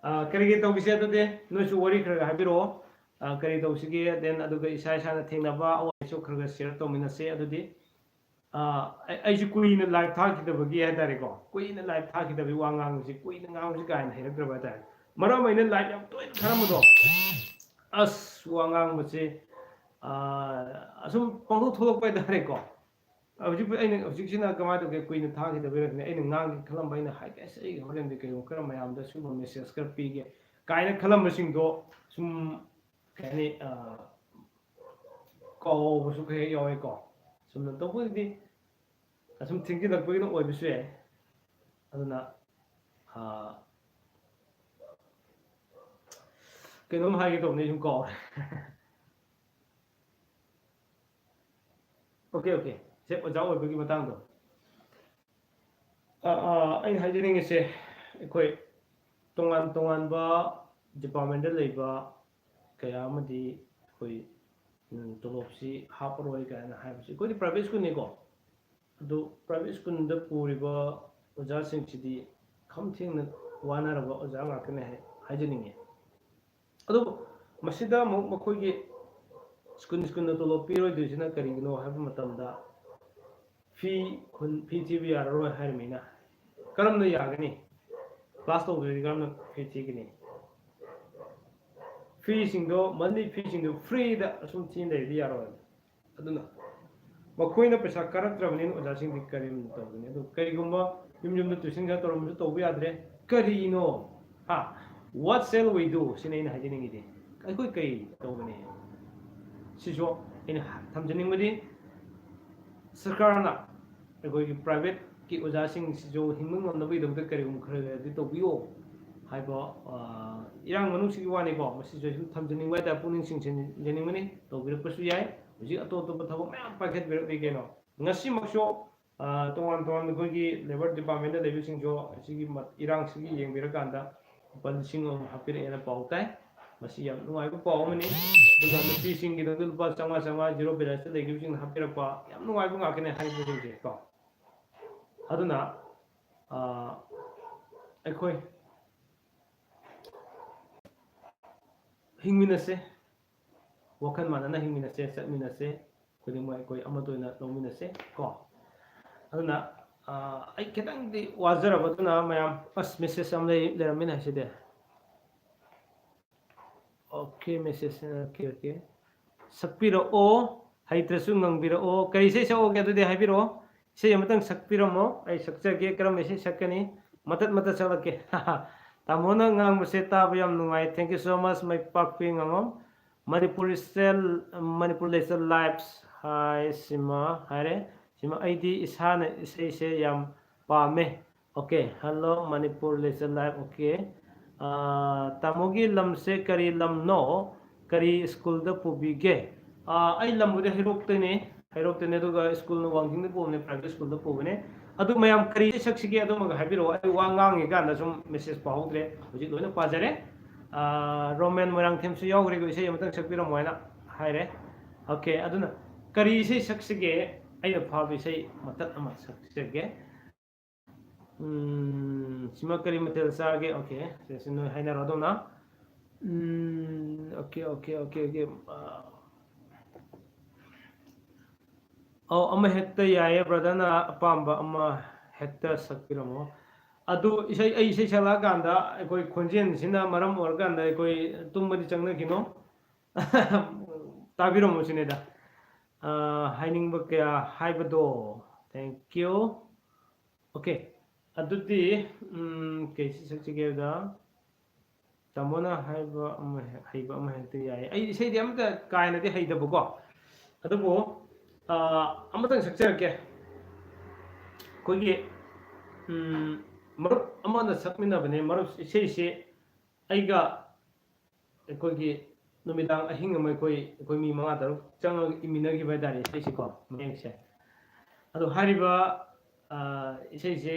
ꯑꯥ, ꯀꯔꯤ ꯀꯔꯤ ꯇꯧꯈꯤꯁꯦ ꯑꯗꯨꯗꯤ? ꯅꯣꯏꯁꯨ ꯋꯥꯔꯤ ꯈꯔ ꯈꯔ ꯍꯥꯏꯕꯤꯔꯛꯑꯣ꯫ ꯑꯥ, ꯀꯔꯤ ꯇꯧꯁꯤꯒꯦ? Then ꯑꯗꯨꯒ ꯏꯁꯥ ꯏꯁꯥꯅ ꯊꯦꯡꯅꯕ ꯑꯋꯥꯕꯁꯨ ꯈꯔ ꯈꯔ share ꯇꯧꯃꯤꯟꯅꯁꯦ꯫ ꯑꯗꯨꯗꯤ, ꯑꯥ, ꯑꯩ, ꯑꯩꯁꯨ ꯀꯨꯏꯅ live ꯊꯥꯈꯤꯗꯕꯒꯤ ꯍꯥꯏꯇꯥꯔꯦꯀꯣ, ꯀꯨꯏꯅ live ꯊꯥꯈꯤꯗꯕꯒꯤ ꯋꯥ ꯉꯥꯡꯕꯁꯤ, ꯀꯨꯏꯅ ꯉꯥꯡꯕꯁꯤ ꯀꯥ ꯍꯦꯟꯅ ꯍꯩꯔꯛꯇ꯭ꯔꯕ ꯍꯥꯏꯇꯥꯔꯦ꯫ ꯃꯔꯛ ꯑꯃ ꯑꯩꯅ live ꯌꯥꯝ ꯇꯣꯏꯅ ꯊꯥꯔꯝꯕꯗꯣ, ꯑꯁ, ꯋꯥ ꯉꯥꯡꯕꯁꯦ, ꯑꯥ, ꯑꯁꯨꯝ ꯄꯪꯊꯣꯛ ꯊꯣꯛꯂꯛꯄ ꯍꯥꯏꯇꯥꯔꯦꯀꯣ꯫ ꯍꯧꯖꯤꯛ ꯑꯩꯅ ꯍꯧꯖꯤꯛꯁꯤꯅ ꯀꯃꯥꯏꯅ ꯇꯧꯒꯦ, ꯀꯨꯏꯅ ꯊꯥꯈꯤꯗꯕꯩꯔ ꯈꯪꯗꯦ, ꯑꯩꯅ ꯉꯥꯡꯒꯦ ꯈꯜꯂꯝꯕ, ꯑꯩꯅ ꯍꯥꯏꯒꯦ, ꯑꯁ, ꯑꯩ ꯍꯣꯔꯦꯟꯗꯤ ꯀꯩꯒꯨꯝꯕ ꯈꯔ ꯃꯌꯥꯝꯗ ꯁꯤꯒꯨꯝꯕ ꯃꯦꯁꯦꯖ ꯈꯔ ꯄꯤꯒꯦ ꯀꯥꯏꯅ ꯈꯜꯂꯝꯕꯁꯤꯡꯗꯣ ꯁꯨꯝ, ꯀꯩ ꯍꯥꯏꯅꯤ, ꯑ, ꯀꯥꯎꯕꯁꯨ ꯈꯔ ꯍꯦꯛ ꯌꯥꯎꯋꯦꯀꯣ꯫ ꯁꯨꯝꯅ ꯇꯧꯕꯒꯤꯗꯤ ꯑꯁꯨꯝ ꯊꯦꯡꯖꯤꯜꯂꯛꯄꯒꯤꯅ ꯑꯣꯏꯕꯁꯨ ꯌꯥꯏ꯫ ꯑꯗꯨꯅ, ꯑ, ꯀꯩꯅꯣꯝ ꯍꯥꯏꯒꯦ ꯇꯧꯕꯅꯤ, ꯁꯨꯝ ꯀꯥꯎꯔꯦ꯫ Okay, okay. ꯁꯦ, ꯑꯣꯖꯥ ꯑꯣꯏꯕꯒꯤ ꯃꯇꯥꯡꯗꯣ꯫ ꯑ, ꯑ, ꯑꯩꯅ ꯍꯥꯏꯖꯅꯤꯡꯉꯤꯁꯦ, ꯑꯩꯈꯣꯏ ꯇꯣꯉꯥꯟ ꯇꯣꯉꯥꯟꯕ department ꯂꯩꯕ ꯀꯌꯥ ꯑꯃꯗꯤ ꯑꯩꯈꯣꯏ, ꯎꯝ, ꯇꯣꯂꯣꯞꯁꯤ ꯍꯥꯞꯄꯔꯣꯏ ꯀꯥꯏꯅ ꯍꯥꯏꯕꯁꯤ, ꯑꯩꯈꯣꯏꯗꯤ private schoolꯅꯤꯀꯣ꯫ ꯑꯗꯨ private schoolꯗ ꯄꯨꯔꯤꯕ ꯑꯣꯖꯥꯁꯤꯡꯁꯤꯗꯤ ꯈꯝ ꯊꯦꯡꯅ ꯋꯥꯅꯔꯕ ꯑꯣꯖꯥ ꯉꯥꯛꯇꯅꯤ ꯍꯥꯏ-, ꯍꯥꯏꯖꯅꯤꯡꯉꯤ꯫ ꯑꯗꯨꯕꯨ ꯃꯁꯤꯗ ꯑꯃꯨꯛ ꯃꯈꯣꯏꯒꯤ school schoolꯅ ꯇꯣꯂꯣꯞ ꯄꯤꯔꯣꯏꯗꯣꯏꯁꯤꯅ ꯀꯔꯤꯒꯤꯅꯣ ꯍꯥꯏꯕ ꯃꯇꯝꯗ, fee ꯍꯨꯟ-, fee ꯊꯤꯕ ꯌꯥꯔꯔꯣꯏ ꯍꯥꯏꯔꯃꯤꯅ ꯀꯔꯝꯅ ꯌꯥꯒꯅꯤ? Class ꯇꯧꯗ꯭ꯔꯗꯤ ꯀꯔꯝꯅ fee ꯊꯤꯒꯅꯤ? Feeꯁꯤꯡꯗꯣ, monthly feeꯁꯤꯡꯗꯣ freeꯗ ꯑꯁꯨꯝ ꯊꯤꯅ ꯂꯩꯔꯗꯤ ꯌꯥꯔꯣꯏ꯫ ꯑꯗꯨꯅ ꯃꯈꯣꯏꯅ ꯄꯩꯁꯥ ꯀꯥꯔꯛꯇ꯭ꯔꯕꯅꯤꯅ ꯑꯣꯖꯥꯁꯤꯡꯗꯤ ꯀꯔꯤꯒꯨꯝꯕ ꯇꯧꯒꯅꯤ? ꯑꯗꯨ ꯀꯔꯤꯒꯨꯝꯕ ꯌꯨꯝ ꯌꯨꯝꯗ tuition ꯈꯔ ꯇꯧꯔꯝꯕꯁꯨ ꯇꯧꯕ ꯌꯥꯗ꯭ꯔꯦ꯫ ꯀꯔꯤꯅꯣ? ꯍꯥ? What shall we do? ꯁꯤꯅ ꯑꯩꯅ ꯍꯥꯏꯖꯅꯤꯡꯉꯤꯗꯤ꯫ ꯑꯩꯈꯣꯏ ꯀꯔꯤ ꯇꯧꯒꯅꯤ? ꯁꯤꯁꯨ ꯑꯩꯅ ꯊꯝꯖꯅꯤꯡꯕꯗꯤ, ꯁꯔꯀꯥꯔꯅ ꯑꯩꯈꯣꯏꯒꯤ privateꯀꯤ ꯑꯣꯖꯥꯁꯤꯡꯁꯤꯁꯨ ꯍꯤꯡꯕ ꯉꯝꯅꯕꯒꯤꯗꯃꯛꯇ ꯀꯔꯤꯒꯨꯝꯕ ꯈꯔ ꯈꯔꯗꯤ ꯇꯧꯕꯤꯌꯣ ꯍꯥꯏꯕ, ꯑ, ꯏꯔꯥꯡ ꯃꯅꯨꯡꯁꯤꯒꯤ ꯋꯥꯅꯤꯀꯣ, ꯃꯁꯤꯁꯨ ꯑꯩ ꯁꯨꯝ ꯊꯝꯖꯅꯤꯡꯕ ꯍꯥꯏꯇꯥꯔꯦ, ꯄꯨꯛꯅꯤꯡ ꯆꯤꯡꯁꯤꯟꯖꯅꯤꯡꯕꯅꯤ꯫ ꯇꯧꯕꯤꯔꯛꯄꯁꯨ ꯌꯥꯏ꯫ ꯍꯧꯖꯤꯛ ꯑꯇꯣꯞ ꯑꯇꯣꯞꯄ ꯊꯕꯛ ꯃꯌꯥꯝ ꯄꯥꯏꯈꯠꯄꯤꯔꯛꯂꯤ ꯀꯩꯅꯣ꯫ ꯉꯁꯤꯃꯛꯁꯨ, ꯑ, ꯇꯣꯉꯥꯟ ꯇꯣꯉꯥꯟꯕ ꯑꯩꯈꯣꯏꯒꯤ labour departmentꯇ ꯂꯩꯕꯁꯤꯡꯁꯨ ꯑꯁꯤꯒꯤ ꯃ-, ꯏꯔꯥꯡꯁꯤꯒꯤ ꯌꯦꯡꯕꯤꯔꯀꯥꯟꯗ ꯂꯨꯄꯥ ꯂꯤꯁꯤꯡ ꯑꯃ ꯍꯥꯞꯄꯤꯔꯛꯑꯦꯅ ꯄꯥꯎ ꯇꯥꯏ꯫ ꯃꯁꯤ ꯌꯥꯝ ꯅꯨꯡꯉꯥꯏꯕ ꯄꯥꯎ ꯑꯃꯅꯤ꯫ ꯑꯗꯨꯒ ꯅꯨꯄꯤꯁꯤꯡꯒꯤꯗꯃꯛꯇ ꯂꯨꯄꯥ ꯆꯥꯝꯃꯉꯥ ꯆꯥꯝꯃꯉꯥ zero balanceꯇ ꯂꯩꯈꯤꯕꯁꯤꯡꯅ ꯍꯥꯞꯄꯤꯔꯛꯄ ꯌꯥꯝ ꯅꯨꯡꯉꯥꯏꯕ ꯉꯥꯛꯇꯅꯦ ꯍꯥꯏꯔꯤꯕꯁꯤꯡꯁꯦ ꯀꯣ꯫ ꯑꯗꯨꯅ, ꯑ, ꯑꯩꯈꯣꯏ ꯍꯤꯡꯃꯤꯟꯅꯁꯦ, ꯋꯥꯈꯜ ꯃꯥꯟꯅꯅ ꯍꯤꯡꯃꯤꯟꯅꯁꯦ, ꯆꯠꯃꯤꯟꯅꯁꯦ, ꯈꯨꯗꯤꯡꯃꯛ ꯑꯩꯈꯣꯏ ꯑꯃꯠꯇ ꯑꯣꯏꯅ ꯂꯧꯃꯤꯟꯅꯁꯦ ꯀꯣ꯫ ꯑꯗꯨꯅ, ꯑ, ꯑꯩ ꯈꯤꯇꯪꯗꯤ ꯋꯥꯖꯔꯕ, ꯑꯗꯨꯅ ꯃꯌꯥꯝ, ꯑꯁ, message ꯑꯃ ꯂꯩ-, ꯂꯩꯔꯝꯃꯤꯅꯦ ꯁꯤꯗꯤ꯫ Okay, message, okay, okay. ꯁꯛꯄꯤꯔꯛꯑꯣ꯫ ꯍꯩꯇ꯭ꯔꯁꯨ ꯉꯪꯕꯤꯔꯛꯑꯣ꯫ ꯀꯔꯤ ꯏꯁꯩ ꯁꯛꯑꯣꯒꯦ? ꯑꯗꯨꯗꯤ ꯍꯥꯏꯕꯤꯔꯛꯑꯣ꯫ ꯏꯁꯩ ꯑꯃꯇꯪ ꯁꯛꯄꯤꯔꯝꯃꯣ, ꯑꯩ ꯁꯛꯆꯒꯦ꯫ ꯀꯔꯝꯕ ꯏꯁꯩ ꯁꯛꯀꯅꯤ? ꯃꯇꯠ ꯃꯇꯠ ꯁꯛꯂꯛꯀꯦ꯫ ꯇꯥꯃꯣꯅ ꯉꯥꯡꯕꯁꯦ ꯇꯥꯕ ꯌꯥꯝ ꯅꯨꯡꯉꯥꯏ꯫ Thank you so much, ꯃꯩꯄꯥꯛꯄꯤ ꯉꯥꯉꯣꯝ꯫ ꯃꯅꯤꯄꯨꯔ ꯏꯁꯇꯦꯜ, ꯃꯅꯤꯄꯨꯔ ꯂꯩꯆꯠ ꯂꯥꯏꯐ ꯍꯥꯏ ꯁꯤꯃ ꯍꯥꯏꯔꯦ꯫ ꯁꯤꯃ ꯑꯩꯗꯤ ꯏꯁꯥꯅ ꯏꯁꯩꯁꯦ ꯌꯥꯝ ꯄꯥꯝꯃꯦ꯫ Okay, hello, ꯃꯅꯤꯄꯨꯔ ꯂꯩꯆꯠ ꯂꯥꯏꯐ꯫ Okay, ꯇꯥꯃꯣꯒꯤ ꯂꯝꯁꯦ ꯀꯔꯤ ꯂꯝꯅꯣ? ꯀꯔꯤ ꯁ꯭ꯀꯨꯜꯗ ꯄꯨꯕꯤꯒꯦ? ꯑꯥ, ꯑꯩ ꯂꯝꯕꯨꯗꯤ ꯍꯩꯔꯣꯛꯇꯩꯅꯦ, ꯍꯩꯔꯣꯛꯇꯩꯅꯦ, ꯑꯗꯨꯒ ꯁ꯭ꯀꯨꯜꯅ ꯋꯥꯡꯖꯤꯡꯗ ꯄꯨꯕꯅꯦ, ꯄ꯭ꯔꯥꯏꯚꯦꯠ ꯁ꯭ꯀꯨꯜꯗ ꯄꯨꯕꯅꯦ꯫ ꯑꯗꯨ ꯃꯌꯥꯝ ꯀꯔꯤ ꯏꯁꯩ ꯁꯛꯁꯤꯒꯦ? ꯑꯗꯨꯃꯒ ꯍꯥꯏꯕꯤꯔꯛꯑꯣ꯫ ꯑꯩ ꯋꯥ ꯉꯥꯡꯉꯤ ꯀꯥꯟꯗ ꯁꯨꯝ ꯃꯦꯁꯦꯖ ꯄꯥꯍꯧꯗ꯭ꯔꯦ, ꯍꯧꯖꯤꯛ ꯂꯣꯏꯅ ꯄꯥꯖꯔꯦ꯫ ꯑꯥ, ꯔꯣꯃꯦꯟ ꯃꯣꯏꯔꯥꯡꯊꯦꯝꯁꯨ ꯌꯥꯎꯈ꯭ꯔꯦꯀꯣ, ꯏꯁꯩ ꯑꯃꯇꯪ ꯁꯛꯄꯤꯔꯝꯃꯣ ꯍꯥꯏꯅ ꯍꯥꯏꯔꯦ꯫ Okay, ꯑꯗꯨꯅ ꯀꯔꯤ ꯏꯁꯩ ꯁꯛꯁꯤꯒꯦ? ꯑꯩꯅ ꯐꯥꯕ ꯏꯁꯩ ꯃꯇꯠ ꯑꯃ ꯁꯛꯆꯒꯦ꯫ ꯎꯝ, ꯁꯤꯃ ꯀꯔꯤ ꯃꯊꯦꯜ ꯆꯥꯒꯦ? Okay, ꯁꯤꯁꯦ ꯅꯣꯏ ꯍꯥꯏꯅꯔꯣ ꯑꯗꯣꯝꯅ꯫ ꯎꯝ, okay, okay, okay, okay. ꯑꯥ, ꯑꯧ, ꯑꯃ ꯍꯦꯛꯇ ꯌꯥꯏꯌꯦ, ꯕ꯭ꯔꯗꯔꯅ ꯑꯄꯥꯝꯕ ꯑꯃ ꯍꯦꯛꯇ ꯁꯛꯄꯤꯔꯝꯃꯣ꯫ ꯑꯗꯨ ꯏꯁꯩ, ꯑꯩ ꯏꯁꯩ ꯁꯛꯂꯛꯑꯀꯥꯟꯗ ꯑꯩꯈꯣꯏ ꯈꯣꯟꯖꯦꯜꯁꯤꯅ ꯃꯔꯝ ꯑꯣꯏꯔꯀꯥꯟꯗ ꯑꯩꯈꯣꯏ ꯇꯨꯝꯕꯗꯤ ꯆꯪꯅꯈꯤꯅꯣ꯫ ꯇꯥꯕꯤꯔꯝꯃꯣ ꯁꯤꯅꯤꯗ꯫ ꯑꯥ, ꯍꯥꯏꯅꯤꯡꯕ ꯀꯌꯥ ꯍꯥꯏꯕꯗꯣ꯫ Thank you. Okay, ꯑꯗꯨꯗꯤ, ꯎꯝ, ꯀꯩ ꯏꯁꯩ ꯁꯛꯁꯤꯒꯦꯗ? ꯇꯥꯃꯣꯅ ꯍꯥꯏꯕ ꯑꯃ ꯍꯦꯛ, ꯍꯩꯕ ꯑꯃ ꯍꯦꯛꯇ ꯌꯥꯏ꯫ ꯑꯩ ꯏꯁꯩꯗꯤ ꯑꯝꯇ ꯀꯥ ꯍꯦꯟꯅꯗꯤ ꯍꯩꯇꯕꯀꯣ, ꯑꯗꯨꯕꯨ, ꯑꯥ, ꯑꯃꯇꯪ ꯁꯛꯆꯔꯛꯀꯦ꯫ ꯑꯩꯈꯣꯏꯒꯤ, ꯎꯝ, ꯃꯔꯨꯞ ꯑꯃꯅ ꯁꯛꯃꯤꯟꯅꯕꯅꯦ, ꯃꯔꯨꯞ ꯏꯁꯩꯁꯤ ꯑꯩꯒ ꯑꯩꯈꯣꯏꯒꯤ ꯅꯨꯃꯤꯗꯥꯡ ꯑꯍꯤꯡ ꯑꯃ ꯑꯩꯈꯣꯏ, ꯑꯩꯈꯣꯏ ꯃꯤ ꯃꯉꯥ ꯇꯔꯨꯛ ꯆꯪꯉꯒ ꯏꯃꯤꯟꯅꯈꯤꯕ ꯍꯥꯏꯇꯥꯔꯦ ꯏꯁꯩꯁꯤꯀꯣ, ꯃꯌꯦꯛꯁꯦ꯫ ꯑꯗꯣ ꯍꯥꯏꯔꯤꯕ, ꯑ, ꯏꯁꯩꯁꯦ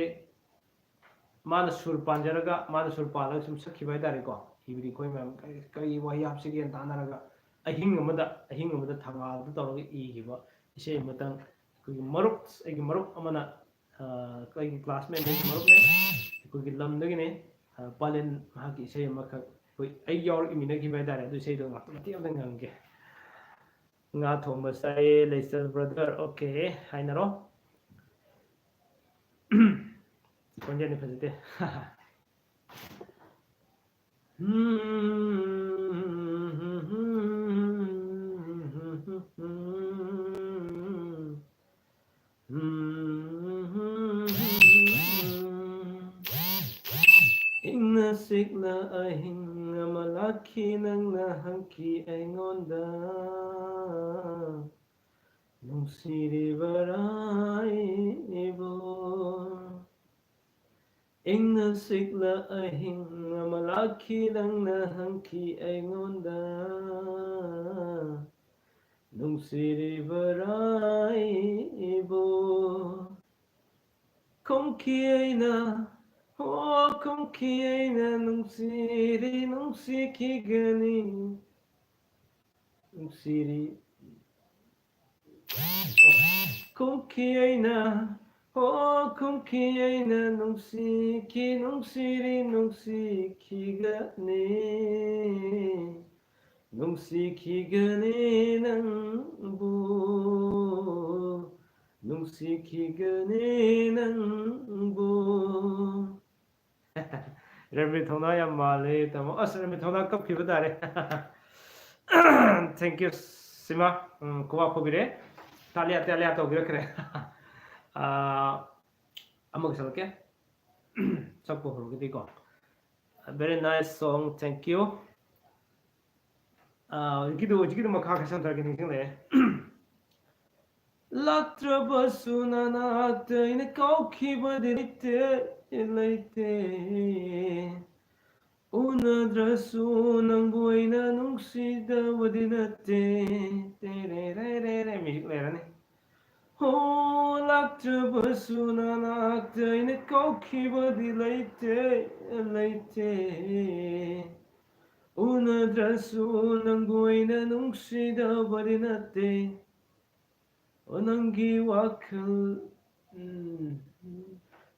ꯃꯥꯅ ꯁꯨꯔ ꯄꯥꯟꯖꯔꯒ, ꯃꯥꯅ ꯁꯨꯔ ꯄꯥꯜꯂꯒ ꯁꯨꯝ ꯁꯛꯈꯤꯕ ꯍꯥꯏꯇꯥꯔꯦꯀꯣ꯫ ꯏꯕꯗꯤ ꯑꯩꯈꯣꯏ ꯃꯌꯥꯝ ꯀꯔꯤ, ꯀꯔꯤ ꯋꯥꯍꯩ ꯍꯥꯞꯁꯤꯒꯦꯅ ꯇꯥꯟꯅꯔꯒ ꯑꯍꯤꯡ ꯑꯃꯗ, ꯑꯍꯤꯡ ꯑꯃꯗ ꯊꯪꯒꯥꯜꯗ ꯇꯧꯔꯒ ꯏꯈꯤꯕ ꯏꯁꯩ ꯑꯃꯇꯪ ꯑꯩꯈꯣꯏꯒꯤ ꯃꯔꯨꯞ, ꯑꯩꯒꯤ ꯃꯔꯨꯞ ꯑꯃꯅ, ꯑ, ꯑꯩꯒꯤ ꯀ꯭ꯂꯥꯁꯃꯦꯠ, ꯑꯩꯒꯤ ꯃꯔꯨꯞꯅꯦ, ꯑꯩꯈꯣꯏꯒꯤ ꯂꯝꯗꯒꯤꯅꯦ, ꯑ, ꯄꯥꯂꯦꯟ, ꯃꯍꯥꯛꯀꯤ ꯏꯁꯩ ꯑꯃꯈꯛ ꯑꯩꯈꯣꯏ, ꯑꯩ ꯌꯥꯎꯔ ꯏꯃꯤꯟꯅꯈꯤꯕ ꯍꯥꯏꯇꯥꯔꯦ꯫ ꯑꯗꯨ ꯏꯁꯩꯗꯣ ꯉꯥꯛꯇ ꯃꯇꯦꯛ ꯑꯃꯇꯪ ꯉꯪꯒꯦ꯫ ꯉꯥ ꯊꯣꯡꯕ ꯆꯥꯏꯌꯦ, ꯂꯩꯆꯠ ꯕ꯭ꯔꯗꯔ꯫ Okay, ꯍꯥꯏꯅꯔꯣ꯫ ꯈꯣꯟꯖꯦꯜꯗꯤ ꯐꯖꯗꯦ꯫ ꯁꯤꯛꯂ ꯑꯍꯤꯡ ꯑꯃ ꯂꯥꯛꯈꯤ, ꯅꯪꯅ ꯍꯪꯈꯤ ꯑꯩꯉꯣꯟꯗ, ꯅꯨꯡꯁꯤꯔꯤꯕꯔꯥ ꯑꯩꯕꯨ? ꯏꯪꯅ ꯁꯤꯛꯂ ꯑꯍꯤꯡ ꯑꯃ ꯂꯥꯛꯈꯤ, ꯅꯪꯅ ꯍꯪꯈꯤ ꯑꯩꯉꯣꯟꯗ, ꯅꯨꯡꯁꯤꯔꯤꯕꯔꯥ ꯑꯩꯕꯨ? ꯈꯨꯝꯈꯤ ꯑꯩꯅ, ꯍꯣ, ꯈꯨꯝꯈꯤ ꯑꯩꯅ, ꯅꯨꯡꯁꯤꯔꯤ, ꯅꯨꯡꯁꯤꯈꯤꯒꯅꯤ, ꯅꯨꯡꯁꯤꯔꯤ꯫ ꯈꯨꯝꯈꯤ ꯑꯩꯅ, ꯍꯣ, ꯈꯨꯝꯈꯤ ꯑꯩꯅ, ꯅꯨꯡꯁꯤꯈꯤ, ꯅꯨꯡꯁꯤꯔꯤ, ꯅꯨꯡꯁꯤꯈꯤꯒꯅꯤ, ꯅꯨꯡꯁꯤꯈꯤꯒꯅꯤ ꯅꯪꯕꯨ, ꯅꯨꯡꯁꯤꯈꯤꯒꯅꯤ ꯅꯪꯕꯨ꯫ ꯔꯟꯕꯤꯔ ꯊꯧꯅꯥ ꯌꯥꯝ ꯃꯥꯜꯂꯦ, ꯇꯥꯃꯣ꯫ ꯑꯁ, ꯔꯟꯕꯤꯔ ꯊꯧꯅꯥ ꯀꯞꯈꯤꯕ ꯇꯥꯔꯦ꯫ Thank you, ꯁꯤꯃꯥ꯫ ꯎꯝ, ꯈꯨꯕꯥꯛ ꯈꯨꯕꯤꯔꯦ꯫ ꯇꯥꯂꯤꯌꯥ, ꯇꯥꯂꯤꯌꯥ ꯇꯧꯕꯤꯔꯛꯈ꯭ꯔꯦ꯫ ꯑꯥ, ꯑꯃꯒ ꯁꯛꯂꯛꯀꯦ꯫ ꯁꯛꯄ ꯍꯧꯔꯒꯗꯤꯀꯣ꯫ Very nice song, thank you꯫ ꯑꯥ, ꯍꯧꯖꯤꯛꯀꯤꯗꯨ, ꯍꯧꯖꯤꯛꯀꯤꯗꯨ ꯃꯈꯥ ꯈꯔ ꯁꯝꯊꯔꯛꯀꯦ, ꯅꯤꯡꯁꯤꯡꯂꯛꯑꯦ꯫ ꯂꯥꯛꯇ꯭ꯔꯕꯁꯨ ꯅꯅꯥꯛꯇ ꯑꯩꯅ ꯀꯥꯎꯈꯤꯕꯗꯤ ꯂꯩꯇꯦ, ꯂꯩꯇꯦ꯫ ꯎꯅꯗ꯭ꯔꯁꯨ ꯅꯪꯕꯨ ꯑꯩꯅ ꯅꯨꯡꯁꯤꯗꯕꯗꯤ ꯅꯠꯇꯦ꯫ ꯇꯦꯔꯦꯔꯦꯔꯦꯔꯦ, music ꯂꯩꯔꯅꯤ꯫ ꯍꯣ, ꯂꯥꯛꯇ꯭ꯔꯕꯁꯨ ꯅꯅꯥꯛꯇ ꯑꯩꯅ ꯀꯥꯎꯈꯤꯕꯗꯤ ꯂꯩꯇꯦ, ꯂꯩꯇꯦ꯫ ꯎꯅꯗ꯭ꯔꯁꯨ ꯅꯪꯕꯨ ꯑꯩꯅ ꯅꯨꯡꯁꯤꯗꯕꯗꯤ ꯅꯠꯇꯦ꯫ ꯑꯣ, ꯅꯪꯒꯤ ꯋꯥꯈꯜ, ꯎꯝ,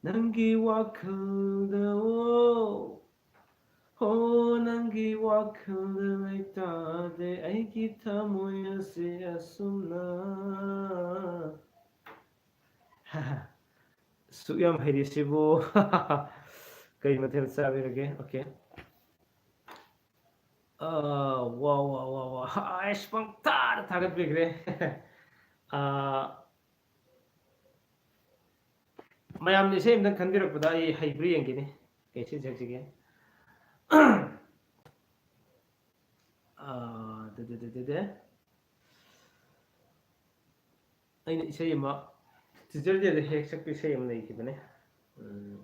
ꯅꯪꯒꯤ ꯋꯥꯈꯜꯗ, ꯑꯣ, ꯍꯣ, ꯅꯪꯒꯤ ꯋꯥꯈꯜꯗ ꯂꯩꯇꯥꯗꯦ ꯑꯩꯒꯤ ꯊꯃꯣꯏ ꯑꯁꯤ ꯑꯁꯨꯝꯅ꯫ ꯁꯨꯛ ꯌꯥꯝ ꯍꯩꯔꯤꯁꯤꯕꯨ꯫ ꯀꯩ ꯃꯊꯦꯜ ꯆꯥꯕꯤꯔꯒꯦ? Okay꯫ ꯑꯥ, ꯋꯥ, ꯋꯥ, ꯋꯥ, ꯋꯥ꯫ ꯑꯩꯁ, ꯄꯪꯊꯥꯗ ꯊꯥꯒꯠꯄꯤꯈ꯭ꯔꯦ꯫ ꯑꯥ, ꯃꯌꯥꯝꯅ ꯏꯁꯩ ꯑꯝꯇꯪ ꯈꯟꯕꯤꯔꯛꯄꯗ ꯑꯩ ꯍꯩꯕ꯭ꯔꯥ ꯌꯦꯡꯒꯦꯅꯦ꯫ ꯀꯩ ꯏꯁꯩ ꯁꯛꯁꯤꯒꯦ? ꯑꯥ, ꯗꯦ, ꯗꯦ, ꯗꯦ, ꯗꯦ, ꯗꯦ꯫ ꯑꯩꯅ ꯏꯁꯩ ꯑꯃ, ꯇꯤꯆꯔ ꯗꯦꯗ ꯍꯦꯛ ꯁꯛꯄ ꯏꯁꯩ ꯑꯃ ꯂꯩꯈꯤꯕꯅꯦ꯫ ꯎꯝ꯫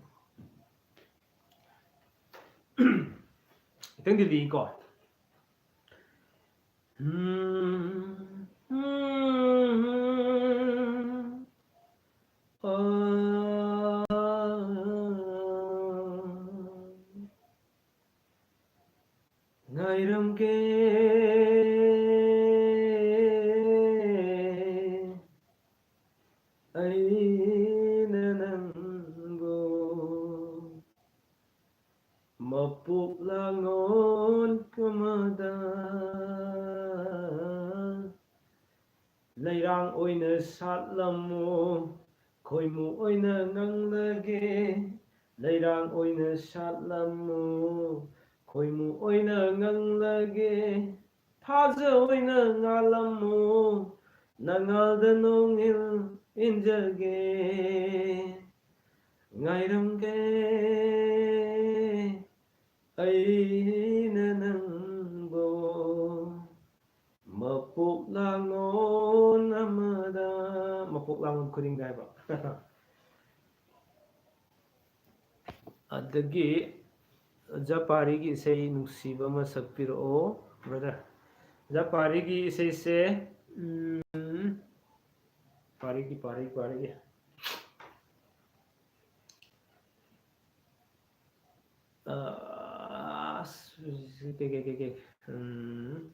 ꯈꯤꯇꯪꯗꯤ ꯂꯤꯀꯣ꯫ ꯎꯝ, ꯎꯝ, ꯎꯝ, ꯑꯥ꯫ ꯉꯥꯏꯔꯝꯒꯦ ꯑꯩꯅ ꯅꯪꯕꯨ, ꯃꯄꯣꯛ ꯂꯥꯡꯉꯣꯟ ꯑꯃꯗ꯫ ꯂꯩꯔꯥꯡ ꯑꯣꯏꯅ ꯁꯥꯠꯂꯝꯃꯨ, ꯈꯣꯏꯃꯨ ꯑꯣꯏꯅ ꯉꯪꯂꯒꯦ꯫ ꯂꯩꯔꯥꯡ ꯑꯣꯏꯅ ꯁꯥꯠꯂꯝꯃꯨ, ꯈꯣꯏꯃꯨ ꯑꯣꯏꯅ ꯉꯪꯂꯒꯦ꯫ ꯊꯥꯖ ꯑꯣꯏꯅ ꯉꯥꯜꯂꯝꯃꯨ, ꯅꯉꯥꯜꯗ ꯅꯣꯡꯏꯜ ꯏꯟꯖꯒꯦ꯫ ꯉꯥꯏꯔꯝꯒꯦ ꯑꯩꯅ ꯅꯪꯕꯨ, ꯃꯄꯣꯛ ꯂꯥꯡꯉꯣꯟ ꯑꯃꯗ꯫ ꯃꯄꯣꯛ ꯂꯥꯡꯉꯣꯟ ꯈꯨꯗꯤꯡꯗ ꯍꯥꯏꯕ꯫ ꯑꯗꯒꯤ ꯑꯣꯖꯥ ꯄꯥꯔꯤꯒꯤ ꯏꯁꯩ ꯅꯨꯡꯁꯤꯕ ꯑꯃ ꯁꯛꯄꯤꯔꯛꯑꯣ, brother꯫ ꯑꯣꯖꯥ ꯄꯥꯔꯤꯒꯤ ꯏꯁꯩꯁꯦ, ꯎꯝ, ꯄꯥꯔꯤꯒꯤ, ꯄꯥꯔꯤ, ꯄꯥꯔꯤꯒꯤ꯫ ꯑꯁ, ꯀꯩ, ꯀꯩ, ꯀꯩ, ꯀꯩ, ꯎꯝ꯫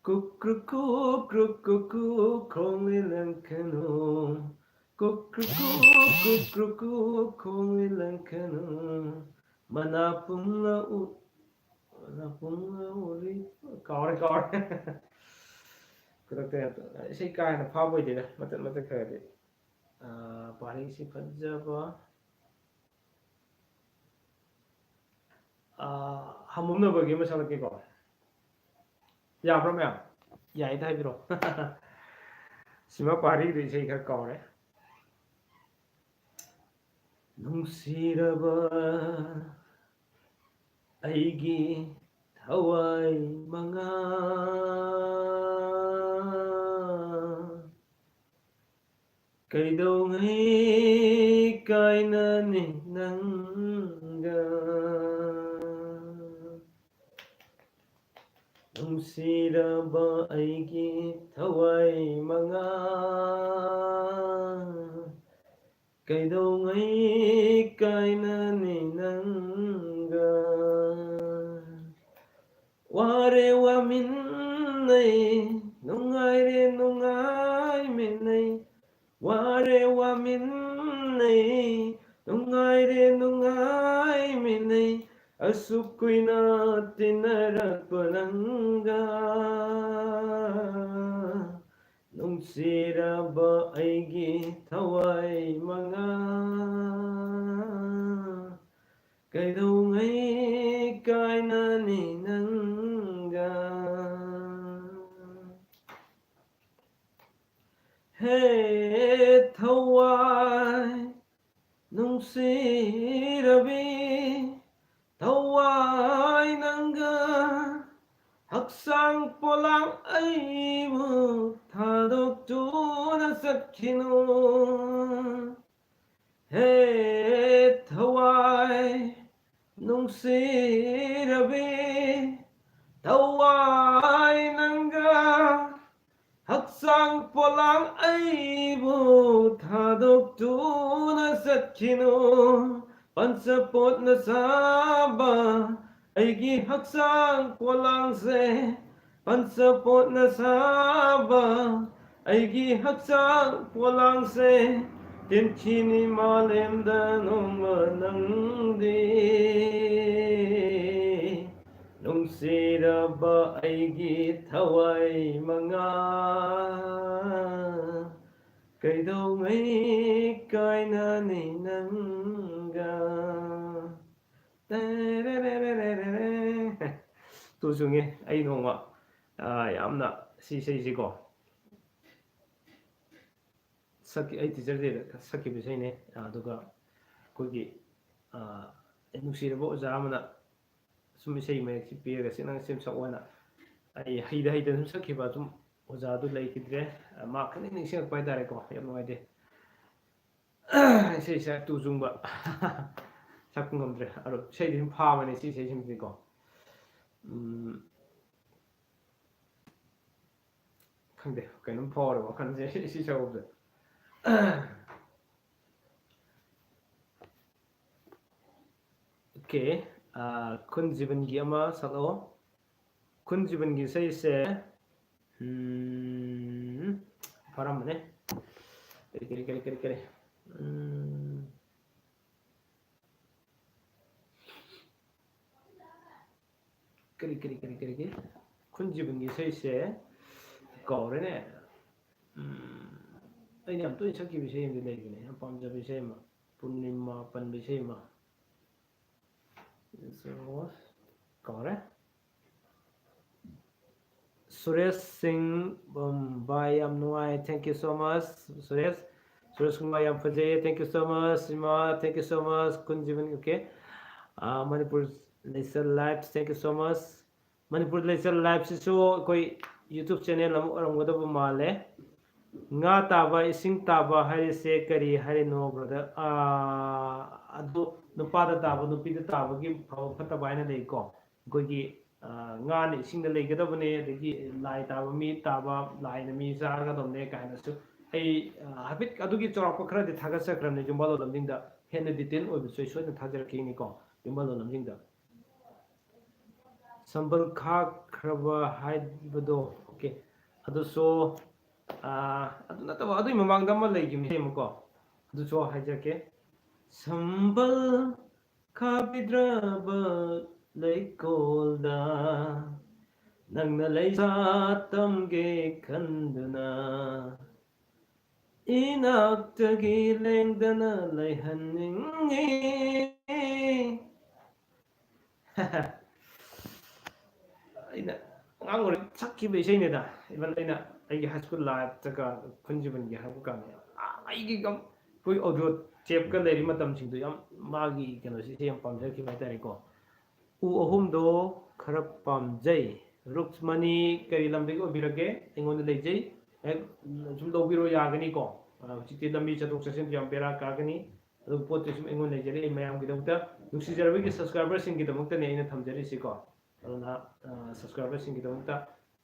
ꯀꯨꯀ꯭ꯔꯨꯀꯨ, ꯀ꯭ꯔꯨꯀꯨꯀꯨ, ꯈꯣꯡꯂꯣꯏ ꯂꯪꯈꯅꯨ꯫ ꯀꯨꯀ꯭ꯔꯨꯀꯨ, ꯀꯨꯀ꯭ꯔꯨꯀꯨ, ꯈꯣꯡꯂꯣꯏ ꯂꯪꯈꯅꯨ꯫ ꯃꯅꯥ ꯄꯨꯡꯂ ꯎ-, ꯃꯅꯥ ꯄꯨꯡꯂ ꯎꯔꯤ-, ꯀꯥꯎꯔꯦ, ꯀꯥꯎꯔꯦ꯫ ꯈꯨꯗꯛꯇ ꯍꯦꯛꯇ ꯏꯁꯩ ꯀꯥ ꯍꯦꯟꯅ ꯐꯥꯕ ꯑꯣꯏꯗꯦꯗ, ꯃꯇꯠ ꯃꯇꯠ ꯈꯔꯗꯤ꯫ ꯑꯥ, ꯄꯥꯔꯤꯁꯤ ꯐꯖꯕ꯫ ꯑꯥ, ꯍꯝꯃꯝꯅꯕꯒꯤ ꯑꯃ ꯁꯛꯂꯛꯀꯦꯀꯣ꯫ ꯌꯥꯕ꯭ꯔꯥ ꯃꯌꯥꯝ? ꯌꯥꯏꯗ ꯍꯥꯏꯕꯤꯔꯣ꯫ ꯁꯤꯃ ꯄꯥꯔꯤꯗꯨ ꯏꯁꯩ ꯈꯔ ꯀꯥꯎꯔꯦ꯫ ꯅꯨꯡꯁꯤꯔꯕ ꯑꯩꯒꯤ ꯊꯋꯥꯏ ꯃꯉꯥ, ꯀꯩꯗꯧꯉꯩ ꯀꯥꯏꯅꯅꯤ ꯅꯪꯒ? ꯅꯨꯡꯁꯤꯔꯕ ꯑꯩꯒꯤ ꯊꯋꯥꯏ ꯃꯉꯥ, ꯀꯩꯗꯧꯉꯩ ꯀꯥꯏꯅꯅꯤ ꯅꯪꯒ? ꯋꯥꯔꯦ ꯋꯥꯃꯤꯟꯅꯩ, ꯅꯨꯡꯉꯥꯏꯔꯦ ꯅꯨꯡꯉꯥꯏꯃꯤꯟꯅꯩ, ꯋꯥꯔꯦ ꯋꯥꯃꯤꯟꯅꯩ, ꯅꯨꯡꯉꯥꯏꯔꯦ ꯅꯨꯡꯉꯥꯏꯃꯤꯟꯅꯩ, ꯑꯁꯨꯛ ꯀꯨꯏꯅ ꯇꯤꯟꯅꯔꯛꯄ ꯅꯪꯒ꯫ ꯅꯨꯡꯁꯤꯔꯕ ꯑꯩꯒꯤ ꯊꯋꯥꯏ ꯃꯉꯥ, ꯀꯩꯗꯧꯉꯩ ꯀꯥꯏꯅꯅꯤ ꯅꯪꯒ? ꯍꯦ ꯊꯋꯥꯏ ꯅꯨꯡꯁꯤꯔꯕꯤ, ꯊꯋꯥꯏ ꯅꯪꯒ ꯍꯛꯆꯥꯡ ꯄꯣꯂꯥꯡ ꯑꯩꯕꯨ ꯊꯥꯗꯣꯛꯇꯨꯅ ꯆꯠꯈꯤꯅꯨ꯫ ꯍꯦ ꯊꯋꯥꯏ ꯅꯨꯡꯁꯤꯔꯕꯤ, ꯊꯋꯥꯏ ꯅꯪꯒ ꯍꯛꯆꯥꯡ ꯄꯣꯂꯥꯡ ꯑꯩꯕꯨ ꯊꯥꯗꯣꯛꯇꯨꯅ ꯆꯠꯈꯤꯅꯨ꯫ ꯄꯟꯆꯄꯣꯠꯅ ꯁꯥꯕ ꯑꯩꯒꯤ ꯍꯛꯆꯥꯡ ꯄꯣꯂꯥꯡꯁꯦ, ꯄꯟꯆꯄꯣꯠꯅ ꯁꯥꯕ ꯑꯩꯒꯤ ꯍꯛꯆꯥꯡ ꯄꯣꯂꯥꯡꯁꯦ, ꯇꯤꯟꯈꯤꯅꯤ ꯃꯥꯂꯦꯝꯗ ꯅꯣꯡꯃ ꯅꯪꯗꯤ꯫ ꯅꯨꯡꯁꯤꯔꯕ ꯑꯩꯒꯤ ꯊꯋꯥꯏ ꯃꯉꯥ, ꯀꯩꯗꯧꯉꯩ ꯀꯥꯏꯅꯅꯤ ꯅꯪꯒ? ꯇꯦꯔꯦꯔꯦꯔꯦꯔꯦꯔꯦ꯫ ꯇꯨ ꯆꯨꯡꯉꯦ꯫ ꯑꯩ ꯅꯣꯡꯃ, ꯑ, ꯌꯥꯝꯅ ꯁꯤ ꯏꯁꯩꯁꯤꯀꯣ, ꯁꯛꯈꯤ-, ꯑꯩ Teacher Day ꯗ ꯁꯛꯈꯤꯕ ꯏꯁꯩꯅꯦ꯫ ꯑꯗꯨꯒ ꯑꯩꯈꯣꯏꯒꯤ ꯅꯨꯡꯁꯤꯔꯕ ꯑꯣꯖꯥ ꯑꯃꯅ ꯁꯨꯝ ꯏꯁꯩ ꯃꯌꯦꯛꯁꯤ ꯄꯤꯔꯒ ꯁꯤ ꯅꯪ ꯁꯦꯝ ꯁꯛꯑꯣꯅ ꯑꯩ ꯍꯩꯗ ꯍꯩꯗꯅ ꯁꯨꯝ ꯁꯛꯈꯤꯕ ꯑꯗꯨꯝ ꯑꯣꯖꯥꯗꯨ ꯂꯩꯈꯤꯗ꯭ꯔꯦ꯫ ꯃꯥ ꯈꯪꯅꯤꯡ ꯅꯤꯡꯁꯤꯡꯉꯛꯄ ꯍꯥꯏꯇꯥꯔꯦꯀꯣ꯫ ꯌꯥꯝ ꯅꯨꯡꯉꯥꯏꯇꯦ꯫ ꯏꯁꯩ ꯁꯛ ꯇꯨ ꯆꯨꯡꯕ ꯁꯛꯄ ꯉꯝꯗ꯭ꯔꯦ꯫ ꯑꯗꯣ ꯏꯁꯩꯗꯤ ꯁꯨꯝ ꯐꯥꯕꯅꯦ ꯁꯤ ꯏꯁꯩꯁꯤꯡꯁꯤꯀꯣ꯫ ꯎꯝ, ꯈꯪꯗꯦ, ꯀꯩꯅꯣꯝ ꯐꯥꯎꯔꯦ ꯋꯥꯈꯜꯁꯦ ꯁꯤ ꯁꯛꯎꯕꯗ꯫ ꯑꯣꯀꯦ, ꯈꯨꯟ ꯖꯤꯕꯟꯒꯤ ꯑꯃ ꯁꯛꯂꯛꯑꯣ꯫ ꯈꯨꯟ ꯖꯤꯕꯟꯒꯤ ꯏꯁꯩꯁꯦ ꯐꯥꯔꯝꯕꯅꯦ꯫ ꯀꯔꯤ ꯀꯔꯤ ꯀꯔꯤ ꯀꯔꯤ ꯀꯔꯤ ꯀꯔꯤ ꯀꯔꯤ ꯀꯔꯤ ꯀꯔꯤ ꯀꯔꯤ ꯈꯨꯟ ꯖꯤꯕꯟꯒꯤ ꯏꯁꯩꯁꯦ ꯀꯥꯎꯔꯦꯅꯦ꯫ ꯑꯩꯅ ꯌꯥꯝ ꯇꯣꯏꯅ ꯁꯛꯈꯤꯕ ꯏꯁꯩ ꯑꯃꯗꯤ ꯂꯩꯕꯅꯦ, ꯌꯥꯝ ꯄꯥꯝꯖꯕ ꯏꯁꯩ ꯑꯃ, ꯄꯨꯔꯅꯤꯃꯥ ꯄꯟꯕ ꯏꯁꯩ ꯑꯃ꯫ ꯀꯥꯎꯔꯦ꯫ ꯁꯨꯔꯦꯁ ꯁꯤꯡ, ꯚꯥꯏ ꯌꯥꯝ ꯅꯨꯡꯉꯥꯏ, thank you so much Suresh. Suresh Kumar ꯌꯥꯝ ꯐꯖꯩꯌꯦ, thank you so much ꯏꯃꯥ, thank you so much ꯈꯨꯟ ꯖꯤꯕꯟ꯫ ꯑꯣꯀꯦ, ꯃꯅꯤꯄꯨꯔ ꯂꯩꯆꯠ life, thank you so much꯫ Manipur ꯂꯩꯆꯠ ꯂꯥꯏꯐꯁꯤꯁꯨ ꯑꯩꯈꯣꯏ YouTube channel ꯑꯃ ꯑꯣꯏꯔꯝꯒꯗꯕ ꯃꯥꯜꯂꯦ꯫ ꯉꯥ ꯇꯥꯕ, ꯏꯁꯤꯡ ꯇꯥꯕ ꯍꯥꯏꯔꯤꯁꯦ ꯀꯔꯤ ꯍꯥꯏꯔꯤꯅꯣ brother? ꯑꯗꯨ ꯅꯨꯄꯥꯗ ꯇꯥꯕ, ꯅꯨꯄꯤꯗ ꯇꯥꯕꯒꯤ ꯐꯕ ꯐꯠꯇꯕ ꯍꯥꯏꯅ ꯂꯩꯀꯣ꯫ ꯑꯩꯈꯣꯏꯒꯤ ꯉꯥꯅ ꯏꯁꯤꯡꯗ ꯂꯩꯒꯗꯕꯅꯦ, ꯑꯗꯒꯤ ꯂꯥꯏ ꯇꯥꯕ ꯃꯤ ꯇꯥꯕ, ꯂꯥꯏꯅ ꯃꯤ ꯆꯥꯔꯒꯗꯕꯅꯦ ꯀꯥꯏꯅꯁꯨ ꯑꯩ ꯍꯥꯏꯐꯦꯠ ꯑꯗꯨꯒꯤ ꯆꯥꯎꯔꯥꯛꯄ ꯈꯔꯗꯤ ꯊꯥꯒꯠꯆꯈ꯭ꯔꯕꯅꯦ ꯌꯨꯝꯕꯥꯜ ꯂꯣꯂꯝꯁꯤꯡꯗ꯫ ꯍꯦꯟꯅ detail ꯑꯣꯏꯕꯁꯨ ꯑꯩ ꯁꯣꯏꯗꯅ ꯊꯥꯖꯔꯛꯈꯤꯅꯤꯀꯣ ꯌꯨꯝꯕꯥꯜ ꯂꯣꯂꯝꯁꯤꯡꯗ꯫ ꯁꯝꯕꯜ ꯈꯥꯈ꯭ꯔꯕ ꯍꯥꯏꯕꯗꯣ, ꯑꯣꯀꯦ, ꯑꯗꯨꯁꯨ ꯑꯗꯨ ꯅꯠꯇꯕ ꯑꯗꯨꯒꯤ ꯃꯃꯥꯡꯗ ꯑꯃ ꯂꯩꯈꯤꯕꯅꯦ ꯑꯃꯀꯣ, ꯑꯗꯨꯁꯨ ꯍꯥꯏꯖꯔꯛꯀꯦ꯫ ꯁꯝꯕꯜ ꯈꯥꯕꯤꯗ꯭ꯔꯕ ꯂꯩꯀꯣꯜꯗ ꯅꯪꯅ ꯂꯩꯁꯥ ꯇꯝꯒꯦ ꯈꯟꯗꯨꯅ ꯏꯅꯥꯛꯇꯒꯤ ꯂꯦꯡꯗꯅ ꯂꯩꯍꯟꯅꯤꯡꯉꯤ꯫ ꯑꯩꯅ ꯑꯉꯥꯡ ꯑꯣꯏꯔꯤꯉꯩ ꯁꯛꯈꯤꯕ ꯏꯁꯩꯅꯤꯗ꯫ Even ꯑꯩꯅ ꯑꯩꯒꯤ high school lifeꯇꯒ ꯈꯨꯟ ꯖꯤꯕꯟꯒꯤ ꯍꯥꯏꯕ ꯀꯥꯟꯗ ꯑꯩꯒꯤ ꯑꯩꯈꯣꯏ audio ꯁꯦꯞꯀ ꯂꯩꯔꯤ ꯃꯇꯝꯁꯤꯡꯗꯣ ꯌꯥꯝ, ꯃꯥꯒꯤ ꯀꯩꯅꯣꯁꯤꯁꯦ ꯌꯥꯝ ꯄꯥꯝꯖꯈꯤꯕ ꯍꯥꯏꯇꯥꯔꯦꯀꯣ꯫ ꯎ ꯑꯍꯨꯝꯗꯣ ꯈꯔ ꯄꯥꯝꯖꯩ꯫ ꯔꯨꯛꯁꯃꯅꯤ ꯀꯔꯤ ꯂꯝꯗꯒꯤ ꯑꯣꯏꯕꯤꯔꯒꯦ? ꯑꯩꯉꯣꯟꯗ ꯂꯩꯖꯩ꯫ ꯍꯦꯛ ꯁꯨꯝ ꯂꯧꯕꯤꯔꯣ, ꯌꯥꯒꯅꯤꯀꯣ꯫ ꯑ, ꯍꯧꯖꯤꯛꯇꯤ ꯂꯝꯕꯤ ꯆꯠꯊꯣꯛ ꯆꯠꯁꯤꯟꯁꯨ ꯌꯥꯝ ꯕꯦꯔꯥ ꯀꯥꯒꯅꯤ꯫ ꯑꯗꯨ ꯄꯣꯠꯇꯨ ꯁꯨꯝ ꯑꯩꯉꯣꯟꯗ ꯂꯩꯖꯔꯛꯏ ꯃꯌꯥꯝꯒꯤꯗꯃꯛꯇ, ꯅꯨꯡꯁꯤꯖꯔꯕꯒꯤ subscriberꯁꯤꯡꯒꯤꯗꯃꯛꯇꯅꯦ ꯑꯩꯅ ꯊꯝꯖꯔꯤꯁꯤꯀꯣ꯫ ꯑꯗꯨꯅ, ꯑ, subscriberꯁꯤꯡꯒꯤꯗꯃꯛꯇ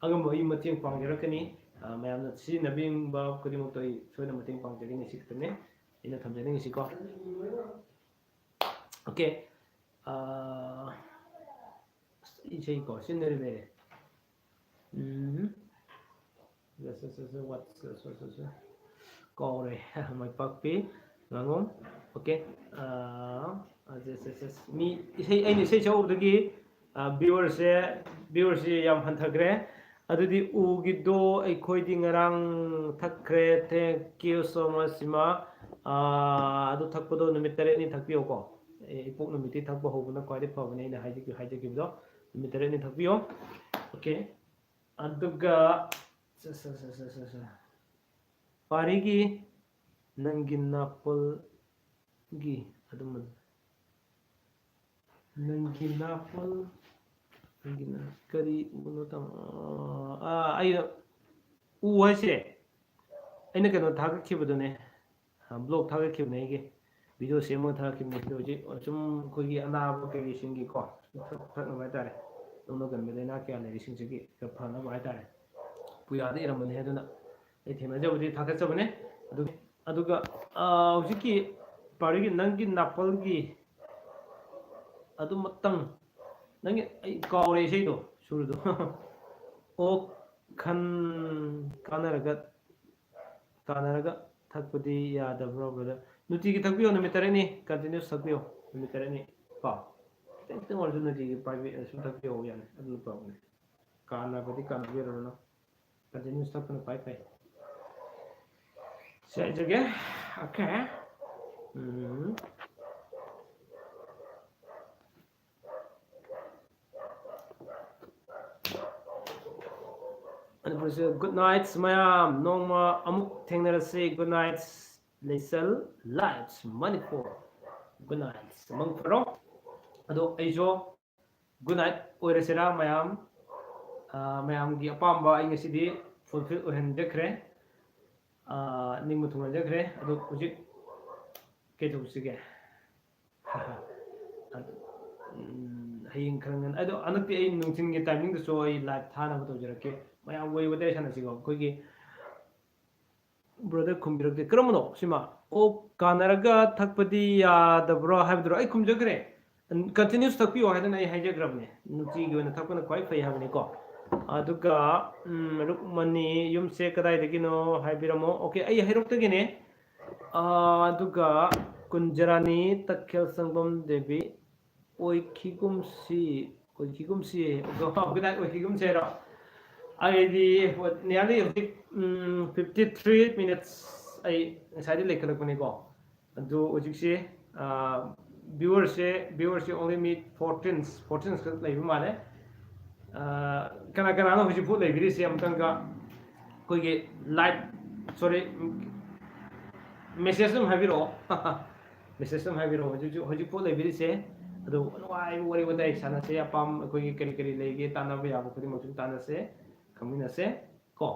ꯑꯉꯝꯕ ꯑꯩ ꯃꯇꯦꯡ ꯄꯥꯡꯖꯔꯛꯀꯅꯤ꯫ ꯑ, ꯃꯌꯥꯝꯅ ꯁꯤꯖꯤꯟꯅꯕꯤꯅꯤꯡꯕ ꯈꯨꯗꯤꯡꯃꯛꯇꯣ ꯑꯩ ꯁꯣꯏꯗꯅ ꯃꯇꯦꯡ ꯄꯥꯡꯖꯒꯅꯤ꯫ ꯁꯤ ꯈꯛꯇꯅꯦ ꯑꯩꯅ ꯊꯝꯖꯅꯤꯡꯉꯤꯁꯤꯀꯣ꯫ Okay꯫ ꯑ, ꯑꯁ, ꯏꯁꯩꯀꯣ, ꯁꯤꯟꯅꯔꯤ ꯂꯩꯔꯦ꯫ ꯎꯝ꯫ ꯀꯥꯎꯔꯦ꯫ ꯃꯥꯏꯄꯥꯛꯄꯤ ꯉꯥꯉꯣꯝ꯫ Okay꯫ ꯑ, ꯑꯁ, ꯑꯁ, ꯑꯁ, ꯑꯁ꯫ ꯃꯤ ꯏꯁꯩ, ꯑꯩꯅ ꯏꯁꯩ ꯁꯛꯎꯕꯗꯒꯤ, ꯑ, viewerꯁꯦ, viewerꯁꯦ ꯌꯥꯝ ꯍꯟꯊꯈ꯭ꯔꯦ꯫ ꯑꯗꯨꯗꯤ ꯎꯒꯤꯗꯣ ꯑꯩꯈꯣꯏꯗꯤ ꯉꯔꯥꯡ ꯊꯛꯈ꯭ꯔꯦ꯫ Thank you so much, ꯏꯃꯥ꯫ ꯑ, ꯑꯗꯨ ꯊꯛꯄꯗꯣ ꯅꯨꯃꯤꯠ ꯇꯔꯦꯠꯅꯤ ꯊꯛꯄꯤꯌꯣꯀꯣ꯫ ꯑꯦ, ꯏꯄꯣꯛ ꯅꯨꯃꯤꯠꯇꯤ ꯊꯛꯄ ꯍꯧꯕꯅ ꯈ꯭ꯋꯥꯏꯗꯩ ꯐꯕꯅꯦ, ꯑꯩꯅ ꯍꯥꯏꯖꯈꯤ-, ꯍꯥꯏꯖꯈꯤꯕꯗꯣ꯫ ꯅꯨꯃꯤꯠ ꯇꯔꯦꯠꯅꯤ ꯊꯛꯄꯤꯌꯣ꯫ Okay꯫ ꯑꯗꯨꯒ, ꯁ-, ꯁ-, ꯄꯥꯔꯤꯒꯤ ꯅꯪꯒꯤ ꯅꯥꯄꯜꯒꯤ ꯑꯗꯨꯝ ꯅꯪꯒꯤ ꯅꯥꯄꯜ, ꯅꯪꯒꯤ ꯅꯥ-, ꯀꯔꯤ ꯎꯅꯣ ꯇꯥꯃꯣ? ꯑꯥ, ꯑꯩꯅ ꯎ ꯍꯥꯏꯁꯦ, ꯑꯩꯅ ꯀꯩꯅꯣ ꯊꯥꯒꯠꯈꯤꯕꯗꯨꯅꯦ, ꯑ, blog ꯊꯥꯒꯠꯈꯤꯕꯅꯦ ꯑꯩꯒꯤ꯫ Video ꯁꯦꯝꯃꯒ ꯊꯥꯒꯠꯈꯤꯕꯅꯦ꯫ ꯑꯗꯣ ꯍꯧꯖꯤꯛ ꯁꯨꯝ ꯑꯩꯈꯣꯏꯒꯤ ꯑꯅꯥꯕ ꯀꯩꯀꯩꯁꯤꯡꯒꯤꯀꯣ, ꯊꯛ-, ꯊꯛꯅꯕ ꯍꯥꯏꯇꯥꯔꯦ, ꯂꯧꯅꯒꯟꯕ ꯂꯥꯏꯅꯥ ꯀꯌꯥ ꯂꯩꯔꯤꯁꯤꯡꯁꯤꯒꯤ ꯈꯔ ꯐꯅꯕ ꯍꯥꯏꯇꯥꯔꯦ꯫ ꯄꯨꯌꯥꯗ ꯏꯔꯝꯕꯅꯦ, ꯑꯗꯨꯅ ꯑꯩ ꯊꯦꯡꯅꯖꯕꯗꯤ ꯊꯥꯒꯠꯆꯕꯅꯦ꯫ ꯑꯗꯨ, ꯑꯗꯨꯒ, ꯑ, ꯍꯧꯖꯤꯛꯀꯤ ꯄꯥꯔꯤꯒꯤ ꯅꯪꯒꯤ ꯅꯥꯄꯜꯒꯤ ꯑꯗꯨꯃꯛꯇꯪ, ꯅꯪꯒꯤ, ꯑꯩ ꯀꯥꯎꯔꯦ ꯏꯁꯩꯗꯣ, ꯁꯨꯔꯗꯣ꯫ ꯑꯣ, ꯈꯟ, ꯀꯥꯟꯅꯔꯒ, ꯀꯥꯟꯅꯔꯒ ꯊꯛꯄꯗꯤ ꯌꯥꯗꯕ꯭ꯔꯣ, brother? ꯅꯨꯡꯇꯤꯒꯤ ꯊꯛꯄꯤꯌꯣ, ꯅꯨꯃꯤꯠ ꯇꯔꯦꯠꯅꯤ continuous ꯊꯛꯄꯤꯌꯣ, ꯅꯨꯃꯤꯠ ꯇꯔꯦꯠꯅꯤ ꯀꯣ꯫ ꯈꯤꯇꯪ ꯈꯤꯇꯪ ꯑꯣꯏꯔꯁꯨ ꯅꯨꯡꯇꯤꯒꯤ private ꯁꯨꯝ ꯊꯛꯄꯤꯌꯣ ꯌꯥꯅꯤ, ꯑꯗꯨꯅ ꯐꯕꯅꯦ꯫ ꯀꯥꯟꯅꯕꯗꯤ ꯀꯥꯟꯅꯕꯤꯔꯨꯔꯅꯨ, continuous ꯊꯛꯄꯅ ꯈ꯭ꯋꯥꯏ ꯐꯩ꯫ ꯁꯤ ꯍꯥꯏꯖꯒꯦ꯫ Okay꯫ ꯎꯝ꯫ ꯃꯅꯤꯄꯨꯔꯁꯦ, good night ꯃꯌꯥꯝ, ꯅꯣꯡꯃ ꯑꯃꯨꯛ ꯊꯦꯡꯅꯔꯁꯤ꯫ Good night꯫ ꯂꯩꯆꯜ Lives Manipur꯫ Good night, ꯃꯪ ꯐꯔꯣ꯫ ꯑꯗꯣ ꯑꯩꯁꯨ good night ꯑꯣꯏꯔꯁꯤꯔꯥ ꯃꯌꯥꯝ, ꯑꯥ, ꯃꯌꯥꯝꯒꯤ ꯑꯄꯥꯝꯕ ꯑꯩ ꯉꯁꯤꯗꯤ fulfill ꯑꯣꯏꯍꯟꯖꯈ꯭ꯔꯦ, ꯑꯥ, ꯅꯤꯡꯕ ꯊꯨꯡꯍꯟꯖꯈ꯭ꯔꯦ꯫ ꯑꯗꯣ ꯍꯧꯖꯤꯛ ꯀꯩꯗꯧꯁꯤꯒꯦ? ꯑꯗꯨ, ꯎꯝ, ꯍꯌꯦꯡ ꯈꯔ ꯉꯟꯅ, ꯑꯗꯣ ꯍꯟꯗꯛꯇꯤ ꯑꯩ ꯅꯨꯡꯊꯤꯟꯒꯤ timingꯗꯁꯨ ꯑꯩ live ꯊꯥꯅꯕ ꯇꯧꯖꯔꯛꯀꯦ꯫ ꯃꯌꯥꯝ ꯋꯥꯔꯤ ꯋꯥꯇꯥꯏ ꯁꯥꯟꯅꯁꯤꯀꯣ꯫ ꯑꯩꯈꯣꯏꯒꯤ brother ꯈꯨꯝꯕꯤꯔꯛꯇꯦ꯫ ꯀꯔꯝꯕꯅꯣ ꯁꯤꯃ? ꯑꯣ, ꯀꯥꯟꯅꯔꯒ ꯊꯛꯄꯗꯤ ꯌꯥꯗꯕ꯭ꯔꯣ ꯍꯥꯏꯕꯗꯨꯔꯣ? ꯑꯩ ꯈꯨꯝꯖꯈ꯭ꯔꯦ꯫ Continuous ꯊꯛꯄꯤꯌꯣ ꯍꯥꯏꯗꯅ ꯑꯩ ꯍꯥꯏꯖꯈ꯭ꯔꯕꯅꯦ꯫ ꯅꯨꯡꯇꯤꯒꯤ ꯑꯣꯏꯅ ꯊꯛꯄꯅ ꯈ꯭ꯋꯥꯏ ꯐꯩ ꯍꯥꯏꯕꯅꯤꯀꯣ꯫ ꯑꯗꯨꯒ, ꯎꯝ, ꯔꯨꯛꯃꯅꯤ, ꯌꯨꯝꯁꯦ ꯀꯗꯥꯏꯗꯒꯤꯅꯣ ꯍꯥꯏꯕꯤꯔꯝꯃꯣ꯫ Okay, ꯑꯩ ꯍꯩꯔꯣꯛꯇꯒꯤꯅꯦ꯫ ꯑꯥ, ꯑꯗꯨꯒ ꯀꯨꯟꯖꯔꯥꯅꯤ, ꯇꯈꯦꯜ ꯁꯪꯕꯝ ꯗꯦꯕꯤ, ꯑꯣꯏꯈꯤꯒꯨꯝꯁꯤ, ꯑꯣꯏꯈꯤꯒꯨꯝꯁꯤ, good night ꯑꯣꯏꯈꯤꯒꯨꯝꯁꯤ ꯍꯥꯏꯔꯣ? ꯑꯩꯗꯤ nearly ꯍꯧꯖꯤꯛ, ꯎꯝ, fifty three minutes ꯑꯩ ꯉꯁꯥꯏꯗꯤ ꯂꯩꯈꯠꯂꯛꯄꯅꯤꯀꯣ꯫ ꯑꯗꯨ ꯍꯧꯖꯤꯛꯁꯦ, ꯑꯥ, viewerꯁꯦ, viewerꯁꯦ only ꯃꯤ fourteen, fourteen ꯈꯛ ꯂꯩꯕ ꯃꯥꯜꯂꯦ꯫ ꯑꯥ, ꯀꯅꯥ ꯀꯅꯥꯅꯣ ꯍꯧꯖꯤꯛꯐꯥꯎ ꯂꯩꯕꯤꯔꯤꯁꯦ? ꯑꯃꯨꯛꯇꯪꯒ ꯑꯩꯈꯣꯏꯒꯤ live, sorry, message ꯑꯗꯨꯝ ꯍꯥꯏꯕꯤꯔꯛꯑꯣ꯫ Message ꯑꯗꯨꯝ ꯍꯥꯏꯕꯤꯔꯛꯑꯣ꯫ ꯍꯧꯖꯤꯛ, ꯍꯧꯖꯤꯛ, ꯍꯧꯖꯤꯛꯐꯥꯎ ꯂꯩꯕꯤꯔꯤꯁꯦ꯫ ꯑꯗꯨ ꯅꯨꯡꯉꯥꯏꯕ ꯋꯥꯔꯤ ꯋꯥꯇꯥꯏ ꯁꯥꯟꯅꯁꯦ꯫ ꯑꯄꯥꯝ ꯑꯩꯈꯣꯏꯒꯤ ꯀꯔꯤ ꯀꯔꯤ ꯂꯩꯒꯦ, ꯇꯥꯟꯅꯕ ꯌꯥꯕ ꯈꯨꯗꯤꯡꯃꯛꯁꯨ ꯇꯥꯟꯅꯁꯦ, ꯈꯪꯃꯤꯟꯅꯁꯦ ꯀꯣ꯫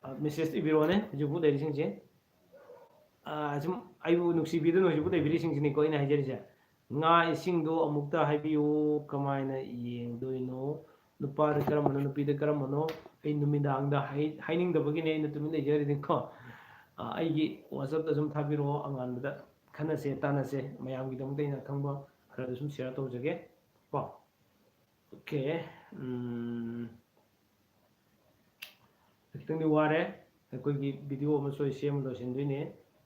ꯑꯥ, message ꯏꯕꯤꯔꯛꯑꯣꯅꯦ ꯍꯧꯖꯤꯛꯐꯥꯎ ꯂꯩꯔꯤꯁꯤꯡꯁꯦ꯫ ꯑꯥ, ꯁꯨꯝ ꯑꯩꯕꯨ ꯅꯨꯡꯁꯤꯕꯤꯗꯨꯅ ꯍꯧꯖꯤꯛꯐꯥꯎ ꯂꯩꯕꯤꯔꯤꯁꯤꯡꯁꯤꯅꯤꯀꯣ ꯑꯩꯅ ꯍꯥꯏꯖꯔꯤꯁꯦ꯫ ꯉꯥ ꯏꯁꯤꯡꯗꯣ ꯑꯃꯨꯛꯇ ꯍꯥꯏꯕꯤꯌꯨ, ꯀꯃꯥꯏꯅ ꯌꯦꯡꯗꯣꯏꯅꯣ? ꯅꯨꯄꯥꯗ ꯀꯔꯝꯕꯅꯣ, ꯅꯨꯄꯤꯗ ꯀꯔꯝꯕꯅꯣ? ꯑꯩ ꯅꯨꯃꯤꯗꯥꯡꯗ ꯍꯥꯏ-, ꯍꯥꯏꯅꯤꯡꯗꯕꯒꯤꯅꯦ ꯑꯩꯅ ꯇꯨꯃꯤꯟ ꯂꯩꯖꯔꯤꯅꯤꯀꯣ꯫ ꯑꯥ, ꯑꯩꯒꯤ WhatsAppꯇ ꯁꯨꯝ ꯊꯥꯕꯤꯔꯛꯑꯣ, ꯑꯉꯥꯟꯕꯗ ꯈꯟꯅꯁꯦ, ꯇꯥꯟꯅꯁꯦ꯫ ꯃꯌꯥꯝꯒꯤꯗꯃꯛꯇ ꯑꯩꯅ ꯈꯪꯕ ꯈꯔꯗ ꯁꯨꯝ share ꯇꯧꯖꯒꯦ ꯀꯣ꯫ Okay, ꯎꯝ, ꯈꯤꯇꯪꯗꯤ ꯋꯥꯔꯦ꯫ ꯑꯩꯈꯣꯏꯒꯤ video ꯑꯃꯁꯨ ꯑꯩ ꯁꯦꯝꯃ ꯂꯣꯏꯁꯤꯟꯗꯣꯏꯅꯦ꯫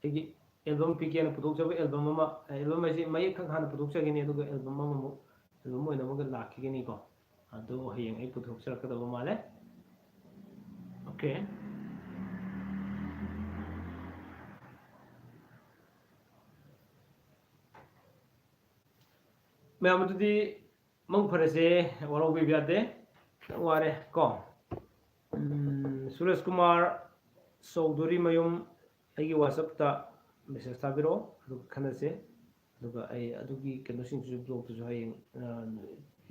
ꯑꯩꯒꯤ album ꯄꯤꯒꯦꯅ ꯄꯨꯊꯣꯛꯆꯕ album ꯑꯃ, album ꯍꯥꯏꯁꯦ ꯃꯌꯦꯛ ꯈꯛ ꯍꯥꯟꯅ ꯄꯨꯊꯣꯛꯆꯒꯅꯤ, ꯑꯗꯨꯒ album ꯑꯃꯃꯨꯛ, album ꯑꯣꯏꯅ ꯑꯃꯒ ꯂꯥꯛꯈꯤꯒꯅꯤꯀꯣ꯫ ꯑꯗꯣ ꯍꯌꯦꯡ ꯑꯩ ꯄꯨꯊꯣꯛꯆꯔꯛꯀꯗꯕ ꯃꯥꯜꯂꯦ꯫ Okay꯫ ꯃꯌꯥꯝ ꯑꯗꯨꯗꯤ ꯃꯪ ꯐꯔꯁꯦ, ꯋꯥꯔꯧꯕꯤꯕ ꯌꯥꯗꯦ꯫ ꯋꯥꯔꯦ ꯀꯣ꯫ ꯎꯝ, ꯁꯨꯔꯖ ꯀꯨꯃꯥꯔ ꯆꯧꯗꯣꯔꯤ ꯃꯌꯨꯝ ꯑꯩꯒꯤ WhatsAppꯇ ꯃꯦꯁꯦꯖ ꯊꯥꯕꯤꯔꯛꯑꯣ, ꯑꯗꯨꯒ ꯈꯟꯅꯁꯦ꯫ ꯑꯗꯨꯒ ꯑꯩ ꯑꯗꯨꯒꯤ ꯀꯩꯅꯣꯁꯤꯡꯗꯨꯁꯨ, ꯕ꯭ꯂꯣꯛꯇꯨꯁꯨ ꯍꯌꯦꯡ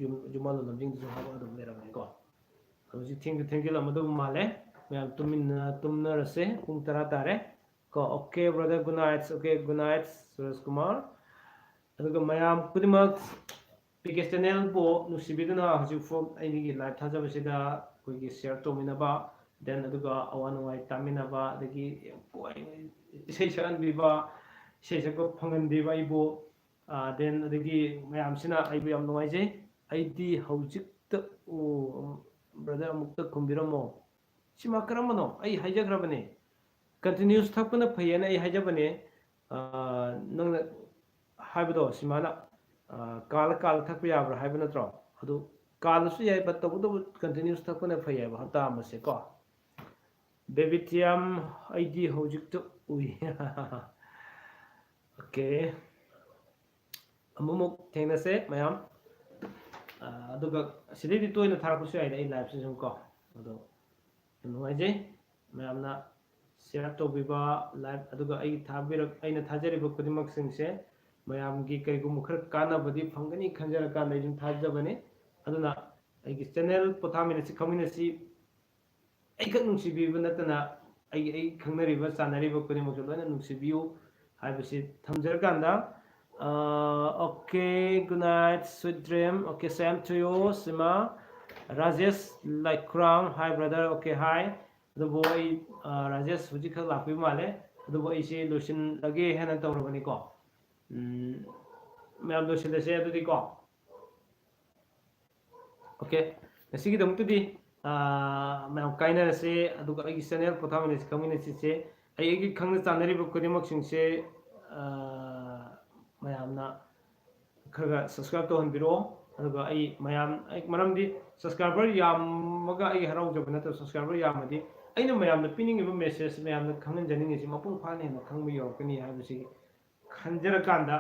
ꯌꯨꯝ ꯌꯨꯝ ꯂꯝꯖꯤꯡꯗꯨꯁꯨ ꯍꯥꯞꯄ ꯑꯗꯨꯝ ꯂꯩꯔꯕꯅꯤꯀꯣ꯫ ꯍꯧꯖꯤꯛ ꯊꯦꯡꯁꯨ ꯊꯦꯡꯖꯤꯜꯂꯝꯃꯗꯧꯕ ꯃꯥꯜꯂꯦ꯫ ꯃꯌꯥꯝ ꯇꯨꯝꯃꯤꯟꯅ ꯇꯨꯝꯅꯔꯁꯦ꯫ ꯄꯨꯡ ꯇꯔꯥ ꯇꯥꯔꯦ ꯀꯣ꯫ Okay brother, good night. Okay, good night ꯁꯨꯔꯖ ꯀꯨꯃꯥꯔ꯫ ꯑꯗꯨꯒ ꯃꯌꯥꯝ ꯈꯨꯗꯤꯡꯃꯛ, ꯄꯤ ꯀꯦ ꯆꯦꯅꯦꯜꯕꯨ ꯅꯨꯡꯁꯤꯕꯤꯗꯨꯅ ꯍꯧꯖꯤꯛꯐꯥꯎ ꯑꯩꯒꯤ ꯂꯥꯏꯚ ꯊꯥꯖꯕꯁꯤꯗ ꯑꯩꯈꯣꯏꯒꯤ ꯁꯤꯌꯔ ꯇꯧꯃꯤꯟꯅꯕ, then ꯑꯗꯨꯒ ꯑꯋꯥ ꯅꯨꯡꯉꯥꯏ ꯇꯥꯃꯤꯟꯅꯕ, ꯑꯗꯒꯤ ꯏꯁꯩ ꯁꯛꯍꯟꯕꯤꯕ, ꯏꯁꯩ ꯁꯛꯄ ꯐꯪꯍꯟꯕꯤꯕ ꯑꯩꯕꯨ, then ꯑꯗꯒꯤ ꯃꯌꯥꯝꯁꯤꯅ ꯑꯩꯕꯨ ꯌꯥꯝ ꯅꯨꯡꯉꯥꯏꯖꯩ꯫ ꯑꯩꯗꯤ ꯍꯧꯖꯤꯛꯇ, ꯑꯣ, ꯕ꯭ꯔꯗꯔ ꯑꯃꯨꯛꯇ ꯈꯨꯝꯕꯤꯔꯝꯃꯣ꯫ ꯁꯤꯃ ꯀꯔꯝꯕꯅꯣ? ꯑꯩ ꯍꯥꯏꯖꯈ꯭ꯔꯕꯅꯦ, ꯀꯟꯇꯤꯅ꯭ꯌꯨꯁ ꯊꯛꯄꯅ ꯐꯩꯌꯦꯅ ꯑꯩ ꯍꯥꯏꯖꯕꯅꯦ꯫ ꯅꯪꯅ ꯍꯥꯏꯕꯗꯣ ꯁꯤꯃꯥꯅ ꯀꯥꯜꯂ ꯀꯥꯜꯂ ꯊꯛꯄ ꯌꯥꯕ꯭ꯔꯥ ꯍꯥꯏꯕ ꯅꯠꯇ꯭ꯔꯣ? ꯑꯗꯨ ꯀꯥꯜꯂꯁꯨ ꯌꯥꯏ, ꯕꯠ ꯇꯧꯕꯇꯕꯨ ꯀꯟꯇꯤꯅ꯭ꯌꯨꯁ ꯊꯛꯄꯅ ꯐꯩ ꯍꯥꯏꯕ, ꯍꯞꯇꯥ ꯑꯃꯁꯦ ꯀꯣ꯫ ꯕꯦꯕꯤꯇꯤꯌꯝ, ꯑꯩꯗꯤ ꯍꯧꯖꯤꯛꯇ ꯎꯏ꯫ Okay, ꯑꯃꯨꯛꯃꯨꯛ ꯊꯦꯡꯅꯁꯦ ꯃꯌꯥꯝ꯫ ꯑꯗꯨꯒ ꯁꯤꯗꯩꯗꯤ ꯇꯣꯏꯅ ꯊꯥꯔꯛꯄꯁꯨ ꯌꯥꯏꯗ ꯑꯩ ꯂꯥꯏꯚꯁꯤ ꯁꯨꯝ ꯀꯣ꯫ ꯑꯗꯣ ꯌꯥꯝ ꯅꯨꯡꯉꯥꯏꯖꯩ ꯃꯌꯥꯝꯅ ꯁꯤꯌꯥꯔ ꯇꯧꯕꯤꯕ, ꯂꯥꯏꯚ, ꯑꯗꯨꯒ ꯑꯩ ꯊꯥꯕꯤꯔꯛ ꯑꯩꯅ ꯊꯥꯖꯔꯤꯕ ꯈꯨꯗꯤꯡꯃꯛꯁꯤꯡꯁꯦ ꯃꯌꯥꯝꯒꯤ ꯀꯔꯤꯒꯨꯝꯕ ꯈꯔ ꯀꯥꯟꯅꯕꯗꯤ ꯐꯪꯒꯅꯤ ꯈꯟꯖꯔꯀꯥꯟꯗ ꯑꯩ ꯑꯗꯨꯝ ꯊꯥꯖꯕꯅꯤ꯫ ꯑꯗꯨꯅ ꯑꯩꯒꯤ ꯆꯦꯅꯦꯜ ꯄꯣꯊꯥꯃꯤꯟꯅꯁꯤ ꯈꯪꯃꯤꯟꯅꯁꯤ ꯑꯩꯈꯛ ꯅꯨꯡꯁꯤꯕꯤꯕ ꯅꯠꯇꯅ ꯑꯩꯒꯤ ꯑꯩ ꯈꯪꯅꯔꯤꯕ ꯆꯥꯟꯅꯔꯤꯕ ꯈꯨꯗꯤꯡꯃꯛꯁꯨ ꯂꯣꯏꯅ ꯅꯨꯡꯁꯤꯕꯤꯌꯨ ꯍꯥꯏꯕꯁꯤ ꯊꯝꯖꯔꯀꯥꯟꯗ, okay, good night, sweet dream, okay, same to you, ꯁꯤꯃ꯫ Rajesh ꯂꯥꯏꯈꯨꯔꯥꯡ, hi brother, okay, hi꯫ ꯑꯗꯨꯕꯨ ꯑꯩ, ꯔꯥꯖꯦꯁ ꯍꯧꯖꯤꯛꯈꯛ ꯂꯥꯛꯄꯤꯕ ꯃꯥꯜꯂꯦ꯫ ꯑꯗꯨꯕꯨ ꯑꯩꯁꯦ ꯂꯣꯏꯁꯤꯜꯂꯒꯦ ꯍꯥꯏꯅ ꯇꯧꯔꯕꯅꯤꯀꯣ꯫ ꯃꯌꯥꯝ ꯂꯣꯏꯁꯤꯜꯂꯁꯦ ꯑꯗꯨꯗꯤꯀꯣ꯫ Okay, ꯉꯁꯤꯒꯤꯗꯃꯛꯇꯗꯤ ꯃꯌꯥꯝ ꯀꯥꯏꯅꯔꯁꯦ꯫ ꯑꯗꯨꯒ ꯑꯩꯒꯤ ꯆꯦꯅꯦꯜ ꯄꯣꯊꯥꯃꯤꯟꯅꯁꯤ ꯈꯪꯃꯤꯟꯅꯁꯤꯁꯦ꯫ ꯑꯩ ꯑꯩꯒꯤ ꯈꯪꯅ ꯆꯥꯟꯅꯔꯤꯕ ꯈꯨꯗꯤꯡꯃꯛꯁꯤꯡꯁꯦ ꯃꯌꯥꯝꯅ ꯈꯔ ꯈꯔ ꯁꯕꯁꯀ꯭ꯔꯥꯏꯕ ꯇꯧꯍꯟꯕꯤꯔꯛꯑꯣ꯫ ꯑꯗꯨꯒ ꯑꯩ ꯃꯌꯥꯝ, ꯑꯩ, ꯃꯔꯝꯗꯤ ꯁꯕꯁꯀ꯭ꯔꯥꯏꯕꯔ ꯌꯥꯝꯃꯒ ꯑꯩ ꯍꯔꯥꯎꯖꯕ ꯅꯠꯇꯕ, ꯁꯕꯁꯀ꯭ꯔꯥꯏꯕꯔ ꯌꯥꯝꯃꯗꯤ ꯑꯩꯅ ꯃꯌꯥꯝꯗ ꯄꯤꯅꯤꯡꯉꯤꯕ ꯃꯦꯁꯦꯖ, ꯃꯌꯥꯝꯅ ꯈꯪꯍꯟꯖꯅꯤꯡꯉꯤꯁꯤ ꯃꯄꯨꯡ ꯐꯥꯅ ꯍꯦꯟꯅ ꯈꯪꯕ ꯌꯧꯔꯛꯀꯅꯤ ꯍꯥꯏꯕꯁꯤ ꯈꯟꯖꯔꯀꯥꯟꯗ,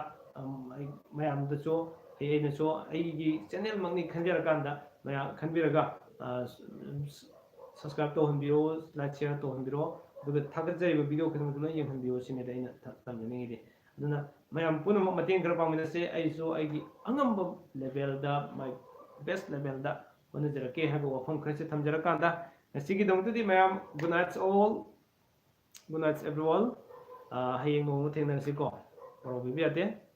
ꯑꯩ ꯃꯌꯥꯝꯗꯁꯨ, ꯑꯩ, ꯑꯩꯅꯁꯨ ꯑꯩꯒꯤ ꯆꯦꯅꯦꯜꯃꯛꯅꯤ ꯈꯟꯖꯔꯀꯥꯟꯗ ꯃꯌꯥꯝ ꯈꯟꯕꯤꯔꯒ ꯁꯕꯁꯀ꯭ꯔꯥꯏꯕ ꯇꯧꯍꯟꯕꯤꯔꯣ, ꯂꯥꯏꯛ ꯁꯤꯌꯥꯔ ꯇꯧꯍꯟꯕꯤꯔꯣ꯫ ꯑꯗꯨꯒ ꯊꯥꯒꯠꯆꯔꯤꯕ ꯚꯤꯗꯤꯑꯣ ꯈꯨꯗꯤꯡꯃꯛꯇ ꯂꯣꯏ ꯌꯦꯡꯍꯟꯕꯤꯌꯨ ꯁꯤꯅꯤꯗ ꯑꯩꯅ ꯊ- ꯊꯝꯖꯅꯤꯡꯉꯤꯗꯤ꯫ ꯑꯗꯨꯅ ꯃꯌꯥꯝ ꯄꯨꯝꯅꯃꯛ ꯃꯇꯦꯡ ꯈꯔ ꯄꯥꯡꯃꯤꯟꯅꯁꯦ꯫ ꯑꯩꯁꯨ ꯑꯩꯒꯤ ꯑꯉꯝꯕ ꯂꯦꯚꯦꯜꯗ, ꯃꯥꯏ ꯕꯦꯁ ꯂꯦꯚꯦꯜꯗ ꯍꯣꯠꯅꯖꯔꯛꯀꯦ ꯍꯥꯏꯕ ꯋꯥꯐꯝ ꯈꯔꯁꯦ ꯊꯝꯖꯔꯀꯥꯟꯗ, ꯉꯁꯤꯒꯤꯗꯃꯛꯇꯗꯤ ꯃꯌꯥꯝ good night all, good night everyone꯫ ꯍꯌꯦꯡ ꯅꯣꯡꯃ ꯊꯦꯡꯅꯔꯁꯤꯀꯣ꯫ ꯄꯔꯥꯎꯕꯤꯕ ꯌꯥꯗꯦ꯫